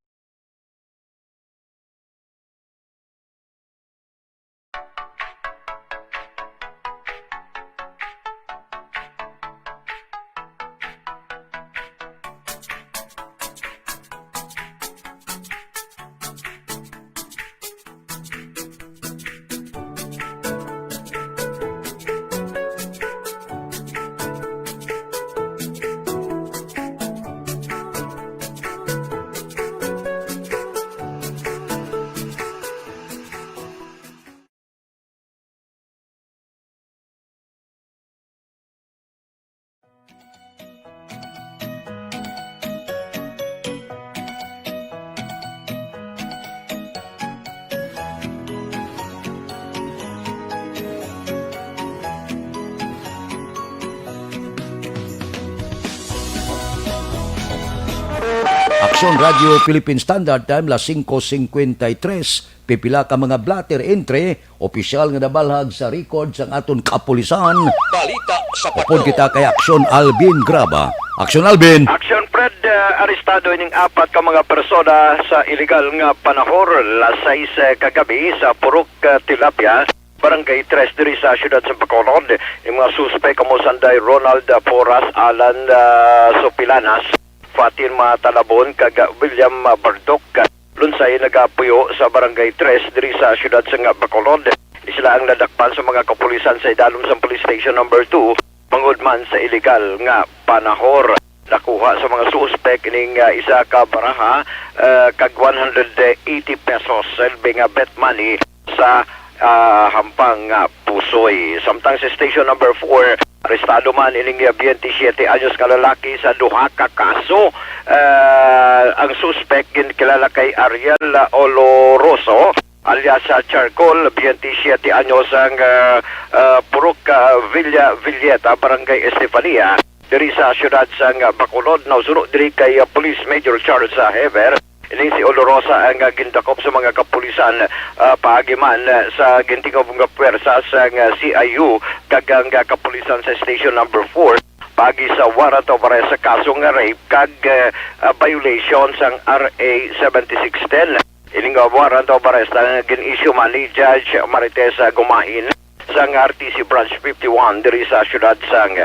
Aksyon Radio Philippine Standard Time, las singko singkwenta y tres. Pipila ka mga blotter entry, opisyal nga nabalhag sa record sang aton kapulisan. Balita sa Upod Patrol. Kita kay Aksyon Alvin Graba. Aksyon Alvin! Aksyon Fred, ah, arestado ining apat ka mga persona sa iligal nga panahor, las sais, eh, kagabi sa Purok, ah, Tilapia, Barangay Tres, diri sa siyudad sa Bacolod. Ang mga suspek amo sanday Ronald, ah, Porras, Alan, ah, Supilanas, Fatin Matalabon, kag, ah, William, ah, Bardok. Lunsay nagapuyo sa Barangay Tres diri sa siyudad sa nga Bacolod. Sila ang nadakpan sa mga kapulisan sa idalom sang Police Station Number Two, bangod man sa iligal nga panahor. Nakuha sa mga suspek ning, ah, isa ka baraha, ah, kag one hundred eighty pesos, silbi nga bet money sa, ah, hampang nga pusoy. Samtang sa Station Number Four, arestado man ining, ah, biyente siyete anyos ka lalaki sa duha ka kaso. Ah, ang suspek ginkilala kay Ariel, ah, Oloroso, alias, ah, Charcol, biyente siyete anyos, ang, ah, ah, Purok, ah, Villa Villeta, Barangay Estefania, diri sa siyudad sang, ah, Bacolod. Nausuno diri kay, ah, Police Major Charles, ah, Hever. Ini si Olorosa ang, ah, gindakop sa mga kapulisan, ah, paagi man, ah, sa gintingob nga puwersa sang, ah, C I U kag ang, ah, kapulisan sa Station Number Four paagi sa warrant of arrest sa kaso nga rape kag, ah, ah, violation sang R A seventy-six ten. Ini nga warrant of arrest ang gin-issue man ni Judge Marites, ah, Gumahin sang R T C Branch fifty-one diri sa siyudad sang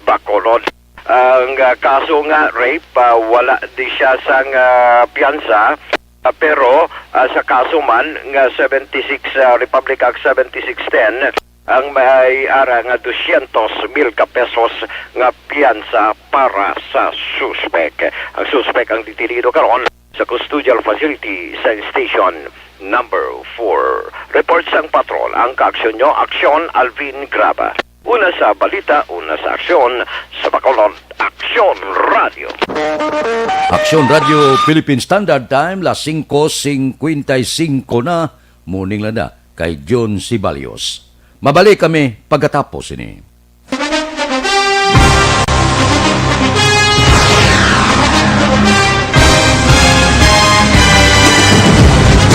Bacolod. Ang, ah, kaso nga rape, ah, wala di siya sang, ah, piyansa, ah, pero, ah, sa kaso man nga seventy-six, ah, Republic Act seventy-six ten, ang may ara nga dosyentos mil ka pesos nga piyansa para sa suspek. Ang suspek ang detenido karon sa custodial facility sa Station Number Four. Report sang patrol, ang kaaksyon nyo, Aksyon Alvin Graba. Una sa balita, una sa aksyon, sa Bacolod, Aksyon Radio. Aksyon Radio Philippine Standard Time, las singko singkwenta y singko na, morning lang na kay John Sibalios. Mabalik kami pagkatapos ini.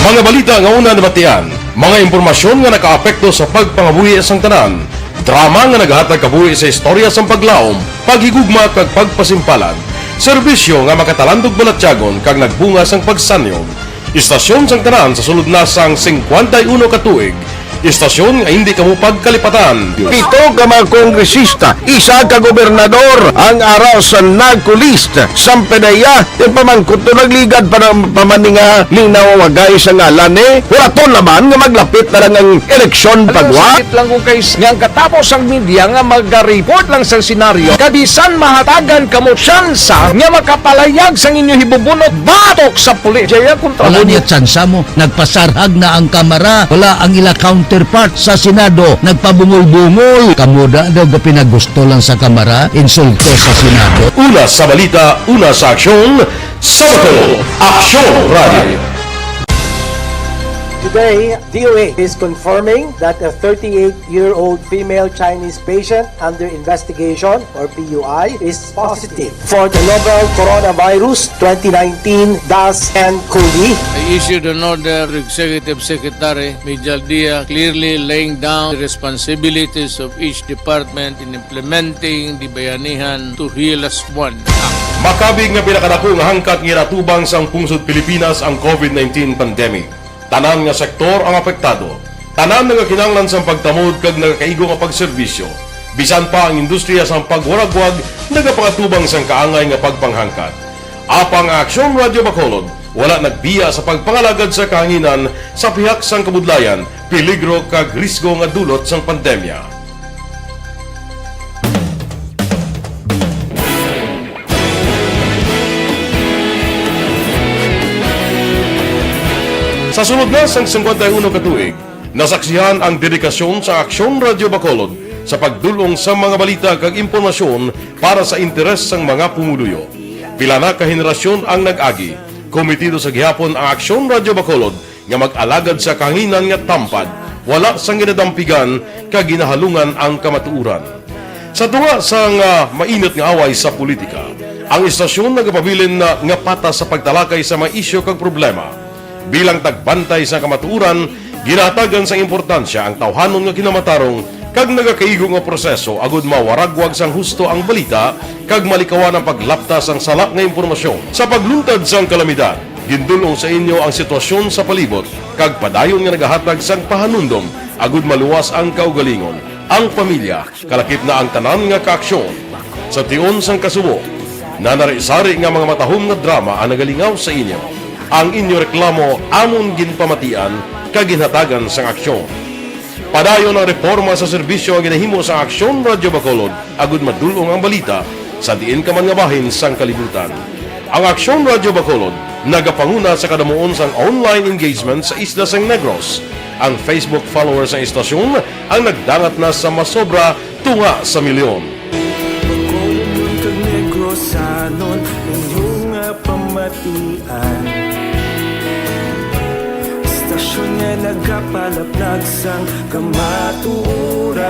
Mga balita nga una nabatian, mga impormasyon nga nakaapekto sa pagpangabuhi sang tanan, drama nga naghatag kabuhi sa istorya sang paglaom, paghigugma kag pagpasimpalan, serbisyo nga makatalandog balatyagon kag nagbunga sang pagsanyog. Istasyon sang tanan sa sulod na sang singkwenta y uno ka tuig, Istasyon nga hindi kamo pagkalipatan. Pito ka mga kongresista, isa ka gobernador ang ara sa NAGCO list. Sampedeya, ipamangkot to, nagligad pa na, pa man ni nga linawagay sa ngalan, eh. Huraton naman nga maglapit na lang ang eleksyon. Alam mo, pagwa. Sakit lang kung kay s-, nga ang katapos ang media nga mag-report lang sa senaryo, kabisan mahatagan kamo tsansa nga makapalayag sang inyo hibubunot batok sa pulis. Jaya, kontra Wala mo niya niya. Tsansa mo. Nagpasarhag na ang Kamara. Wala ang ila counterpart sa Senado. Nagpabungol-bungol. Kamo da daw ga pinagusto lang sa Kamara, insulto sa Senado. Una sa balita, una sa aksyon, sa Bacolod, Aksyon Radio. Today, D O A is confirming that a thirty-eight-year-old female Chinese patient under investigation, or P U I, is positive for the novel coronavirus twenty nineteen dash N coli. I issued an order to Executive Secretary Mijal Dia, clearly laying down the responsibilities of each department in implementing the Bayanihan to Heal As One Act. Makabig nga pinakadako nga hangkat nga ginatubang sang pungsod Pilipinas ang COVID nineteen pandemic. Tanan nga sektor ang apektado. Tanan nagakinahanglan sang pagtamod kag nagakaigo nga pagserbisyo. Bisan pa ang industriya sang pagwaragwag nagapangatubang sang kaangay nga pagpanghangkat. Apang ang Aksyon Radio Bacolod wala nagbiya sa pagpangalagad sa kahanginan sa pihak sang kabudlayan, peligro kag risgo nga dulot sang pandemya. Sa sulod na sang singkwenta y uno ka tuig, nasaksihan ang dedikasyon sa Aksyon Radio Bacolod sa pagdul-ong sa mga balita kag impormasyon para sa interes sang mga pumuluyo. Pila na ka henerasyon ang nag-agi. Komitido sa gihapon ang Aksyon Radio Bacolod nga mag-alagad sa kahanginan nga tampad, wala sang ginadampigan kag ginahalungan ang kamatuoran. Sa tunga sang, ah, mainit nga away sa politika, ang istasyon nagapabilin na nga patas sa pagtalakay sa mga isyu kag problema. Bilang tagbantay sa kamatuoran, ginahatagan sang importansya ang tawhanon nga kinamatarong kag nagakaigo nga proseso agud mawaragwag sang husto ang balita kag malikawan ang paglapta sang sala nga impormasyon. Sa pagluntad sang kalamidad, gindul-ong sa inyo ang sitwasyon sa palibot kag padayon nga nagahatag sang pahanumdom agud maluwas ang kaugalingon, ang pamilya, kalakip na ang tanan nga kaaksyon. Sa tion sang kasubo, nanari-sari nga mga matahom nga drama ang nagalingaw sa inyo. Ang inyo reklamo amon ginpamatian kag ginhatagan sang aksyon. Padayon ang reporma sa serbisyo nga ginahimo sa Aksyon Radio Bacolod agud madul-ong ang balita sa diin ka man nga bahin sang kalibutan. Ang Aksyon Radio Bacolod nagapanguna sa kadamuon sang online engagement sa isla sang Negros. Ang Facebook followers sang istasyon ang nagdangat na sa masobra tunga sa milyon. Bacolod kag Negrosanon, inyo nga pamatian. Istasyon nga nagapalaplag sang kamatuoran.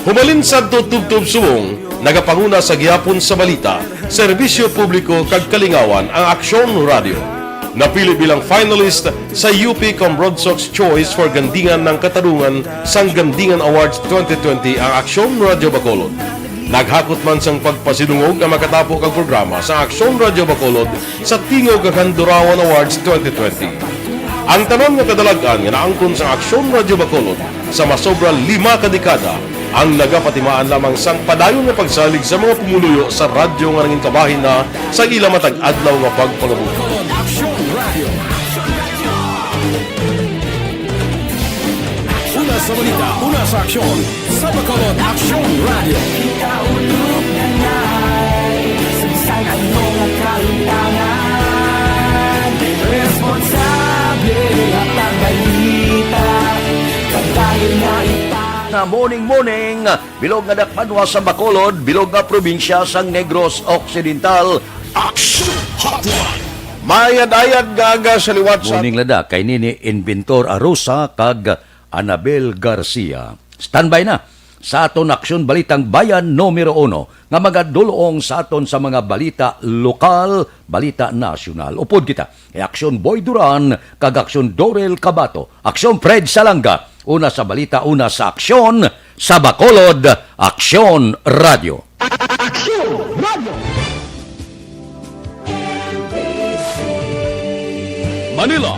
Humalin sadto tubtob subong, nagapanguna sa gihapon sa balita, serbisyo publiko kag kalingawan ang Aksyon Radio. Napili bilang finalist sa U P Cambrogsoc's Choice for Gandingan ng Katarungan sang Gandingan Awards twenty twenty ang Aksyon Radio Bacolod. Naghakot man sang pagpasidungog ang makatapo kag programa sa Aksyon Radio Bacolod sa Tingog kag Handurawan Awards twenty twenty. Ang tanan nga kadalag-an nga naangkon sa Aksyon Radio Bacolod sa masobra lima ka dekada ang nagapatimaan lamang sang padayon nga pagsalig sa mga pumuluyo sa radyo nga nangin kabahin na sa ila matag adlaw nga pagpangabuhi. Bacolod Aksyon Radio. Una sa balita, una sa aksyon, sa Bacolod Aksyon Radio. Kita ulog na ngay, sa bisan ano nga kalimtangan, responsable at ang balita, pagdayon na ita. Na morning, morning, bilog nga dakpanwa sa Bacolod, bilog nga probinsya sang Negros Occidental. Action Hotline. Mayad-ayad nga aga sa liwat sa Morning, Lada. Kay nini Inventor Arosa kag Anabel Garcia. Standby na sa aton Aksyon Balitang Bayan numero uno nga magadulong sa aton sa mga balita lokal, balita nasyonal. Upod kita kay Aksyon Boy Duran kag Aksyon Dorel Cabato, Aksyon Fred Salanga. Una sa balita, una sa aksyon, sa Bacolod, Aksyon Radio. Aksyon Radio. Manila,